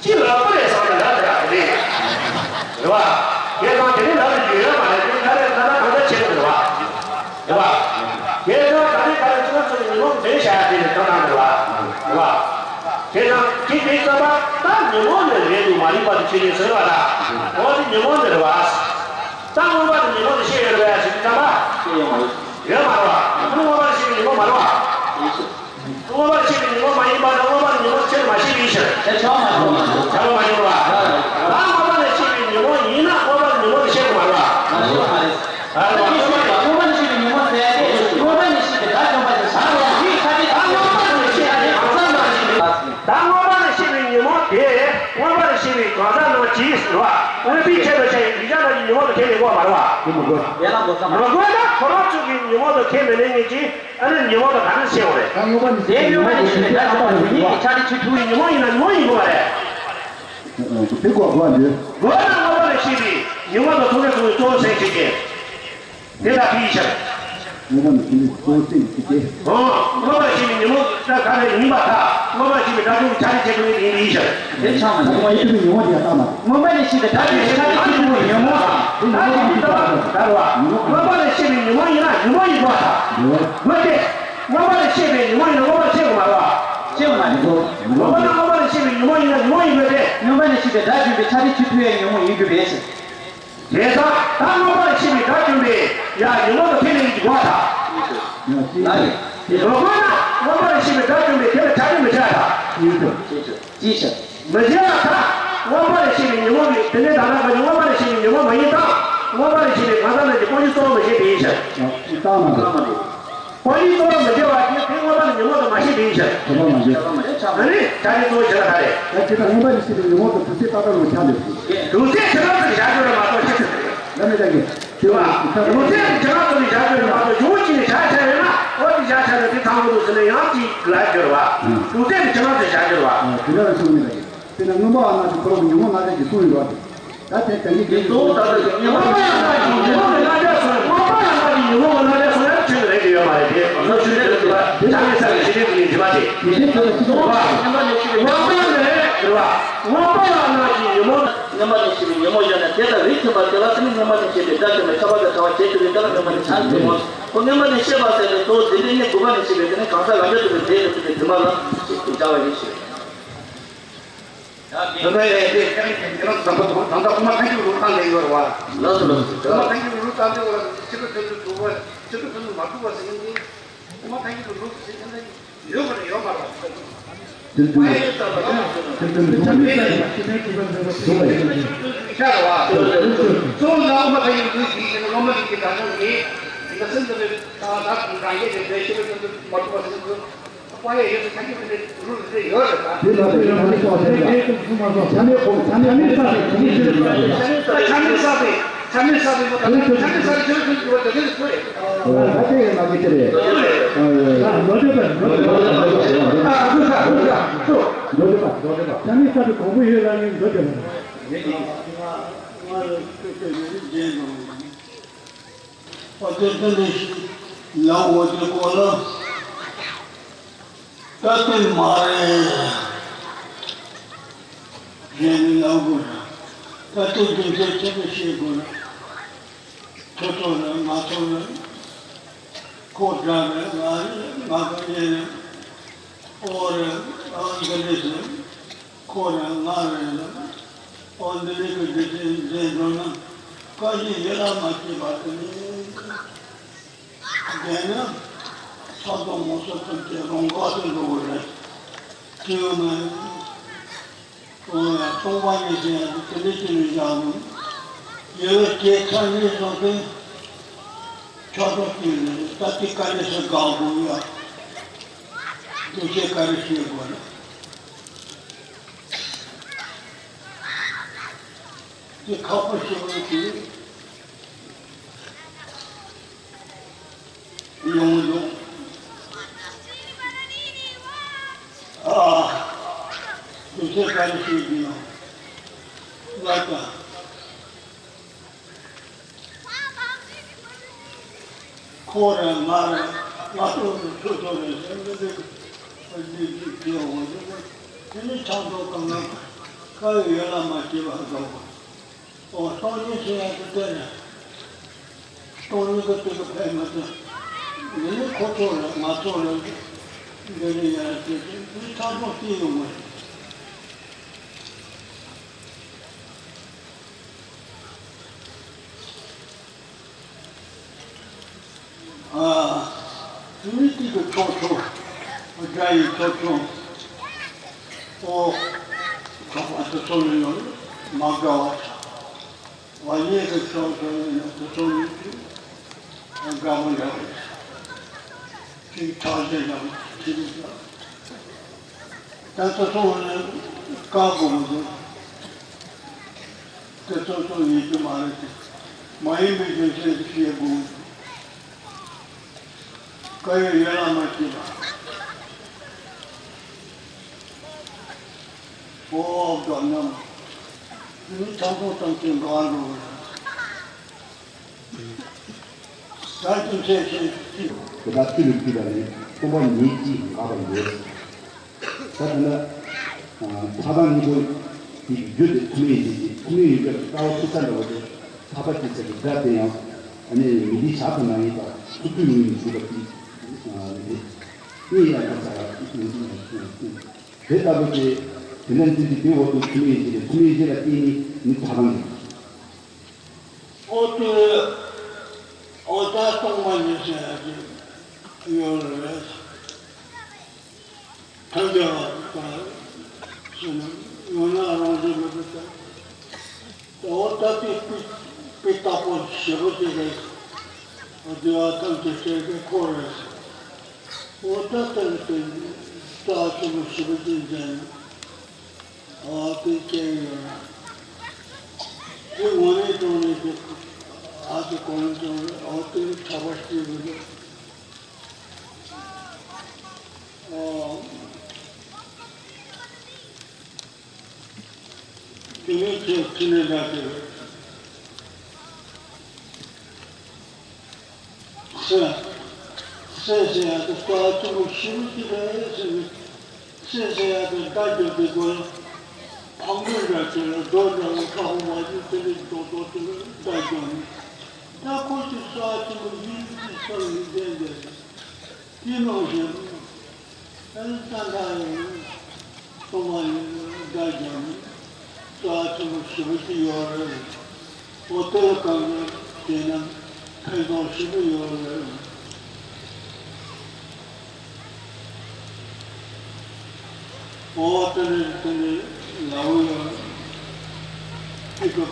ཅི་ལབ་པ་རེད་བསམ་ནས་ལབ་དེ་ར་དེ་རེད། རེད་བ། དེ་དང་དེ་རིང་ལབ་དུས་རྒྱུ་ཡོད་མ་རེད་དེ། ད་རེས་ད་ལྟ་གང་ལྟར་བྱེད་དགོས་རེད་བ། རེད་བ། དེ་དང་ད་རེས་ད་རེས་ཚོ་ཚོ་ཉོན་མོངས་འདྲེན་བྱ་ཡ་དེ་ནི་ད་ནང་རེད་བ། རེད་བ། དེ་དང་དེ་དེ་ཙམ་པ་ད་ཉོན་མོངས་ནི་རེད་འདུག་མ་རིག་པ་དེ་ཆོས་ཉིད་ཟེར་བ་ད། འོ་དེ་ཉོན་མོངས་ནི་རེད་བ། ད་མངོན་པ་དང་ཉོན་མོངས་དེ་ཤེས་ཡོད་རེད་བ་ཡ་ཞིག་ཙམ་པ། ཤེས་ཡོད་མ་རེད། ཡོད་མ་རེད་བ། མངོན་པ་ནི་ཤེས་པའི་ཉོན་མོངས་མ་རེད་བ། མངོན་པར་ཤེས་པའི་ཉོན་མོངས་མ་ཡིན་པ་དང་། མངོན་པར་ཉོན་མོངས་ཁྱོན་མ་ཤེས་པའི་ཕྱིར། དེ་ཆོག་མ་ཆོག་མ་ཆོག་ཆོག་མ་ཆོག་པ། ད་མངོན་པར་ཤེས་པའི་ཉོན་མོངས་ཡིན་ན་མངོན་པར་ཉོན་མོངས་ཤེས་དགོས་མ་རེད་པ། མ་ཤེས་པ་རེད། ད་མངོན་པར་ཤེས་པའི་ཉོན་མོངས་ཟེར་ཏེ་མངོན་པར་ཤེས་པའི་སྒྲ་བྱུང་བ་ཞིག་ཟེར་བ་ཡིན་ཁ་ཅིག་ད་མངོན་པར་ཤེས་པའི་གང་ཟག་རྣམས་ཀྱིས། ད་མངོན་པར་ཤེས་པའི་ཉོན་མོངས་དེ་མངོན་པར་ཤེས་པའི་གང་ཟག་རྣམས་ཀྱིས་ཟེར་བ། མངོན་པའི་ཆེད་དུ་བྱ་བའི་འདུས་བྱས་རྣམས་ཀྱི་ཉོན་མོངས་དང་ཁས་མི་འགོ་བ་མ་རེད་པ། དེ་མི་དགོས། ཡན་ལག་འགོ་ས་མ་རེད། མི་དགོས་ན་ཁོ་རང་ཚོ་གི་ཉོན་མོངས་དང་ཁས་མི་ལེན་མཁན་གྱི། ཨ་ནི་ཉོན་མོངས་དང་ག་རེ་ཕྱེ་བ་རེད། ད་མངོན་པ་ནི་ཤེས་པའི་ཉོན་མོངས་ཀྱི་ཤེས་པའི་ལྟ་ཚུལ་དང་ཉོན་མོངས་ཀྱི་ཆ་ནི་ཆོས་ཐུག་པའི་ཉོན་མོངས་ཡིན་ན་ཉོན་མོངས་ཡིན་དགོས་པ་རེད། དེ་གོ་དགོས་པ་འདི། དགོས་ན་མངོན་པ་ནི་ཤེས་པའི་ཉོན་མོངས་དང་ཐུག་པའི་ཚུལ་གཙོ་བོ་སེམས་ཤེས་ཀྱི། དེ་ལ་ཕི་ཡིས་ཤར། མངོན་པ་ནི་ཤེས་པའི་གཙོ་བོ་སེམས་ཤེས་ཀྱི། ཨོ། མངོན་པ་ནི་ཤེས་པའི་ཉོན་མོངས་ད་ག་རེ་ཡིན་པ་ད། མངོན་པ་ནི་ཤེས་པའི་དགྲ་བཅོམ་གྱི་ཆ་ནི་ཆོས་ཐུག་པའི་ཡིན་པའི་ཤར། དེ་ཆགས་མ་ཐུབ། མངོན་པ་ནི་ཤེས་པའི་ཉོན་མོངས་དེ་ཡང་བཏང་མ་ཐུབ། མངོན་པ་ནི་ཤེས་པའི་སྒྲ་བཅོམ་པའི་ཆ་ནི་ཆོས་ཐུག་པའི་ཉོན་མོངས་དང་། དེ་ཉོན་མོངས་ཀྱི་ལྟ་བ་ལ་མངོན་པ་ནི་ཤེས་པའི་ཉོན་མོངས་ཡིན་ན་ཉོན་མོངས་ཡིན་དགོས་པ་དང་། དགོས་ཏེ། མངོན་པ་ནི་ཤེས་པའི་ཉོན་མོངས་ཡིན་ན་མངོན་པ་ནི་ཤེས་དགོས་མ་རེད་པ། ཤེས་དགོས་མ་རེད། མངོན་པ་ནི་མངོན་པ་ནི་ཤེས་པའི་ཉོན་མོངས་ཡིན་ན་ཉོན་མོངས་ཡིན་དགོས་ཏེ། མངོན་པ་ནི་ཤེས་པའི་སྒྲ་བཅོམ་པའི་ཆ་ནི་ཆོས་ཐུག་པའི་ཉོན་མོངས་ཡིན་དགོས་པས་ཟེར། དེ་ལྟར་ད་མངོན་པ་ནི་ཤེས་པའི་སྒྲ་བཅོམ་པས་ཡང་ཉོན་མོངས་དང་ཁས་ལེན་གྱི་དགོས་པ་དང་། མི་དགོས་ན་མངོན་པ་ནི་ཤེས་པའི་སྒྲ་བཅོམ་པས་དེ་ལ་ཆ་ནི་མི་བྱ་དང་། ཅིའི་ཕྱིར། མི་བྱེད་པ་དག་མངོན་པ་ནི་ཤེས་པའི་ཉོན་མོངས་ཀྱི་དེ་ནས་ད་ལྟ་བར་གྱི་མངོན་པ་ནི་ཤེས་པའི་ཉོན་མོངས་མ་ཡིན་དང་། མངོན་པ་ནི་ཤེས་པའི་གང་ཟག་རྣམས་ཀྱི་སྤོང་གཞི་གཙོ་བོར་མི་བྱེད་པའི་ཕྱིར། ཨ། ཅི་ལྟར་མ་འདྲ། སྤོང་གཞི་གཙོ་བོར་མི་བྱེད་པ་དེ་དེ་མངོན་པ་ནི་ཉོན་མོངས་དང་མ་ཤེས་པའི་ཕྱིར། དེ་ལྟར་མ་འདྲ། ཨ་ནི་ཆ་ནི་གཙོ་བོ་བྱེད་ན་ག་རེ། ད་ཇི་ལྟར་མངོན་པ་ནི་ཤེས་པའི་ཉོན་མོངས་དང་དུག་གསལ་རྟག་པར་ངོ་ཆགས་འདོད་པའི། དུག་གསལ་ཇི་ལྟར་དུ་བཞག་རྒྱུ་རེད་མ་གཏོགས་ཤེས་ཐུབ་རེད། ལ་མི་ལྟ་གི། དེ་བ། དུག་གསལ་དུ་ཇི་ལྟར་དུ་བཞག་རྒྱུ་རེད་མ་གཏོགས་གཞུང་གཅིག་ནས་བཞག་བྱ་ཡོད་ན་འོ་དེ་བཞག་བྱ་ན་དེ་ཚང་མ་དུ་ཟེར་ན་ཡང་ཅིག་ལ་སྦྱོར་བ། དུག་གསལ་དུ་ཇི་ལྟར་དུ་བཞག་རྒྱུ་རེད་བ། དེ་ལྟར་གསུངས་མི་ལྟ་གི། དེ་ན་མངོན་པ་ཨ་ན་ཅིག་ཁོ་རང་གི་ཉོན་མོངས་ལྔ་བརྒྱ་ཅིག་གསུངས་ཡོད་རེད། ད་དེ་དེ་ནི་དེ་གཙོ་བོ་ད་ལྟ་གི་མངོན་པ་ཨ་ན་ཅིག་ཉོན་མོངས་ལྔ་བརྒྱ་གསུངས། མངོན་པ་ཨ་ན་ཅིག་ཉོན་མོངས་ལྔ་བརྒྱ་གསུངས་ཡ་ཆོས་རེད་ཡོད་མ་རེད་དེ། ང་ཆོས་རེད་ཟེར་བ་ད་ནི་ས་ལ་ཞི་བདེ་ཀུན་གྱི་འདུས་མ་བྱས། དེ་ནི་དེ་ལ་ཅི་ཐུབ་པ། མངོན་པ་ནི་རེད་བ། མངོན་པ་ཨ་ན་ཅིག་ཉོན་མོངས། མངོན་པ་ནི་ཤེས་པའི་ཉོན་མོངས་ཡོད་ན་དེ་དང་རིགས་མཐུན་པ་དེ་ལ་དེ་ནི་མངོན་པ་ནི་ཤེས་པའི་སྒྲ་བཅོམ་པའི་ཁྱབ་པ་དང་བྲལ་བ་བྱེད་ཐུབ་པའི་དེ་ལ་མངོན་པ་ནི་ཆ་ནི་ཉོན་མོངས། ཁོ་མངོན་པ་ནི་ཤེས་པ་ཟེར་ཏེ་གཙོ་བོ་དེ་འདྲའི་ནི་དགོས་པ་ནི་ཤེས་པའི་དེ་ནི་གང་ཟག་ལ་འབྲས་ཐོབ་པའི་རྫས་ལ་ཐུག་པའི་དེ་མ་ལ་སྦྱར་བ་ཡིན་ཞེས། ད་ལྟ་ཡང་དེ་ཁྱེད་རང་ཁྱེད་རང་དམ་པ་དང་དམ་པ་དབུ་མ་ཐལ་འགྱུར་ལུགས་བཏང་ནས་ཡོད་རེད་བ། ལགས་སོ་ལགས་སོ། དབུ་མ་ཐལ་འགྱུར་ལུགས་བཏང་ནས་ཡོད་རེད། ཕྱི་རོལ་དོན་དུ་གྲུབ་པ་ཕྱི་རོལ་དོན་དུ་མ་གྲུབ་པ་ཟེར་མཁན་དེ་དབུ་མ་ཐལ་འགྱུར་ལུགས་ཟེར་མཁན་དེ་ཡོད་མ་རེད་ཡོད་མ་རེད། དེ་དོན་དུ་དེ་དོན་དུ་ཤ་རེད་བ། གཙོ་བོ་ན་དབུ་མ་ཐལ་འགྱུར་ལུགས་ཀྱི་སློབ་མ་རིགས་ཀྱི་དག་སྣང་གིས་ལ་སེམས་ཙམ་པའི་དག་སྣང་གང་གས་དེ་ཕྱི་རོལ་དོན་དུ་མ་གྲུབ་པ་ཟེར་མཁན་དེ། དཔལ་ཡེ་ཤེས་ཐམས་ཅད་ཀྱི་ལུགས་དེ་ཡོད་རེད་ད། དེ་ལ་དེ་ཁ་ནི་སོགས་ཟེར་ཡ། ཆ་མེད་ཁོ་ཆ་མེད་ཁོ་ཆ་མེད་ས་རེད། ཆ་མེད་ས་རེད། ཆ་མེད་ས་རེད། ཆ་མེད་ས་རེད། ཆ་མེད་ས་རེད། ཆ་མེད་ས་རེད། ཆ་མེད་ས་རེད། ཆ་མེད་ས་རེད། ཆ་མེད་ས་རེད། ཆ་མེད་ས་རེད། ཨོ་ད་དེ་ཡང་ང་གི་དེ་རེད། ཨོ་ཡ་ལོ་དེ་པ་ལོ་དེ་པ་ལོ་དེ་པ་ལོ་དེ་པ་ལོ་དེ་པ་ལོ་དེ་པ་ཆ་མེད་ས་རེད། གོང་བུ་ཡོད་ལ་ངས་ལོ་དེ་པ། ཨོ་དེ་དེ་ནས་ལ་འོ་དེ་གོ་ལ། ད་དེ་མ་རེད། གཞན་ནི་ལབ་དགོས་ར། ད་དེ་རྒྱུ་མཚན་ཆེན་པོ་ཤེས་དགོས་ར། ཁྱོད་ཚོ་རེད་ང་ཚོ་རེད། ཁོ་འདྲ་རེད་ང་རེད་ང་དགའ་ཉེ་རེད། ཨོ་རེད་ཨ་འདི་འདྲ་ཞིག་ཁོ་རེད་ང་རེད་ལ། ཨོ་འདི་འདྲ་གི་འདི་འདྲ་འདྲ་འགྲོ་ན་བཀའ་བཞིན་ཡིད་ལ་མ་བྱེད་པ་དེ་ནི། དེ་ནི་ས་དང་མོ་སོ་ཐམས་ཅད་རང་དགའ་དུ་འགྲོ་བ་རེད། དེ་ཡང་མ་ཡིན། སྟོང་པ་ཉིད་ཟེར་ཡ་དེ་དེ་འདྲ་ཅིག་ལ་བཞག་ནས་ཡོད་ལ་སྐྱེ་ཚར་ནས་བཟུང་སྟེ་ཆོག་ཐོག་སྐྱེས་ནས་ད་ལྟའི་དཀའ་ལས་སུ་དགའ་དགོས་ཡ། དེ་ཚེ་ག་རེ་བྱེད་དགོས་ན་དེ་ཁག་པོ་ཞེ་པོ་ཞིག་ཡོང་འདུག་ཨ། དེ་ཚེ་ག་རེ་བྱེད་ཀྱི་ཡོད། ལབ་དང་། ཁོ་རེད་ང་རེད་ང་ཚོ་རེད་ཁྱོད་ཚོ་རེད་ཟེར་མི་འདུག་ཨ་ནི་ཅིག་བྱེད་འོང་འདུག་དེ་ནི་ཆང་ཐོག་གང་ལ་ཁ་ཡོད་ལ་མ་བྱེད་པ་འདུག་ཨོ་སྟོང་ཉིད་ཟེར་ཡ་དེ་བལྟས་ན། སྟོང་ཉིད་ཀྱི་དེ་ག་ཕན་མི་ཐོགས། འདི་ནི་ཁོ་ཚོ་རེད་ང་ཚོ་རེད། འདི་ནི་ཡ་དེ་དེ་ནི་ཐག་རིང་ཐག་ཡོང་བ་རེད། ཨ། དེ་ནི་དེ་ག་ཆོག་ཆོག་དགྲ་ཡི་ཆོག་ཆོག་ཨོ། ཆོག་པ་དེ་ཚོ་ལ་ཡང་མ་དགའ་བ། ང་གཉིས་ཀྱི་ཕྱོགས་སུ་ཡིན་ན་དེ་ཚོ་ཡིན་དུས་དགའ་པོ་འདྲ་བོ་ཅིག་ཐག་ཆོད་འདྲ་བོ་ཅིག་ད་དེ་ཚོ་ནི་བཀག་དགོས་མི་འདུག་དེ་ཚོ་ཚོ་ཡིན་རྒྱུ་མ་རེད་དེ། མ་ཡིན་པའི་རྒྱུ་མཚན་དེ་ཤེས་དགོས་མི་འདུག་དཀའ་ཡོད་ཡོད་ལ་མ་བྱེད་པ། ཨོ་དགའ་ཉམས། མི་ཚང་ཁོང་ཚང་གི་འགྲོ་བ་འགྲོ་བ་རེད། ད་རྒྱུ་མཚན་ཅི་ཅི། དེ་དག་ཆུ་ལུག་ཅི་དང་ནི་སྟོང་པ་ཉིད་ཀྱིས་འགག་པ་ཡོད། ད་དེ་ལ་ཐ་དང་གཉིས་པོ་དེ་རྒྱུ་དེ་ཐུན་མིན་ཡིན་གྱི་ཐུན་མིན་ཡིན་པའི་རྩ་བ་ཆུ་ས་འདྲ་བོ་དེ་ཐ་པ་ཅི་ཟེར་གྱི་སྒྲ་དེ་ཡང་ཨ་ནི་མི་འདི་བྱ་ཐུབ་ན་ཡིན་པ་སུ་ཐུན་མིན་ཞུ་བ་དེ་རེད། དེ་ཡང་ཁ་ཚ་བ། དེ་ལྟ་བུ་སྟེ། དེ་ལྟར་འཛིན་པའི་དེའི་འོག་ཏུ་ཐུན་མིན་གཞི་ལས་ཐུན་མིན་གཞི་ལ་བརྟེན་ནས་ནི་ཐ་དང་གི། འོ་དེ་འོ་ད་སྟོང་པ་ཉིད་ཟེར་ཡ་དེ་ཡོད་རེད། ཐལ་འགྱུར་བ་དང་ཟེར་ན་ཡང་ན་རང་བཞིན་མེད་པའི་ཐལ། འོ་ད་དེ་དཔེ་དཔེ་རྟགས་པོ་ཞེ་པོ་ཅིག་རེད། འོ་དེ་བ་ཐམས་ཅད་བཤད་པའི་ཁོ་རེད། འོ་ད་ལྟ་ལ་བརྟེན་ནས་རྩ་ཆེན་པོ་ཞེ་པོ་ཅིག་མཛད་ནས་འོ་དེ་སྐྱེ་ཡོད་ན། དེ་ངོ་ནས་དྲང་ནས་དེ་ཨ་དེ་གོང་ནས་དྲང་ནས་འོ་དེ་ཁྱབ་པ་སྐྱེ་དགོས་འདུག་འོ། དེ་ནས་ཁྱེད་ཁྱི་ནས་འདྲ་དེ་རེད། སེམས། སེམས་ཟེར་ཡ་དེ་རྩ་ཆེན་པོ་ཞེ་པོ་ཅིག་རེད་ཟེར་ནས། སེམས་ཟེར་ཡ་དེ་བརྡ་སྦྱོར་དེ་དགོས་ལ། ཕག་མོ་འདྲ་དེ་ལ་རྡོ་འདྲ་བོ་ཁ་ཧོ་མ་ཅིག་དེ་ནས་རྡོ་རྡོ་དེ་ལ་བརྡ་སྦྱོར་ནས། ད་ཁོ་ཚོས་རྩ་ཆེན་པོ་ཡིན་ཅིག་ས་ཡིན་བསྡད་བསྡད་རེད། དེ་ནང་བཞིན། ཨ་ནི་ད་ལྟ་ཡང་སྟོང་པ་ཉིད་ལ་དགྲ་བཅོམ་ ཞེ་པོ་ཅིག་ཡོད་རེད། ཨོ་དེ་ལ་གང་ལ་བྱས་ན་ཕན་ཐོགས་ཞེ་པོ་ཡོད་རེད། ཨོ་དེ་ནས་དེ་ནས་ལའོ་ཡོད་རེད། ཨི་ཀ་གང་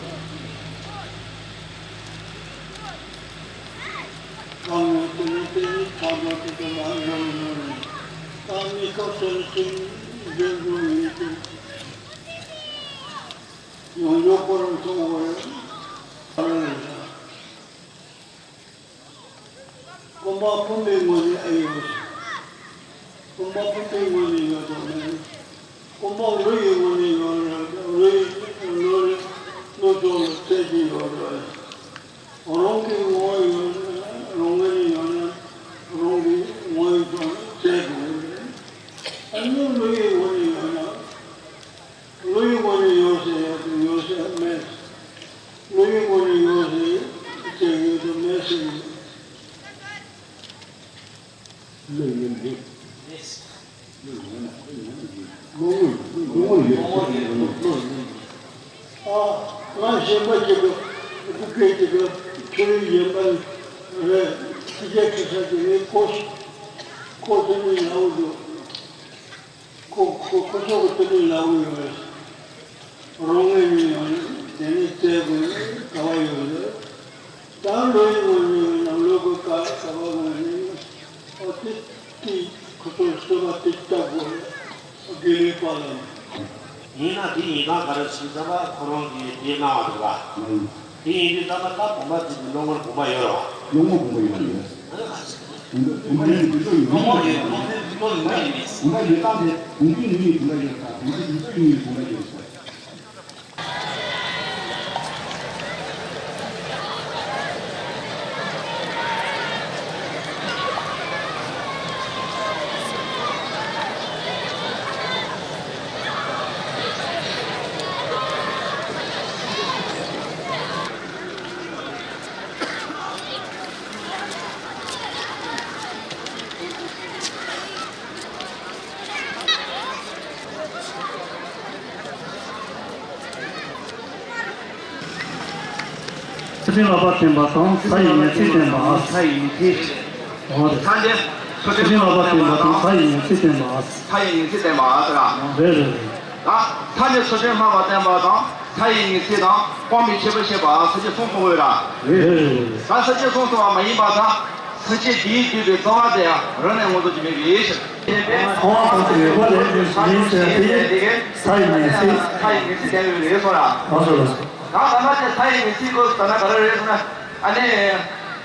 ལ་དེ་ནས་དེ་ནས་ཚང་མ་དེ་ཚོ་ལ་རང་རང་རེད། ད་མི་ཁ་སོ་སོའི་འགན་འཁུར་ཡོད་དེ། ཡོང་འབབ་ཁོ་རང་ཚོ་ངོ་རེད། ཨ་རེད། སྐུ་འབག་སྤུན་པའི་ངོས་ནས་ཨེ་ཡོད། སྐུ་འབག་སྤུན་པའི་ངོས་ནས་ཡོད་དམ་མེད། སྐུ་འབག་ལོ་ཡི་ངོས་ནས་ཡོད་རེད། ལོ་ཡི་ལོ་ལོ་ལོ་ཚད་ཀྱི་ཡོད་རེད། རང་གི་ངོས་ཡོད་ན་རང་ངོས་ནས་ཡོད་ན་རང་གི་ངོས་ཡོད་ཚད་ཀྱི་ཡོད་རེད། ཨ་ནི་ལོ་ཡི་ངོས་ནས་ཡོད་ན། ལོ་ཡི་ངོས་ནས་ཡོད་ཟེར་ཡོད་དུ་ཡོད་ཟེར་མེད། ལོ་ཡི་ངོས་ནས་ཡོད་ཟེར་ཅེས་ཡོད་དུ་མེད་ཟེར། ལོ་ཡི་མེད། ལོ་ངོས་ལོ་ངོས་ཡོད་ཟེར་ལོ་ཡི་མེད། ཨ་ང་གཞན་པ་ཅིག་གི་སྐུ་སྐད་ཅིག་གི་ཁྱོད་གཞན་པ་རེད། ཕྱི་རྒྱལ་ཁྲི་ས་ཅིག་རེད། ཁོ་ཁོ་དེ་ནས་ཡག་འདུག་ཁོ་ཁོ་ཁོ་ཚོ་གི་དེ་འདྲའི་ལབ་ཡོད་རེད། རང་ངོས་ནས་ཡང་དེ་ནས་བཙལ་དགོས་ནས་ག་བ་ཡོད་རེད། ད་ལོ་ཡི་ངོས་ནས་ཡང་ལོ་གི་ག་ག་བ་ངོས་ནས་ཨོ་དེ་དེ་ཁོ་ཚོ་བཟོས་པ་དེ་ལྟ་དགོས་རེད། དགེ་ལས་པ་ལ། ཡིན་ན་དེ་ཡིན་ན་ག་རེ་ཞིག་ཚང་མ་ཁོ་རང་གིས་དེ་གནང་བ་རེད་པ། དེ་ཡིན་དུས་ད་ལྟ་ད་བུམ་པ་དེ་གི་བློ་ངོར་བུམ་པ་ཡོད་རེད་པ། བློ་ངོར་བུམ་པ་ཡོད་རེད། བུམ་པ་ཡོད་ན་དེ་ཚོ་ཡོད་མ་རེད། བུམ་པ་ཡོད་སྟངས་དེ་བུམ་པའི་ནང་ནས་བུམ་པ་ཡོད་ཡིན་བུམ་པ་ཡོད་ས། བུམ་པ་དེ་ཚོ་ཡིན་བུམ་པ་ཡོད་ས། མཆོད་སྤྲིན་ལགས་པ་བསྟན་པ་དང་ས་ཡི་ཉི་ཚེ་བསྟན་པ། ས་ཡི་ཉི་ཚེ། འོ་རེད། ཐ་འདི་མཆོད་སྤྲིན་ལགས་པ་བསྟན་པ་དང་ས་ཡི་ཉི་ཚེ་བསྟན་པ། ས་ཡི་ཉི་ཚེ་བསྟན་པ་ཟེར་ར། རེད་རེད་རེད། ད་ཐ་འདི་མཆོད་སྤྲིན་ལྷག་པ་བསྟན་པ་དང་ས་ཡི་ཉི་ཚེ་དང་སྤང་བའི་ཁྱད་པར་བཤད་པ་ས་བཅད་གསུམ་གསུངས་ཡོད་ར། རེད་རེད་རེད། ད་ས་བཅད་གསུམ་གསུངས་པ་མ་ཡིན་པ་དང་ས་བཅད་འདིའི་བསྡུས་པའི་རྩ་བ་དེ་ཡང་རང་ནས་ངོ་ཚ་གྱི་མེད་པའི་ཕྱིར། ཁོང་དང་དེ་བས་ལས་ཀྱི་ཉིན་བྱས་ཏེ་ས་ཡི་ཉི་ཚེ། ས་ཡི་ཉི་ཚེ་བསྟན་ཡོད་རེད་གསུངས་ར། ལགས་སོ་ལགས་སོ། ད་ད་ལྟ་དེ་ས་ཡི་ཉི་ཚེའི་སྐོར་ད་ལྟ་ག་རེ་རེད་ཟེར་ན། ཨ་ནི།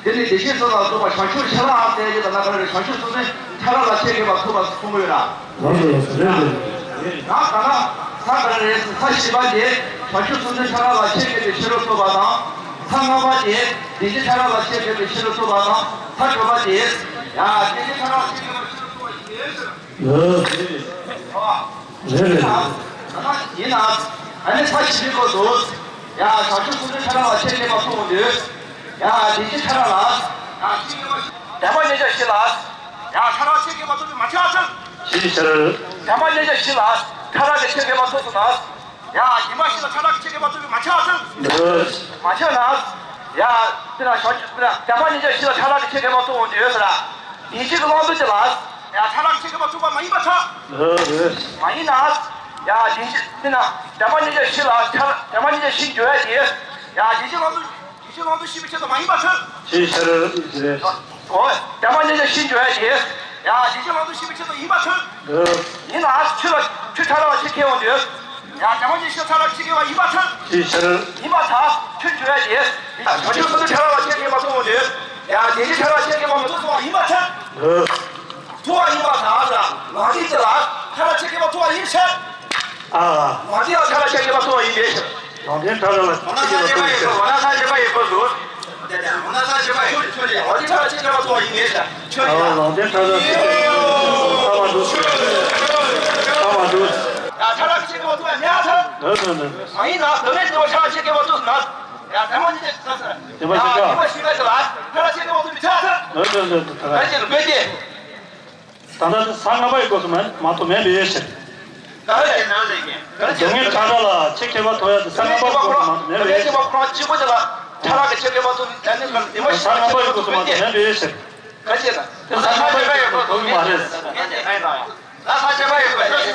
དེ་ནི་བདེ་གཤེགས་སོགས་ལ་སོགས་པ་བྱང་ཆུབ་ཕྱི་ལ་ཨ་ཟེར་གྱི་ད་ལྟ་ག་རེ་རེད། བྱང་ཆུབ་སོ་སོའི་ཕྱི་ལ་ལ་ཆེ་གེ་བ་ཐུབ་པ་གསུང་གི་ཡོད་ན། ལགས་སོ་ལགས་སོ་རེད་རེད། ད་ད་ལྟ་ས་ག་རེ་རེད་ཟེར་ས་བཞི་པ་དེ་བྱང་ཆུབ་སོ་སོའི་ཕྱི་ལ་ལ་ཆེ་གེ་བའི་ཕྱི་རོལ་ཐུབ་པ་དང་། ས་ལྔ་པ་དེ་བདེ་གཤེགས་ཕྱི་ལ་ལ་ཆེ་གེ་བའི་ཕྱི་རོལ་ཐུབ་པ་དང་ས་བཅུ་པ་དེ་ཡ་བདེ་གཤེགས་ཕྱི་ལ་ལ་ཆེ་གེ་བའི་ཕྱི་རོལ་ཐུབ་པ་ཞིག་རེད་ཟེར། རེད་རེད། ཡིན་ན། ཨ་ནི་ས་བཞི་པའི་སྐོར་དུ། ཡ་བྱང་ཆུབ་སེམས་དཔའི་ཕྲ་རགས་ལ་ཆེར་སྐྱེས་པ་མཐོང་འདོད། ཡ་དེ་བཞིན་ཕྲ་རགས་ལ། ཡ་ཆེར་སྐྱེས་པ། བདེན་པ་མཉམ་གཞག་བཞི་ལ། ཡ་ཕྲ་རགས་ཆེར་སྐྱེས་པ་མཐོང་བའི་མ་ཁྱབ་ཚུལ། ཞེས་བྱར། བདེན་པ་མཉམ་གཞག་བཞི་ལ། ཕྲ་རགས་ཀྱི་ཆེར་སྐྱེས་པ་མཐོང་ཚུལ་ན། ཡ་སྒྱུ་མ་བཞི་ལ་ཕྲ་རགས་ཀྱི་ཆེར་སྐྱེས་པ་མཐོང་བའི་མ་ཁྱབ་ཚུལ། མ་ཁྱབ་ན། ཡ་དེ་ལ་བྱང་ཆུབ་དེ་ལ་བདེན་པ་མཉམ་གཞག་བཞི་ལ་ཕྲ་རགས་ཀྱི་ཆེར་སྐྱེས་པ་མཐོང་འདོད་ཟེར་ལ། དེ་བཞིན་གྱི་བླང་དོར་དེ་ལ། ཡ་ཕྲ་རགས་ཆེར་སྐྱེས་པ་མཐོང་བ་མ་ཡིན་པར་ཐལ། མ་ཡིན་ན། ཡ་དེ་བཞིན་དེ་ན་བདེན་པ་མཉམ་གཞག་བཞི་ལ་ཕྲ་བདེན་པ་མཉམ་གཞག་བཞི་འཇོག་ཡ་དེ། ཡ་དེ་བཞིན་བླང་དོར་དེ་བཞིན་བླང་དོར་ཤེས་པའི་ཆེད་དུ་མ་ཡིན་པར་ཐལ། ཞེས་བྱར། འོ་བདེན་པ་མཉམ་གཞག་བཞི་འཇོག་ཡ་དེ། ཡ་དེ་བཞིན་བླང་དོར་ཤེས་པའི་ཆེད་དུ་ཡིན་པར་ཐལ། ཡིན་ན་ཆོས་ལ་ཆོས་ཕྲ་རགས་ལ་ཆེར་སྐྱེས་འོང་དུས། ཡ་བདེན་པ་མཉམ་གཞག་ཕྲ་རགས་ཆེར་སྐྱེས་པ་ཡིན་པར་ཐལ། ཞེས་བྱར། ཡིན་པར་ཐལ། ཆོས་འཇོག་ཡ་དེ། བྱང་ཆུབ་སེམས་དཔའི་ཕྲ་རགས་ལ་ཆེར་སྐྱེས་པ་མཐོང་འོང་དུས། ཡ་དེ་བཞིན་ཕྲ་རགས་ཆེར་སྐྱེས་པ་མི་མཐོང་ཟེར་བ་ཡིན་པར་ཐལ། མཐོང་བ་ཡིན་པར་ཐལ་ཟེར། ལམ་འབྲས་དེ་ལ་ཕྲ་རགས་ཆེར་སྐྱེས་པ་མཐོང་བ་ཡིན་ཕྱིར། ཨ། ལམ་འབྲས་ལ་ཕྲ་རགས་ཆེར་སྐྱེས་པ་མཐོང་བ་ཡིན་པའི་ཕྱིར། ལམ་འབྲས་ཕྲ་རགས་ལ་ཆེར་སྐྱེས་པ་མཐོང་བ་ཡིན་ཕྱིར། འོ་ན་ས་བཅད་པ་ཡི་སྐོར་དུ། འོ་ན་ས་བཅད་པ་ཡི་སྐོར་དུ། ལམ་འབྲས་ཕྲ་རགས་ཆེར་སྐྱེས་པ་མཐོང་བ་ཡིན་པའི་ཕྱིར། ཨ། ལམ་འབྲས་ཕྲ་རགས་ཆེར་སྐྱེས་པ་མཐོང་བ་ཡིན་པའི་ཕྱིར། ཐལ་མ་འགྲོ། ཐལ་མ་འགྲོ། ཡ་ཕྲ་རགས་ཆེར་སྐྱེས་པ་མཐོང་བ་མེད་ཨ་ཐལ། འདོད་འདོད་འདོད། མ་ཡིན་ན་དོན་མེད་དུ་ཕྲ་རགས་ཆེར་སྐྱེས་པ་མཐོང་ཟེར་ན། ཡ་བདེན་པ་མཉམ་གཞག་ཟེར། བདེན་པ་མཉམ་གཞག་ཡ་བདེན་པ་མཉམ་གཞག་ལ་ཕྲ་རགས་ཆེར་སྐྱེས་པ་མཐོང་བའི་ཕྱིར་ཐལ། འདོད་འདོད་འདོད་ཐལ། ད་ཅི་རུ་བས་ཏེ། ད་ལྟ་ས་ལྔ་པ་ཡི་སྐབས་སུ་མ་མ་གཏོགས་མེད་པའི་ཕྱིར། ད་ལྟ་ཡི་ནང་ལས་ཀྱི། སྡུག་བསྔལ་ཕྲ་རགས་ལ་ཆེས་ཁྱད་པར་ཐོབ་ཡ་དེ་ས་ལྔ་པ་སྐོར་དུ་མ་གཏོགས་མེད་པའི་ཕྱིར། ས་ལྔ་པ་ཡི་སྐོར་སུ་མ་གཏོགས་མེད་པའི་ཕྱིར། ག་ཅི་ཡིན་ན། ས་ལྔ་པ་ཡི་སྐོར་སུ་མ་གཏོགས་མེད་པའི་ཕྱིར། ད་ས་བཞི་པ་ཡི་སྐོར་སུ།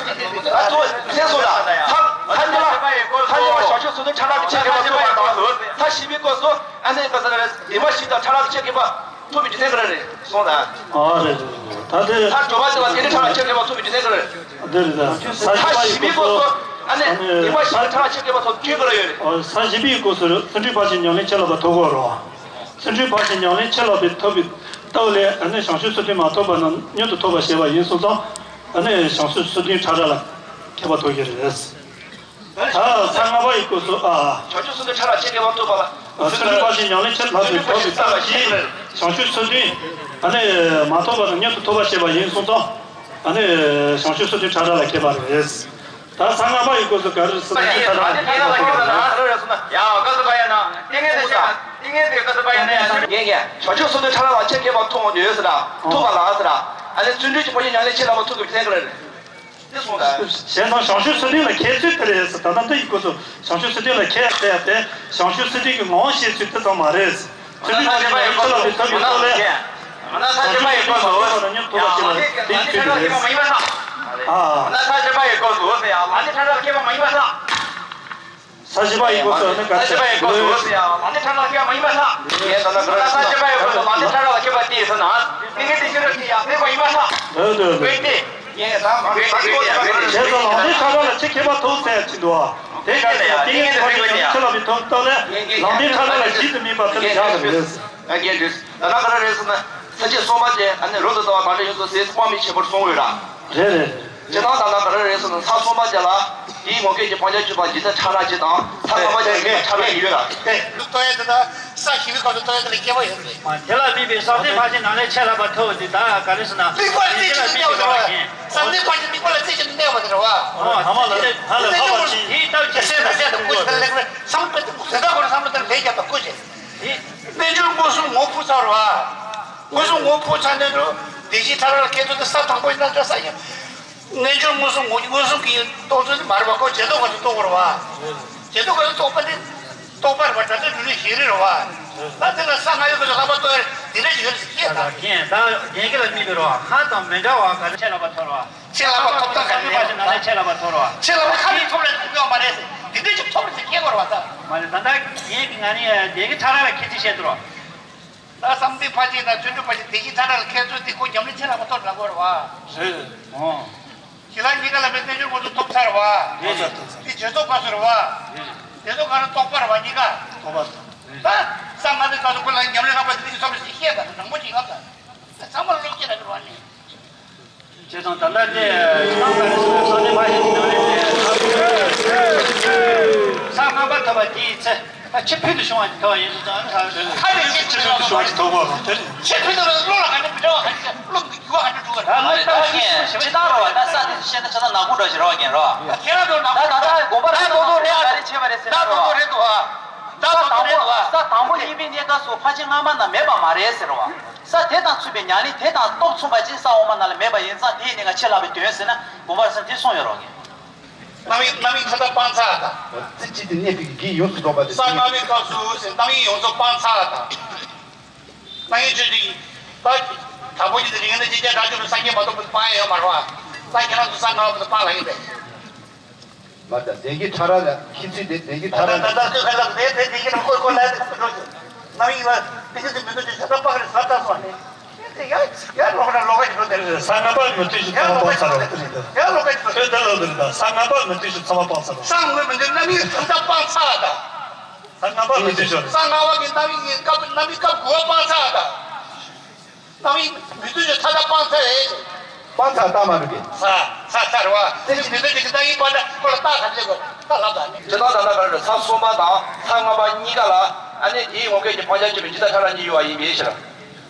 ད་ཐུགས་སེམས་སོ་ལ། ད་ད་ཉི་མ་ད་ཉི་མ་བྱང་ཆུབ་སེམས་དཔའི་ཕྲ་རགས་ཀྱི་ཆེད་མཁས་པ་ཐུག་པ་དང་། ད་བཞི་པའི་སྐོར་སུ་ཨ་ནི་ག་ས་རེ་ཉི་མ་བཞི་དང་ཕྲ་རགས་ཀྱི་ཆེད་མཁས་པ་ཐུག་པའི་རྒྱུ་མཚན་ག་རེ་རེད་གསུངས་ད། ཨ་རེད་རེད་རེད། ད་དེ་ད་དྲོ་པ་དེ་ལ་དེ་འདྲའི་ཕྲ་རགས་ཆེད་མཁས་པ་ཐུག་པའི་རྒྱུ་མཚན་ག་རེ་རེད། འདི་རེད་ད། ས་བཞི་པ་ཡི་སྐོར་སུ་ཨ་ནི་ཉི་མ་བཞི་དང་ཕྲ་རགས་ཆེད་མཁས་པ་ཐུག་རྒྱུ་མཚན་ག་རེ་ཡོད་རེད། ཨ་ས་བཞི་པའི་སྐོར་སུ་བརྩོན་འགྲུས་ཕར་ཕྱིན་ཉམས་ལེན་ཁྱད་ལ་པ་ཐོབ་དགོས་རོ། བརྩོན་འགྲུས་ཕར་ཕྱིན་ཉམས་ལེན་ཁྱད་ལ་པའི་ཐོབ་པའི་རྟགས་ལས་ཨ་ནི་བྱང་ཆུབ་སེམས་དཔའི་མ་ཐོབ་པ་རྣམས་མངོན་དུ་ཐོབ་པར་བྱེད་པ་ཡིན་སོང་ཙང་། ཨ་ནི་བྱང་ཆུབ་སེམས་དཔའི་ཕྲ་རགས་ལ་ཁྱད་པར་ཐོབ་ཀྱི་རེད། ཨ་ས་ལྔ་པ་ཡི་སྐོར་སུ་ཨ། བྱང་ཆུབ་སེམས་དཔའི་ཕྲ་རགས་ཆེད་མཁས་པ་ཐུག་པ་ལ། བརྩོན་འགྲུས་ཕར་ཕྱིན་ཉམས་ལེན་ཁྱད་ལ་པའི་ཐོབ་པའི་རྟགས་ཀྱིས་བྱང་ཆུབ་སེམས་དཔའི་ཨ་ནི་མ་ཐོབ་པ་རྣམས་མངོན་དུ་ཐོབ་པར་བྱེད་པ་ཡིན་སོང་ཙང་། ཨ་ནི་བྱང་ཆུབ་སེམས་དཔའི་ཕྲ་རགས་ལ་མཁས་པ་རེད། ད་ས་ལྔ་པ་ཡི་སྐོར་སུ་ག་རེ་ཟེར་ན་ཁྱད་ལ་པའི་ཐོབ་པ་ལ་ཡ་བཀའ་སྩལ་པ་ཡིན་ན་ཏིང་ངེ་འཛིན་ཤེས་པ་ཏིང་ངེ་འཛིན་བཀའ་སྩལ་པ་ཡིན་ན་ཡ་ཡིན་ཡ་བྱང་ཆུབ་སེམས་དཔའི་ཕྲ་རགས་ལ་ཆེད་མཁས་པ་ཐུག་འོང་དུས་ཟེར་ད་ཐུག་པ་ལ་ཟེར་ད་ཨ་ནི་བརྩོན་འགྲུས་ཀྱི་ཕ་ཡུལ་ཉམས་ལེན་ཆེད་ལ་པ་ཐུག་གི་ཚད་ག་རེ་རེད། དེ་གསུངས་ད། བྱས་ཙང་བྱང་ཆུབ་སེམས་དཔའ་ལ་མཁས་ཚུལ་དེ་རེད་ཟེར། ད་ལྟ་འདི་ཡི་སྐོར་སུ་བྱང་ཆུབ་སེམས་དཔའ་ལ་མཁས་ཟེར་ཡ་དེ་བྱང་ཆུབ་སེམས་དཔའི་ངོ་བོ་ཤེས་ཚུལ་དེ་ཙམ་མ་རེད། ཚུལ་འདི་ཉམས་ལེན་ཆེད་ལ་པའི་ཐབས་ཀྱི་ཐོག་ལས། ན་ས་བྱེ་བ་ཡི་སྐོར་སུ། ཡང་ལ་ཉམས་ཐོབ་པ་ཞིག་ལ་དེའི་ཚུལ་དུ་རེད། ཨ། ན་ས་བྱེ་བ་ཡི་སྐོར་སུ། ཡང་ལ་ནི་ཕྲ་རགས་ལ་མཁས་པ་མ་ཡིན་པ་དང་། ས་བྱེ་བ་ཡི་སྐོར་སུ་ནི་ག་ས་བྱེ་བ་ཡི་སྐོར་སུ། ཡང་ལ་ནི་ཕྲ་རགས་ལ་མཁས་པ་མ་ཡིན་པ་དང་། ཡང་ལ་ན་ས་བྱེ་བ་ཡི་སྐོར་སུ་ལ་ནི་ཕྲ་རགས་ལ་མཁས་པ་དེས་ཟེར་ན། དེ་ངས་དེ་ཤེས་རབ་ཀྱི་ཡང་མཁས་པ་མ་ཡིན་པ་དང་། འོ་དེ་འོ་དེ། བྱས་ཙང་ལམ་འདི་ཕྲ་རགས་ལ་ཆེས་མཁས་པ་ཐོབ་ཟེར་གྱི་འདུག་བ། དེ་ཡིན་ན་ཡང་ཏིང་ངེ་འཛིན་ཕ་ཡུལ་ཉམས་ལེན་ཆེ་ལ་མི་ཐོབ་རྟགས་ལས་ལམ་འདི་ཕྲ་རགས་ལ་གཞི་དུ་མིན་པ་དེ་ལ་བཞག་ཟེར་བ་རེད། ཨ་རྒན་དུས་ད་ལྟ་ག་རེ་རེད་ཟེར་ན་ས་བཅད་གསུམ་པ་དེ་ཨ་ནི་རོ་དང་ལྟ་བ་གང་འདྲ་ཡོད་ཚོ་ཟེར་དཔག་མེད་ཆེན་པོར་གསུངས་ཡོད་ར། རེད་རེད། སྤྱིར་བཏང་ད་ལྟ་ག་རེ་རེད་ཟེར་ན་ས་གསུམ་པ་དེ་ལ་དེའི་ངོ་སྐལ་གྱི་སྤང་བྱར་གྱུར་པ་འཇིག་རྟེན་ཕྲ་རགས་ཅིག་དང་ས་གསུམ་པ་དེ་ལ་ངེས་པ་ཕྲ་རགས་ཡོད་ར། ལྟོས་ཡས་དེ་དག་ས་བཞི་པའི་སྐབས་སུ་ལྟོས་ཡས་དེ་ལ་སྐྱེ་བ་ཡོད་རེད། དེ་ལ་དམིགས་པའི་ཟང་ཟིང་ཕར་ཕྱིན་ཉམས་ལེན་ཆེ་ལ་པ་ཐོབ་དེ་ད་ག་རེ་ཟེར་ན། དམིགས་པ་ལ་རྩེ་གཅིག་ཏུ་གནས་པ་དེ་རེད་བ། ཟང་ཟིང་ཕར་ཕྱིན་དམིགས་པ་ལ་རྩེ་གཅིག་ཏུ་གནས་པ་དེ་རེད་བ། ཨོ་ཐ་མ་ལ་ལས་ཐ་ལ་ཐ་མ་ཅིག་དེའི་ལྟ་བ་ཅིག་སེམས་དང་སེམས་དང་ཀུན་གྱི་ལེགས་པའི་བསམ་པ་དེ་ཀུན་དེ་ལྟ་བུ་བསམ་བློ་དང་ལས་རྒྱབ་དང་ཀུན་གྱི་དེ་རྣལ་འབྱོར་མངོན་སུམ་ངོ་ཕུག་ཚར་བ། མངོན་སུམ་ངོ་ཕུག་ཚར་ནས་འགྲོ་བདེ་གཤེགས་ཐར་པ་ལ་ཁྱེད་ཚོ་དེ་ས་དང་པོ་ཡིན་ན་འདྲ་ས་ཡིན། རྣལ་འབྱོར་མངོན་སུམ་ངོ་མངོན་སུམ་གྱི་རྟོགས་ཚུལ་དེ་མ་རེད་པ་ཁོ་རྗེས་ཐོབ་ག་ཚོད་རྟོགས་པ་རེད་བ། རྗེས་ཐོབ་ག་ཚོད་རྟོགས་པ་དེ་རྟོགས་པ་རེད་བ་སྒྲ་ཚད་འགྲོ་ལུགས་ཞིག་རེད་བ། ད་དེ་ལ་ས་ལྔ་པའི་སྐབས་སུ་ལྷག་པར་རྟོགས་ཡ་དེ་འདྲ་ཞིག་ཡོད་རེད་ཟེར་ཁྱེད་ད། རྒན་ད་རྒན་གྱི་ལ་དམིགས་པའི་རོ་ཧ་དང་མི་འདྲ་བ་ག་རེ་ཆེ་ལ་པ་ཐོར་བ། ཆེ་ལ་པ་ཐོབ་ཐང་ག་ནས་ཡོད་ན་ཆེ་ལ་པ་ཐོར་བ། ཆེ་ལ་པ་ཁ་ནས་ཐོབ་ལ་ཐོབ་ཡོད་མ་རེད་ཟེར་དེ་འདྲ་ཞིག་ཐོབ་རེད་ཟེར་ཁྱེད་གོ་རེད་བ་ད། མ་རེད་ད་ལྟ་རྒན་གྱི་ང་ནི་རྒན་གྱི་ཕྲ་རགས་ལ་ཁྱེད་ཅི་བཤད་འདུག་རོ། ད་བསམ་གཏན་ཕར་ཕྱིན་དང་བརྩོན་འགྲུས་ཕར་ཕྱིན་བདེ་གཤེགས་ཐར་པ་ལ་ཁྱེད་ཚོས་དེ་ཁོ་ཉམས་ལེན་ཆེ་ལ་པ་ཐོབ་ལ་གོ་རེད་བ། རེད། ཨོ། ཞི་ལྷག་གཉིས་ཀ་ལ་པའི་རྣལ་འབྱོར་མངོན་སུམ་ཐོབ་ཚར་བ། རེད་རེད་རེད། དེ་རྗེས་ཐོབ་སྐབས་སུ་རེད་བ། རེད་རེད། རྗེས་ཐོབ་སྐབས་སུ་རྟོགས་པ་རེད་བ་གཉིས་ཀ། རྟོགས་པ་རེད། ད་ས་ལྔ་པའི་སྐབས་སུ་ཁོ་ལ་ཉམས་ལེན་ལྷག་པ་དེ་ཚོ་ཚང་མ་ཞིག་བཤད་པ་དང་དང་པོ་ཅིག་ལབ་ད། ཚང་མ་ལ་བློ་སྐྱེད་ལ་འགྱུར་བ་ནི། བྱས་ཙང་ད་ལྟ་དེ་ཚང་མ་ལ་སོང་བའི་སངས་རྒྱས་ཕར་ཕྱིན་གྱི་ནང་ལས་དེ་ས་ལྔ་པ་ཐོབ་པ་དེའི་ཚེ་ད་ཆེས་ཕུལ་དུ་བྱུང་བ་ཞིག་ཐོབ་པ་ཡིན་ཙང་ཁ་ལས་ཆེས་ཕུལ་དུ་བྱུང་བ་ཞིག་ཐོབ་པ་རེད། ཆེས་ཕུལ་དུ་བློ་ལ་ག་འདྲ་མི་འདྲ་བ་ག་འདྲ་བློ་འགྱུར་བ་ག་འདྲ་འགྲོ་གི་རེད། ད་ལྟ་ཁྱེད་ཅི་ལྟར་རོ་ད་ས་དེ་བཤད་ན་ཆ་ཚང་ནག་ཁུང་འདྲ་ཞིག་རེད་བ་རྒན་རོ། ཁྱེད་རང་ཚོ་ནག་ཁུང་འདྲ་ད་ད་གོམ་པ་རེད་ད་རྡོག་རྡོག་རེད་ཨ་རེ་བྱས་པ་རེད་ཟེར་ད་རྡོག་རྡོག་རེད་འདུག་ཨ། ད་རྡོག་རྡོག་རེད་འདུག་ཨ། ས་དང་པོ་གཉིས་པའི་གནས་སྐབས་སུ་ཕར་ཕྱིན་སྔ་མ་ན་མེད་པ་མ་རེད་ཟེར་བ། ས་དེ་དང་མཚུངས་པའི་ཉམས་ལེན་དེ་དང་སྟོབས་མཚུངས་པ་ཅིག་ས་འོག་མ་ན་ལ་མེད་པ་ཡིན་ཙང་དེའི་གནས་ཀ་ཆེ་ལ་པའི་དོན་ཟེར་ན་དགོངས་པ་རེད་ཟེར་ན་དེ་གསུངས་ཡོད་རོགས་ངས། རྣམ་དབྱེ་རྣམ་དབྱེ་མཐའ་དག་སྤངས་ཚར་དང་། རྩེ་གཅིག་ཏུ་གནས་པའི་གི་ཡོངས་སུ་རྫོགས་པ་དེ། ས་ལྔ་པའི་སྐབས་སུ་ཟེར་རྣམ་དབྱེ་ཡོངས་སུ་སྤངས་ཚར་དང་། རྣམ་དབྱེ་ཆོས་ཅན། ད་དང་པོ་ཉིད་དུ་རིགས་ངན་དང་ཅི་བྱ་དགྲ་བཅོམ་པའི་སངས་རྒྱས་མ་གཏོགས་མི་སྤང་ཡ་ཡོད་མ་རེད་བ། ད་ཁྱེད་རང་ཚོ་ས་ལྔ་པ་དེ་སྤང་ལ་ཡིན་པས། མ་ད་བདེན་བཞི་ཕྲ་རགས་ལ་ཁྱི་ཚིག་དེ་བདེན་བཞི་ཕྲ་རགས་ད་ད་ད་ཁོས་ཁ་ལག་དེ་དེ་བདེན་བཞི་ལ་ཁོས་ཁོ་ལ་དེ་ཁོ་འགྲོ་ཞིག་ན་ཡིན་ལ་དེ་ཁྱི་ཚིག་མི་འདུག་ཅེས་ཤ་ཚ་པགས་རེ་ཟ་ཚ་སོང་ནས་དེ་ཡ་ཡ་ལོག་ན་ལོག་ག་ཞིག་འགྲོ་དེ་རེད། ས་ལྔ་པ་མི་མཐུན་ཞིག་ཚང་མ་སྤངས་ཚར་རོ། ཡ་ལོག་ག་ཞིག་འགྲོ་ཁྱོད་འདི་ལོག་དེ་རེད་ད། ས་ལྔ་པ་མི་མཐུན་ཞིག་ཚང་མ་སྤངས་ཚར་རོ། ས་ལྔ་པ་མི་མཐུན་རྣམ་དབྱེ་ཐམས་ཅད་སྤངས་ཚར་ད། ས་ལྔ་པ་མི་མཐུན་ཞིག་ས་ལྔ་པ་གི་རྣམ་དབྱེ་སྐབས་རྣམ་དབྱེ་སྐབས་དགུ་པ་སྤངས་ཚར་ད། རྣམ་དབྱེ་མི་མཐུན་ཕྱོགས་མཐའ་དག་སྤངས་ཚར་རེད། སྤངས་ཚར་ལྟ་མ་རེད་པས། ས་ས་ཚར་བ། དེ་བཞིན་མི་མཐུན་ཕྱོགས་ཀྱི་རྣམ་དབྱེ་སྤངས་ན་ཁོ་ལ་རྟགས་ག་རེ་ལབ་དགོས་རྟགས་ལབ་དང་། ཇི་ལྟར་ད་ལྟ་ག་རེ་ས་གསུམ་པ་དང་ས་ལྔ་པ་གཉིས་ཀ་ལ་ཨ་ནི་དེའི་ངོ་སྐལ་གྱི་སྤང་བྱར་གྱུར་པའི་འཇིག་རྟེན་ཕྲ་རགས་གཉིས་ཡོད་པ་ཡིན་པའི་ཕྱིར།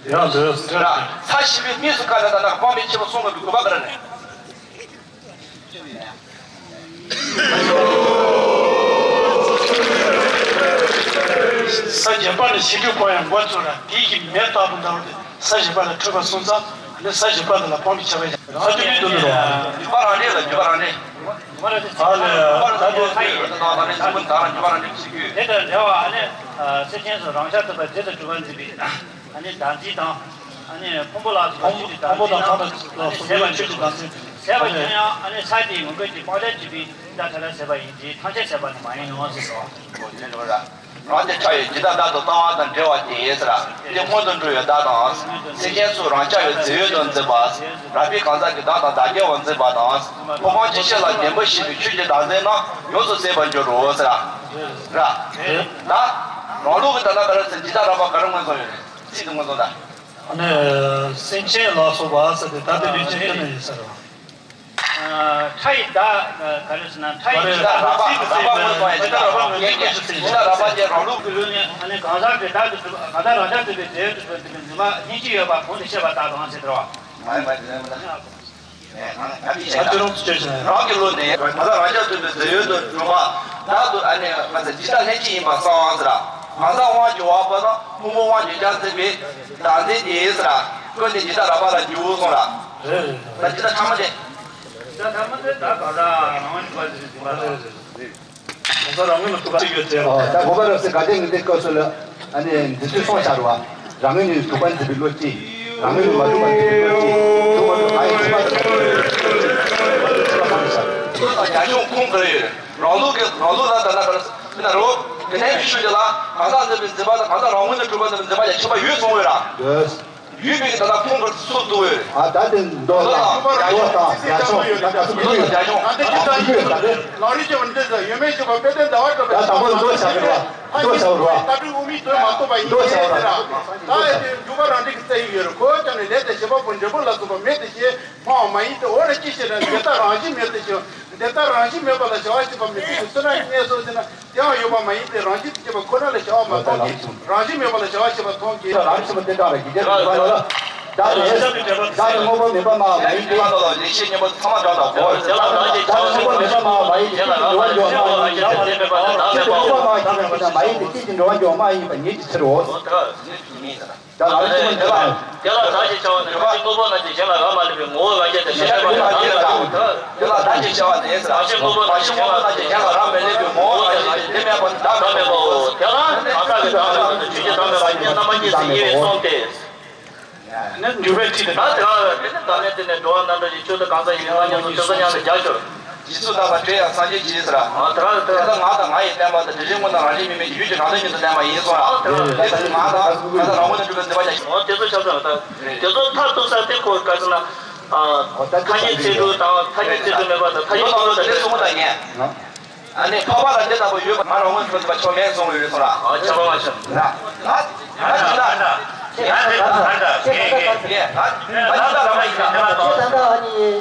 ཡང་འདོད། ས་བཞི་པའི་དམིགས་སུ་བཀར་ནས་ད་ལྟ་སྤང་མི་ཆེན་པོ་གསུང་དགོས་པའི་དགོས་པ་ག་རེ་རེད། ས་བརྒྱད་པ་ནི་ཞི་ཁྲོའི་འཁོར་ཡང་མགོ་ཚོས་ལ་དེའི་གི་མེ་ལྟ་བུ་འདྲ་བ་དེ་ས་བཞི་པ་ལ་འཁྲུལ་པ་སོང་ཙང་ཨ་ནི་ས་བཞི་པ་དེ་ལ་སྤང་པའི་ཆ་བས་ཀྱང་ས་བཅུ་པའི་དུ་ལུ་རོ། བརྒྱུད་པ་རང་འགྲེལ་ལ་བརྒྱུད་པ་རང་འགྲེལ། ཨ་ལས་ད་དེ་ཚ་ཡི་ད་ནང་ད་ནི་ཚ་མོ་ད་རང་རྒྱུ་མ་རང་རྒྱུ་ཞིག་གི། དེ་དང་འབྲེལ་བ་ཨ་ནི་སེམས་ཅན་སོགས་རང་ཤ་ཐུབ་པ་དེ་དང་གྲུབ་པ་འཛིན་པའི་ཨ་ནི་བདག་འཛིན་དང་། ཨ་ནི་ཕུང་པོ་ལ་སོགས་པ་ཆོས་ཀྱི་བདག་འཛིན་དང་། ཨ་ནི་ཟད་པ་ཆོས་ཀྱི་བདག་འཛིན། ཟད་པ་ཁྱོན་ཡང་ཨ་ནི་ས་དེའི་ངོ་སྐལ་གྱི་སྤང་བྱ་བྱེད་པའི་ད་ཐ་ལ་ཟད་པ་ཡིན་གྱི་ཐམས་ཅད་ཟད་པ་ནི་མ་ཡིན་ནོ་ཟེར་སོ། རང་དེ་ཆ་ཡི་ཇི་ལྟར་བདག་ཏུ་ལྟ་བ་དང་འབྲེལ་བ་དེ་ཟེར། དེ་སྔོན་དུ་འགྲོ་བའི་བདག་དང་། སེམས་ཅན་ཚོས་རང་ཆ་ཡི་རྫས་ཡོད་དུ་འཛིན་པ། རང་དཔེ་གང་ཟག་གི་བདག་དང་བདག་སྐྱེ་བ་འཛིན་པ་དང་། ཕོ་རྐང་གཅིག་ཤོས་ལ་བདེན་པ་བཞི་པའི་ཆོས་ཀྱི་བདག་འཛིན་རྣམས་ཡོངས་སུ་ཟད་པར་འགྱུར་རོ་ཟེར། ར། ད་རང་ལུགས་ཀྱི་ད་ལྟ་ག་རེ་ཟེར་ཇི་ལྟར་རགས་པ་ག་རེ་མངོན་སུམ་ཡོད་རེད་ཚིག་དེ་མངོན་སུམ་ད། ཨ་ནི་སེམས་ཅན་ལ་སོགས་པ་ཟེར་ཏེ་ད་ལྟ་བའི་ཅན་ཀུན་ནས་ཡིན་ཟེར་བ། ཕྲ་ཡི་བདག་ག་རེ་ཟེར་ན་ཕྲ་ཡི་ཇི་ལྟར་རགས་པ་རགས་པ་མངོན་སུམ་ཡང་ཇི་ལྟར་རགས་པ་མངོན་སུམ་ཡང་ཇི་ལྟར་རགས་པ་ཅན་རང་ལུགས་ཀྱི་ལུགས་ནི་ཨ་ནི་གང་ཟག་གི་བདག་ཏུ་གྲུབ་གང་ཟག་རང་ཆ་གྲུབ་པའི་རྫས་གྲུབ་པའི་འཛིན་པ་སྙིང་རྗེ་ཡོད་པ་གོང་དུ་བཤད་པ་ལྟར་དང་ཟེར་དོ། མ་ཡིན་པ་དེ་ལས་མི་འདའ། ཨ་ཅེ་རང་ཚོ་བྱས་ཤིང་རང་གི་ལུགས་ནི་གང་ཟག་རང་ཆ་གྲུབ་པའི་རྫས་ཡོད་དུ་གྲུབ་པ་བདག་ཏུ་ཨ་ནི་ང་ཚོ་ཇི་ལྟར་ལྷན་སྐྱེས་ཡིན་པ་གསང་བ་ཟེར། གང་ཟག་དབང་གྱུར་བ་པོ་དང་ཕུང་པོ་དབང་གྱུར་ཀྱང་འཛིན་པའི་བདག་འཛིན་དེ་ཟེར། ཀུན་ནས་ཇི་ལྟར་རགས་པ་ལ་འགྱུར་གསུངས་ལ། རེད་རེད། ད་ཇི་ལྟར་ཐ་མ་དེ། ཇི་ལྟར་ཐ་མ་དེ་ད་གང་ཟག་རང་དབང་གྱུར་པ་ཟེར་གྱི་མ་རེད། གང་ཟག་རང་ངོས་ནས་ཐུག་པ་གཅིག་ཡོད་ཅེས། ཨོ་ད་གོ་བ་རབ་སེ་ག་དེ་ངས་འདི་བཀོད་སོ་ལ་ཨ་ནི་འདི་ཚོས་སོང་བྱ་རུ་བ། རང་ངོས་ནས་ཐུག་པ་འཛིན་པའི་བློ་གཅིག་རང་ངོས་ནས་མ་ཐུག་པ་འཛིན་པའི་བློ་གཅིག་ཐུག་མ་ཐུག་ང་ཡི་ཕྱི་མ་དང་ཕྱི་མ་སོང་བྱ། ཐུག་དང་རྒྱ་ཆུང་ཁུངས་ག་རེ་ཡོད། རང་ལུགས་ཀྱི་རང་ལུགས་ལ་ད་ལྟ་ག་རེ་ཟེར་ན་རོ། དེ་ནས་ཤུ་ཤུ་དེ་ལ་གང་ཟག་འཛིན་པའི་འཛིན་པ་དང་གང་ཟག་རང་ངོས་ནས་གྲུབ་པ་འཛིན་པའི་འཛིན་པ་ཡང་ཁྱད་པར་ཡོད་གསུངས་ཡོད་ར། ཡོད་པའི་ད་ལྟ་ཁུངས་ཀྱི་སུ་འདུག་ཨ་ད་དེ་མདོ་དང་མདོ་དང་རྒྱ་ཆུང་ད་ག་སུ་འདུག་ཡོད་ད་ག་སུ་འདུག་ཡོད་རྒྱ་ཆུང་ད་ག་སུ་འདུག་ཡོད་ད་ག་ལམ་རིམ་གྱི་བར་འདི་ཚོ་ཡོད་མེད་ཞུ་བ་དཔེ་དོན་ཟླ་བ་གྲོལ་བའི་ད་དང་པོ་མདོ་བྱ་གི་རེད་བ། མདོ་བྱ་བ་རེད་བ། ལྟ་གྲུབ་དབུ་མའི་དོན་མ་རྟོགས་པ་ཡིན་མདོ་བྱ་བ་རེད་བ། ད་ཨེ་དེ་འཇུག་པ་རང་འགྲིག་གི་རྩ་ཡིག་ཡོད་རེད། ཁོ་ཅག་ནི་ལས་དང་བྱེད་པ་པོ་འབྲས་བུ་ལ་སོགས་པ་མེད་དེ་ཞེས་སྨྲ་བ་མ་ཡིན་ཏེ། འོ་ན་ཅི་ཞེ་ན་འདི་ལྟར་རང་བཞིན་མེད་དེ་ཞེས་འདི་ལྟར་རང་བཞིན་མེད་པ་ལ་བྱ་བ་བྱེད་པ་མི་འདུག་གི་ཚུལ་ན་ངེས་སོ་ཞེ་ན། དེའང་ཡོད་པ་མ་ཡིན་ཏེ། རང་བཞིན་དུ་སྐྱེས་པ་ཁོ་ན་ལ་བྱ་བ་མ་མཐོང་གི། རང་བཞིན་མེད་པ་ལ་བྱ་བ་བྱེད་པ་མཐོང་གི། རང་བཞིན་པ་དེ་དག་ལ་ཡིད་ཀྱང་འགྲོ་བ་ལ། བདག་ནི་བདག་ནི་དངོས་པོ་མེད་པ་སྨྲ་བ་མ་ཡིན་ཏེ། བདག་ནི་དངོས་པོ་མེད་པ་སྨྲ་བ་མ་ཡིན་ཏེ། ཅི་ཞིག་འགྲོ་བ་འགྱུར་བ་སྨྲ་བ་ཡིན་ཏེ། ཅི་ཞིག་འགྲོ་བ་འགྱུར་བ་སྨྲ་བ་མ་ཡིན་ཏེ། ཅི་ཞིག་འགྲོ་བ་འགྱུར་བ་སྨྲ་བ་མ་ཡིན་ཏེ། ཅི་ཞིག་འགྲོ་བ་འགྱུར་བ་སྨྲ་ཡིན་པ་ཉིད་ཀྱི་ཕྱིར་རོ། ད་ལམ་རིམ་གྱི་དེ་ལ་དེ་ལ་བདག་ཅེས་བྱ་བ་ནི་རང་བཞིན་དངོས་པོ་རྣམས་ཀྱི་གཞན་ལ་རག་མ་ལུས་པའི་ངོ་བོ་ལ་སྐྱེས་ཏེ་ཞེས་བཤད་པ་ལ་བདག་ལས་ལ། དེ་ལ་བདག་ཅེས་བྱ་བ་ནི་རང་བཞིན་དངོས་པོ་རྣམས་ཀྱི་གཞན་ལ་རག་མ་ལུས་པའི་ངོ་བོ་ལ་སྐྱེས་ཏེ་དེ་མེད་པ་ནི་བདག་མེད་པའོ། དེ་ལ་གང་ཟག་གི་བདག་ལ་ཆོས་ཀྱི་བདག་མེད་པ་ཉིད་རྣམ་པ་གཉིས་སུ་དབྱེ་བས་གསུངས་ཏེ། ནི་འཇུག་པའི་ཁྲིད་དེ། ད་དེ་ལ་དེ་ནི་བདག་མེད་དེ་ནི་འགྲོ་བ་རྣམ་གྲོལ་གྱི་ཆོས་དང་གང་ཟག་ཡིན་རྣམ་མཉམ་དུ་ཐོས་བསམ་སྙམ་དུ་རྒྱ་ཆེར། རྗེས་སུ་བདག་དང་བྲལ་ཡང་སངས་རྒྱས་ཀྱི་ཟེར། ཨ་དེ་ལ་དེ་ལ་ང་དང་ང་ཡི་བསྟན་པ་དང་དེ་བཞིན་དངོས་རྣམས་རང་བཞིན་མེད་མིན་གྱི་ཡུལ་གྱི་རང་དོན་ཉིད་དུ་བསྟན་པ་ཡིན་གསུངས་ལ། དེ་ལ་ང་དང་ང་དང་རང་ངོས་ནས་གྲུབ་པའི་འཛིན་པ་ཅན། འོ་དེ་ཚོ་ཆ་ཚང་ད་དེ་ཚོ་མཐར་ཐུག་ས་དེ་ཁོ་ག་ཟེར་ན། ཐ་སྙད་ཚིག་འབྲུ་དང་ཐ་སྙད་ཚིག་འབྲུ་མེད་པ་དང་ཐ་སྙད་ཚིག་འབྲུ་དང་ལས་གསུམ་པོ་དང་ངས། ཨ་ནི་འཕགས་པ་ལ་དེ་ལྟ་བུ་ཡོད་པ་ང་རང་ངོས་འཕྲོད་པ་ཆོག་མེད་གསུངས་ཡོད་རེད་གསུངས་ལ། ཨ་ཆོག་པ་མ་ཆོག་ང་ང་ང་ཅི་ལ། ང་དེ་ང་ད་ངས་ངས་ངས་ང་ང་ཅི་ལ་རང་མ་ཡིན་ལ། ད་ལྟ་ཨ་ནི་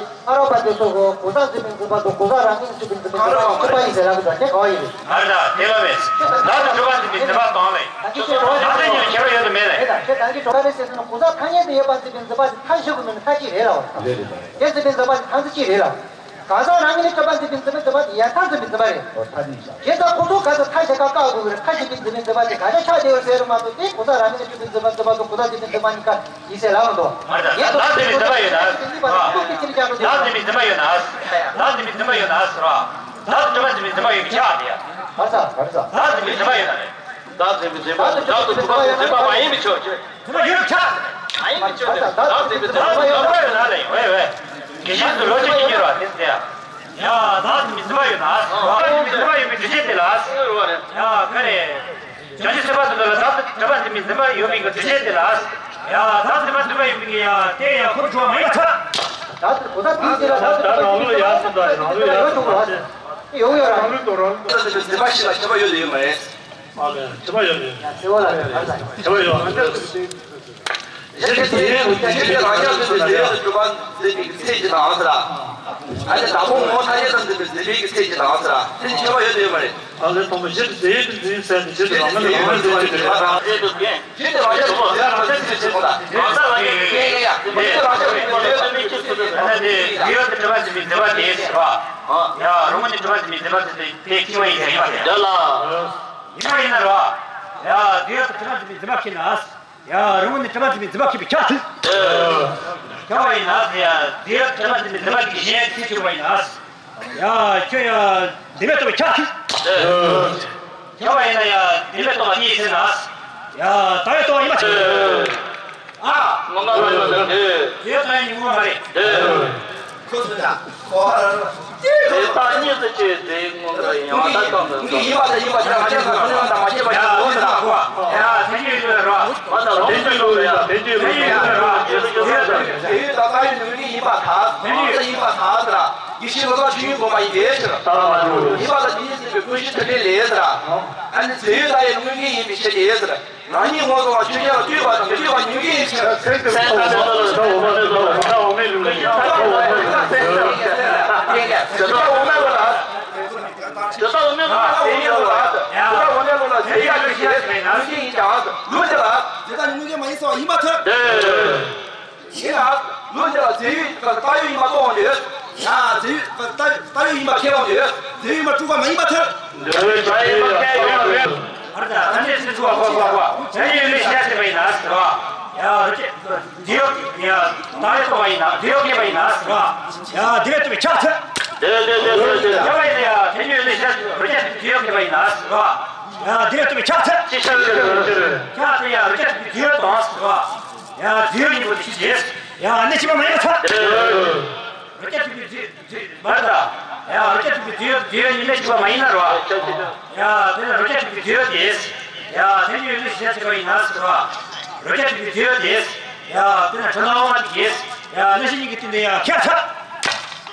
ཨ་རོ་པ་དེ་ཚོ་གོ་གོ་ས་འཛིན་པའི་འཛིན་པ་དང་གོ་ས་རང་ངོས་སུ་འཛིན་པའི་འཛིན་པ་གཉིས་པ་ཡིན་ཟེར་ལབ་ཀྱི་འདུག་དེ་ག་བ་ཡིན་རེད། ང་ད་དེ་ལ་མེད། ང་དེ་གྲུབ་པ་འཛིན་པའི་འཛིན་པ་གང་ལས། ད་གི་ཁྱེད་རང་ང་ཚོ་གཉིས་ཁྱད་པར་ཡོད་དུ་མེད་ལས། རེད་ད་ཁྱེད་ད་གི་གྲུབ་པ་རེད་ཟེར་ན་གོ་ས་ཐ་སྙད་དུ་ཡོད་པ་འཛིན་པའི་འཛིན་པ་དེ་མཐའ་བཞི་པོ་མིན་ན་མཐའ་གཅིག་རེད་ལ། རེད་རེད། དེ་འཛིན་པའི་འཛིན་པ་དེ་ཐང་ཙི་གཅིག་རེད་ལ། གང་ཟག་རང་ངོས་ནས་གྲུབ་པ་འཛིན་པའི་འཛིན་པའི་འཛིན་པ་དེ་ཡང་མཐར་འཛིན་པའི་འཛིན་པ་རེད། ཨོ་ཐ་སྙད་བཞག་དེ་ལྟར་ཁོ་ཚོ་ག་ཚོད་མཐའ་བཞག་ག་བཀག་དགོས་ཀྱི་རེད། མཐའ་བཞག་པའི་འཛིན་པའི་འཛིན་པ་དེ་ག་ཆ་ཆགས་བསྡད་ཡོད་ཟེར་རེད་མ་གཏོགས་དེ་གོ་ས་རང་ངོས་ནས་གྲུབ་པའི་འཛིན་པའི་འཛིན་པ་དང་གོ་ས་འཛིན་པའི་འཛིན་པ་གཉིས་ཀ་ཡིན་ཟེར་ལབ་མི་འདུག་ང་ཚོ་བདག་འཛིན་པའི་འཛིན་པ་ཡོད་ན། བདག་འཛིན་པའི་འཛིན་པ་ཡོད་ན། བདག་འཛིན་པའི་འཛིན་པ་ཡོད་ན་ཟེར་བ། བདག་གྲུབ་པ་འཛིན་པའི་འཛིན་པ་ཡོད་པའི་ཆ་དེ། ག་ས་ག་ས། བདག་འཛིན་པའི་འཛིན་པ་ཡོད་ན་རེད། བདག་འཛིན་པའི་འཛིན་པ་བདག་ཏུ་གྲུབ་པ་འཛིན་པ་མ་ཡིན་པའི་ཕྱིར། འཛིན་པ་ཡོད་ཆ། མ་ཡིན་པའི་ཕྱིར་ཏེ། བདག་འཛིན་པའི་འཛིན་པ་ཡོད་ན་རེད། ཝེ་ཝེ། དགེ་བཤེས་སུ་ལོ་ཆུང་གཉིས་ར་དེ་ཟེར་ཡ། ཡ། བདག་འཛིན་པའི་འཛིན་པ་ཡོད་ན། བདག་འཛིན་པའི་འཛིན་པ་ཡོད་པའི་འགྲེལ་བཤད་དེ་ལ། ཡ། ག་རེ། བྱང་ཆུབ་སེམས་དཔའ་དེ་ཚོ་ལ་བདག་གྲུབ་པ་འཛིན་པའི་འཛིན་པ་ཡོད་པའི་འགྲེལ་བཤད་དེ་ལ། ཡ། བདག་འཛིན་པ་འཛིན་པ་ཡོད་པའི་ཡ། དེ་ཡ་ཁོ་གྲུབ་པ་མ་ཡིན་པ་ཐལ། བདག་གོ་ས་དེའི་རྗེས་ལ་བདག་གྲུབ་པ་འཛིན་པའི་འཛིན་པ་ཡོད་ཆོག་གོ། ཡོང་ཡོད་ར། རང་ལུགས་དང་རང་ལུགས་དང་འཛིན་པ་ཞིག་ལ་ཁྱད་པར་ཡོད་དུ་ཡོད་མ་རེད། ཨ་ལས། ཁྱད་པར་ཡོད་མེད། ཡ་ཚེ་བ་ལ་ཡོད་ཨ་ལས། ཁྱད་པར་ཡོད། ཡིན་གྱི་དེ་ཡིན་གྱི་དེ་རང་རྐྱ་འཛིན་པའི་འཛིན་པའི་གྲུབ་པ་འཛིན་པའི་ཚེ་གཅིག་དང་ཟེར། ཨ་ནི་དང་པོ་ངོ་བོ་ཐ་སྙད་དང་འཛིན་པའི་འཛིན་པའི་ཚེ་གཅིག་དང་ཟེར། དེ་ཁྱད་པར་ཡོད་དུ་ཡོད་མ་རེད། ཨ་ལས། དང་པོ་གཞི་དེ་ཡིན་གྱི་འཛིན་ཟེར་ནས་གཞི་དེ་རང་མིན་ལ་རང་མིན་འཛིན་གྱི་འཛིན་པ་དང་། གཞི་དེ་རང་རྐྱ་འཛིན་པའི་འཛིན་པའི་ཚེ་གཅིག་དང་ཟེར། གང་ཟག་ལ་ངེས་ངེས་ཡ་མི་དེ་རང་རྐྱ་འཛིན་པའི་འཛིན་པའི་ཚེ་གཅིག་དང་ཟེར། ཨ་ནི་དེ་ཡོད་དུ་གྲུབ་པ་འཛིན་པའི་འཛིན་པ་དེ་ཟེར་བ། ཡ་རང་ངོས་ནས་གྲུབ་པ་འཛིན་པའི་འཛིན་པ་དེ་དེ་ཁྱད་པར་ཡིན་ཟེར་ཡིན་པ་དེ་འདྲ་ལ། ཡིན་པ་ཡིན་ན་རོ། ཡ་དེ་ཡོད་དུ་གྲུབ་པ་འཛིན་པའི་འཛིན་པ་ཁྱེད་ན། ཡ་རང་ངོས་ནས་གྲུབ་པ་འཛིན་པའི་འཛིན་པ་ཁྱེད་པའི་ཆ་དེ། ཁྱེད་པ་ཡིན་ན་ཟེར་ཡ། དེ་ཡོད་དུ་གྲུབ་པ་འཛིན་པའི་འཛིན་པ་དེ་གཞན་ཡང་ཚིག་གཅིག་པ་ཡིན་ན། ཡ། ཁྱོད་ཡ། འདི་མེད་ལྟོ་བའི་ཁྱག་ཁྱུག་ཁྱོད་པ་ཡིན་ན་ཡ། འདི་མེད་ལྟོ་བ་གཉིས་ཟེར་ན། ཡ། ད་ཡ་ལྟོ་བ་ཡིན་པ་ཆགས། ཨ། ངོ་མ་ལ་ཡོད་ད། དེ་ད་ཡ་ཉིན་ངོ་མ་རེད། ཁོ་ཚོ་ད། ཁོ་བ་ར་ར། དེ་ད་གཉིས་སུ་བྱས་དེ་ངོ་མ་ཡིན་པ་ད་གང་དུ་ངེས་ཡིན་པ་དང་ཡིན་པ་ཆགས་ང་ཆགས་ང་ཁོ་ནི་ང་དང་མ་བྱས་པ་ཡ། ཡ། དེ་ཡོད་ར། མ་ད་ལོ་དེ་ཡོད་ར། དེ་ཡོད་ར། དེ་ཡོད་ད་ད་ཡོད་ནུས་ཡིན་པ་ད། དེ་ཡོད་ད་ཡིན་པ་ད་ད་ར། ཡེ་ཤེས་ལོ་ཙཱ་ཆོས་དབྱིངས་སྒོམ་པ་ཡིན་པའི་ཕྱིར། ལྟ་བ་མ་འགྲོ། ཡིན་པ་ལ་དེ་ཉིད་ཟིན་པའི་ཀུན་གཞི་ཐིག་ལེ་ལས་ཟེར། ཨ་ནི་དེ་ཡོད་ད་ཡི་དངོས་འགལ་ཡིན་པའི་ཕྱིར་ཏེ་ཟེར། རང་ཉིད་ངོ་བོ་ཆོས་ཅན་ལ་ལྟོས་པ་དང་མི་ལྟོས་པ་གཉིས་ཀའི་ཕྱིར། སེམས་ཙམ་ཐོག་ལ་འོག་མ་ལ་འོག་མའི་ལུགས་ལ་འོག་མའི་ལུགས་ལ། དེ་ལྟ་འོག་མའི་ལུགས་ལ། དེ་ལྟ་འོག་མའི་ལུགས་ལ། དེ་ཡང་ཡོད་ཀྱི་ཡོད་ཀྱི་མེད་ན་ཡིན་ཀྱང་ལུགས་དེ་ལ། དེ་དག་ནི་དངོས་འགལ་མ་ཡིན་གསུངས་པ་ཡིན་པར་ཐལ། ཡིན་ལ། ལུགས་འདི་ལ་རྫས་ཡོད་ཀྱི་བཏགས་ཡོད་ཡིན་པ་རྟོགས་འོང་དུས། ཡ། རྫས་ཡོད་ཀྱི་བཏགས་བཏགས་ཡོད་ཡིན་པ་ཁས་ལོངས་དུས། རྫས་ཡོད་ཡིན་པ་སྤྲུལ་པ་མ་ཡིན་པར་ཐལ། འདོད་པའི་བྱ་ཡིན་པ་ཁས་ལོངས་དུས། ཨར་ད་ཨ་ནི་སྲིད་ཚུགས་པ་པ་པ་པ། རྫས་ཡོད་ལས་ཤ་ཟེར་བ་ཡིན་ན་ཟེར་བ། ཡ། རུ་ཅེ། རྫས་ཡོད་ཡ། བཏགས་ཡོད་རྟོགས་པ་ཡིན་ན་རྫས་ཡོད་ཁས་པ་ཡིན་ན་ཟེར་བ། ཡ། འདི་ལས་ལྟོས་པའི་ཁྱབ་ཚད། དེ་དེ་དེ་དེ་དེ། ཁྱབ་པ་ཡིན་ན་ཡ། རྫས་ཡོད་ལས་ཤ་རུ་ཅེ་རྫས་ཡོད་ཁས་པ་ཡིན་ན་ཟེར་བ། ཡ། འདི་ལས་ལྟོས་པའི་ཁྱབ་ཚད། ཅི་ཆགས་ཡོད་རེད། ཁྱབ་ཚད་ཡ། རུ་ཅེ་རྫས་ཡོད་དང་ཟེར་བ། ཡ། རྫས་ཡོད་གཉིས་པོ་དེ་ཕྱི་རྗེས། ཡ། གནས་ཕྱི་མ་མ་ཡིན་པར་ཐལ། རུ་ཅེ་རྫས་ཡོད་རྫས་མ་རེད་ད། ཡ། རུ་ཅེ་རྫས་ཡོད་རྫས་ཡོད་གཉིས་གནས་ཕྱི་མ་མ་ཡིན་ན་རེད་བ། ཡ། དེ་ལ་རུ་ཅེ་རྫས་ཡོད་དེ། ཡ། དེ་ཡོད་ལས་ཤ་ཟེར་བ་ཡིན་ན་ཟེར་བ། རུ་ཅེ་རྫས་ཡོད་དེ། ཡ། དེ་ལ་འཁྲུལ་སྣང་བ་དེ། ཡ། གནས་ཕྱི་གཉིས་ཀྱི་སྟེང་དུ་ཡ་ཁྱབ་ཚད།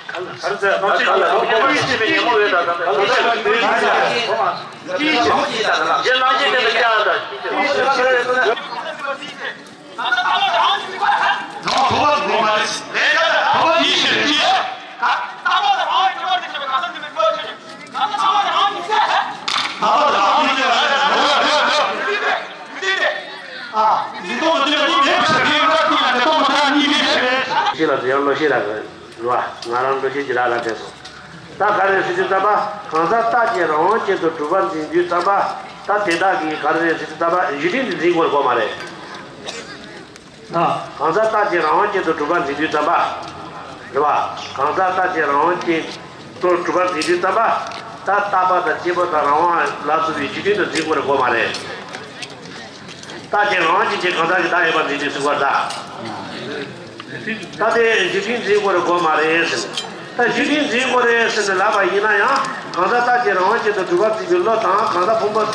ག་ལ་ས་རྩ་ལམ་ཆེན་གྱི་ལམ་ཁྱབ་པ་ཡིན་ཞེས་པའི་ཉོན་མོངས་པའི་དག་དང་ག་ལ་ས་རྩ་ལམ་ཆེན་གྱི་ལམ་ཁྱབ་པ་ཡིན་ཞེས་པའི་ཉོན་མོངས་པའི་དག་དང་། རྗེ་གླང་ཆེན་དེ་ལ་བསྐྱར་དང་། རང་ཐོབ་པར་འགྲོ་མ་རེད། ལས་ཀ་དང་ཐོབ་པ་ཡིན་ཞེས་ཀྱིས། ཐོབ་པ་རང་ཉིད་ཀྱི་ཨ། མི་རྟོག་མི་ལྟོས་པ་ཉིད་མེད་པའི་ཕྱིར། མི་རྟོག་མི་ལྟོས་པ་ཉིད་མེད་པའི་ཕྱིར། ཤེས་ལ་དེ་ཡང་བློ་ཤེས་ར་གི་རེད་བ། ང་རང་འགྲོ་ཤེས་ཀྱི་ར་ལ་དྲན་སོང་། ད་ག་རེ་ཟེར་དུས་ཙམ་པ། གང་ཟག་རྟག་གཅིག་རང་དབང་ཅན་དུ་གྲུབ་པར་འཛིན་དུས་ཙམ་པ། ད་དེ་དག་གིས་ག་རེ་ཟེར་དུས་ཙམ་པ་གཞི་རྟེན་འདི་འཛིན་དགོས་རེད་གོ་མ་རེད། ད། གང་ཟག་རྟག་གཅིག་རང་དབང་ཅན་དུ་གྲུབ་པར་འཛིན་དུས་ཙམ་པ། རེད་བ། གང་ཟག་རྟག་གཅིག་རང་དབང་ཅན་དུ་གྲུབ་པར་འཛིན་དུས་ཙམ་པ། ད་རྟག་པ་དང་དཔྱད་པ་དང་རང་དབང་ལ་སོགས་པའི་གཞི་རྟེན་དུ་འཛིན་དགོས་རེད་གོ་མ་རེད། རྟག་གཅིག་རང་དབང་ཅན་གྱི་གང་ཟག་གི་བདག་ཡོད་པར་འཛིན་དུས་ཟེར་བ་ད། ད་དེ་གཞི་རྟེན་འཛིན་དགོས་རེད་གོ་མ་རེད་ཟེར། ད་གཞི་རྟེན་འཛིན་དགོས་རེད་ཟེར་ནས་ལབ་པ་ཡིན་ན་ཡང་། གང་ཟག་རྟག་གཅིག་རང་དབང་ཅན་དུ་གྲུབ་པར་འཛིན་པའི་བློ་དང་། གང་ཟག་ཕུང་པོ་ལ་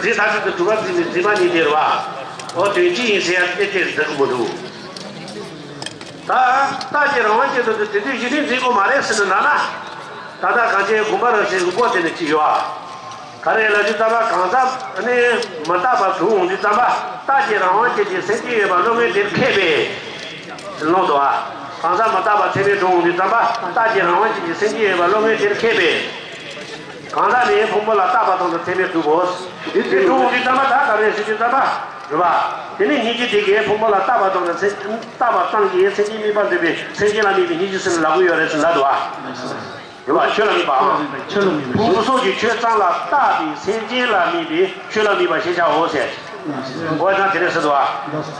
འཛིན་ཐག་ཆོད་དུ་གྲུབ་པར་འཛིན་པའི་འཛིན་པ་གཉིས་དེ་རེད་བ། འོ་དོན་གཅིག་ཡིན་ཟེར་ཡ་དེ་དེ་རེད་ཟེར་གི་མི་འདུག་ད་རྟག་གཅིག་རང་དབང་ཅན་དུ་དེ་དུས་གཞི་རྟེན་འཛིན་དགོས་མ་རེད་ཟེར་ནས་ལབ་ན། ད་ལྟ་གངས་ཅན་དགོན་པ་རང་ཟེར་གི་པོ་དེ་ནས་ཅི་ཡོད་ཨ། ག་རེ་ལབ་དུས་ཙམ་པ་གང་ཟག་ནི་མི་རྟག་པ་གྲུབ་འོང་དུས་ཙམ་པ་རྟག་གཅིག་རང་དབང་ཅན་གྱི་སེམས་ཅན་ཡོད་པ་བློ་ངན་དེར་མཁས་པས་ལོང་དུ་བ། གང་ཟག་མི་རྟག་པ་ཚད་མས་གྲུབ་འོང་དུས་ཙམ་པ་རྟག་གཅིག་རང་དབང་ཅན་གྱི་སེམས་ཅན་ཡོད་པ་བློ་ངན་དེར་མཁས་པས། གང་ཟག་ནི་ཕུང་པོ་ལ་རྟག་པ་དང་དུ་ཚད་མས་གྲུབ་བོ། དེ་གྲུབ་འོང་དུས་ཙམ་པ་ད་ག་རེ་ཟེར་དུས་ཙམ་པ་རེད་བ། དེ་ནི་སྙིང་རྗེ་དེ་གས་ཕུང་པོ་ལ་རྟག་པ་དང་དུ་ཚད་རྟག་པ་ཙམ་གྱིས་སེམས་ཅན་དམིགས་པ་འདོད་པའི་སེམས་ཅན་ལ་དམིགས་པའི་སྙིང་རྗེ་ཟེར་ནས་ལབ་ཀྱི་ཡོད་རེད་ཟེར་ལབ་འདུག་བ། རེད་བ། ཆོས་ལ་དམིགས་པའམ། ཆོས་ལ་དམིགས་པའི། ཕུང་པོ་སོགས་ཀྱི་ཆོས་ཙམ་ལ་བརྟགས་པའི་སེམས་ཅན་ལ་དམིགས་པའི་ཆོས་ལ་དམིགས་པ་ཞེས་བྱའོ་ཟེར། འོ་ན་དེ་འདྲ་ཟེར་དུས།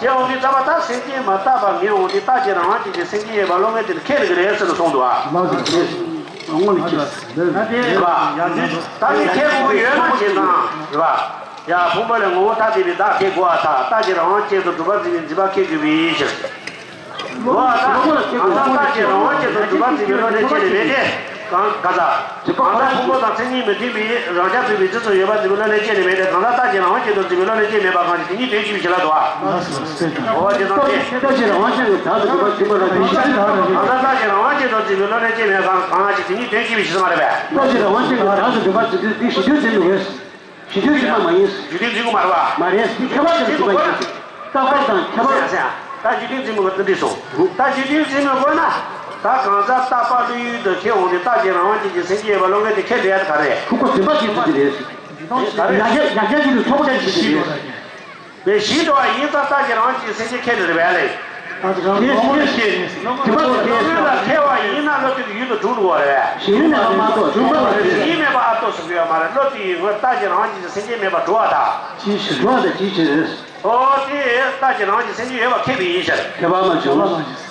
དེ་འོང་དུས་ཙམ་པ་ད་སེམས་ཅན་མ་རྟག་པ་ངེས་འོང་དུས་རྟག་གཅིག་རང་དབང་ཅན་གྱི་སེམས་ཅན་ཡོད་པ་བློ་ངན་དེར་མཁས་པའི་རེད་ཟེར་ནས་གསུངས་འདུག་བ། ལགས་སོ། དངོས་གནས་ཁྱེད། རེད་བ། ད་ནི་མཁས་དགོས་ཀྱི་ཡོད་ན་བྱས་ཙང་རེད་བ། ཡ། ཕུང་པོ་ལས་ངོ་བོ་ཐ་དད་པའི་བདག་མཁས་དགོས་པར་ཐལ། རྟག་གཅིག་རང་དབང་ཅན་དུ་གྲུབ་པར་འཛིན་པའི་འཛིན་པ་མཁས་དགོས་པའི་ཕྱིར། འོ་ད་གང་ཟག་རྟག་གཅིག་རང་དབང་ཅན་དུ་གྲུབ་པར་འཛིན་པའི་བློ་ལས་སྐྱེས་ནས་མེད་དེ། གང་ག་ཟག་གང་ཟག་ཕུང་པོ་དང་མཚན་ཉིད་མི་མཐུན་པའི་རང་རྐྱ་མཚུངས་པའི་རྗེས་སུ་ཡོད་པར་འཛིན་པའི་བློ་ལས་སྐྱེས་ནས་མེད་དེ། གང་ཟག་རྟག་གཅིག་རང་དབང་ཅན་དུ་འཛིན་པའི་བློ་ལས་སྐྱེས་མེད་པ་གང་ཞིག་དེ་ཉིད་དོན་གཅིག་པའི་ཕྱིར་ལབ་འདུག་བ། འོ་དེ་ཙམ་སྟེ། རྟག་གཅིག་རང་དབང་ཅན་དུ་བདག་ཏུ་གྲུབ་པར་འཛིན་པ་ལ་དེ་གཞི་རྟེན་དུ་ཐལ། གང་ཟག་རྟག་གཅིག་རང་དབང་ཅན་དུ་འཛིན་པའི་བློ་ལས་སྐྱེས་མེད་པ་གང་ཞིག་དེ་ཉིད་དོན་གཅིག་པའི་ཕྱིར་མ་རེད་པས། རྟག་གཅིག་རང་དབང་ཅན་དུ་བདག་ཏུ་གྲུབ་པར་འཛིན་དུས་དེ་གཞི་རྟེན་ཟིན་དགོས། གཞི་རྟེན་ཟིན་པ་མ་ཡིན། གཞི་རྟེན་འཛིན་དགོས་མ་རེད་པ། མ་རེད། འདི་ཁྱད་པར་ཅན་དུ་འཛིན་པ་ཡིན། རྟག་པ་དང་ཁྱད་པར། ཡ་ཡ། ད་གཞི་རྟེན་འཛིན་པའི་དོན་འདི་སོང་། ད་གཞི་རྟེན་འཛིན་པའི་སྒོ་ན། ད་གང་ཟག་རྟག་པ་བློ་ཡུལ་དུ་ཁྱེར་འོང་དུས་རྟག་གཅིག་རང་དབང་ཅན་གྱི་སེམས་ཅན་ཡོད་པ་བློ་ངན་དེ་ཁས་འགྲེལ་ཡ་དེ་ག་རེད། ཁུག་པ་འཛིན་པ་ཞིག་ཏུ་དེ་རེད། ག་རེ། ཡང་བསྐྱར་ཡང་བསྐྱར་གྱི་ལུས་ཐོག་ཅན་ཞིག་དེ་རེད། དེ་ཞིག་འགྲོ་བ་ཡིན་ཙང་རྟག་གཅིག་རང་དབང་ཅན་གྱི་སེམས་ཅན་ཁས་འགྲེལ་རེད་པས་ལེ། ད་དེ་རང་དེ་དེ་དེ་དེ་དེ་བློ་ངན་ལ་ཐལ་བ་ཡིན་ན་བློ་དེ་ཡུལ་དུ་གྲུབ་འགྲོ་བ་རེད། གཞི་ཡུལ་མེད་པ་མ་གཏོགས་གྲུབ་པ་མ་རེད། གཞི་ཡུལ་མེད་པ་ཨ་ཏོ་ཟེར་གྱི་ཡོད་མ་རེད། བློ་དེ་ཡི་ངོས་རྟག་གཅིག་རང་དབང་ཅན་གྱི་སེམས་ཅན་མེད་པར་གྲུབ་པ་དང་། ཅིའི་ཕྱིར་གྲུབ་པ་དང་ཅིའི་ཕྱིར། ཨོ་དེ་རྟག་གཅིག་རང་དབང་ཅན་སེམས་ཅན་ཡོད་པ་ཁས་པའི་ཕྱིར། ཁྱད་པར་མ་བྱུང་།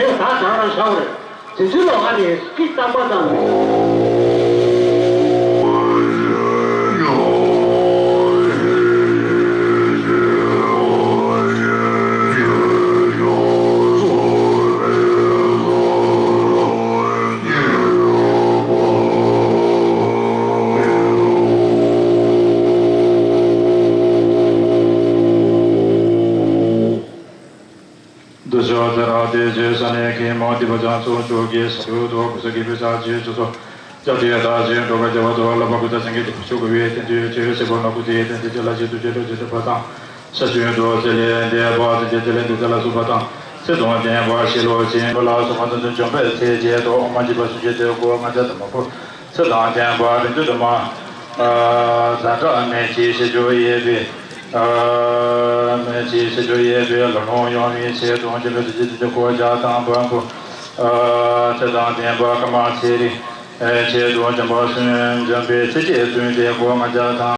དེ་ད་དྲག་རང་ཤར་བ་རེད། དེ་ཚོའི་ལོགས་ཀ་ནས་སྐད་བཏང་པ་ཙམ་རེད། འདི་ཕྱོགས་དེ་རང་དེ་ཚོའི་ས་གནས་ཀྱི་མང་སྡེ་པ་ཚང་ཚོ་ཆོས་ཀྱི་ས་ཆུ་ཐོག་གུ་ས་གི་བེ་ས་ཆུ་ཆུ་ཚོ་ཅག་དེ་ད་ཆེན་འགྲོ་བ་རྒྱལ་བ་དུ་བ་ལ་པ་གུ་ད་སེང་གེ་དུ་ཆུ་གུ་བའི་དེ་དུས་ཆོས་སེ་བོ་ན་གུ་དེ་དེ་དེ་ལ་ཆེ་དུ་ཆེ་དུ་ཆེ་དུ་བ་དང་། ས་ཆུ་དུ་ཚེ་ལས་འདས་པ་དེ་ཚེ་ལས་འདུ་ཚེ་ལ་སུ་བ་དང་། ཚེ་དང་ལྡན་པ་ཤི་ལོ་ཆེན་པོ་ལ་སོགས་པ་དུ་འཇོམས་པའི་ཚེ་རྗེས་ཐོག་མ་འཇིག་པ་སུ་ཆེ་དེ་གོ་ང་ཅག་དུ་མ་བུ། ཚེ་དང་ལྡན་པ་རིན་དུ་དུ་མ། ཛ་དྲག་ནས་ཀྱི་ཤེས་བྱོ་ཡེ་བི། མེད་ཅེས་ཞུ་རྒྱུ་ཡོད་པས། ལ་ལུང་ཡོང་མིན་ཆེད་དུ་འཇམ་པའི་ཚིག་གི་ཚིག་གི་སྒོ་བརྒྱ་དང་པོ། ཚེ་དང་ལྡན་པ་ཀ་མ་ཚེ་རིང་། ཆེད་དུ་འཇམ་པ་སུན་འཇམ་པའི་ཚིག་གིས་བསྟུན་ཏེ་སྒོ་ལྔ་བརྒྱ་དང་།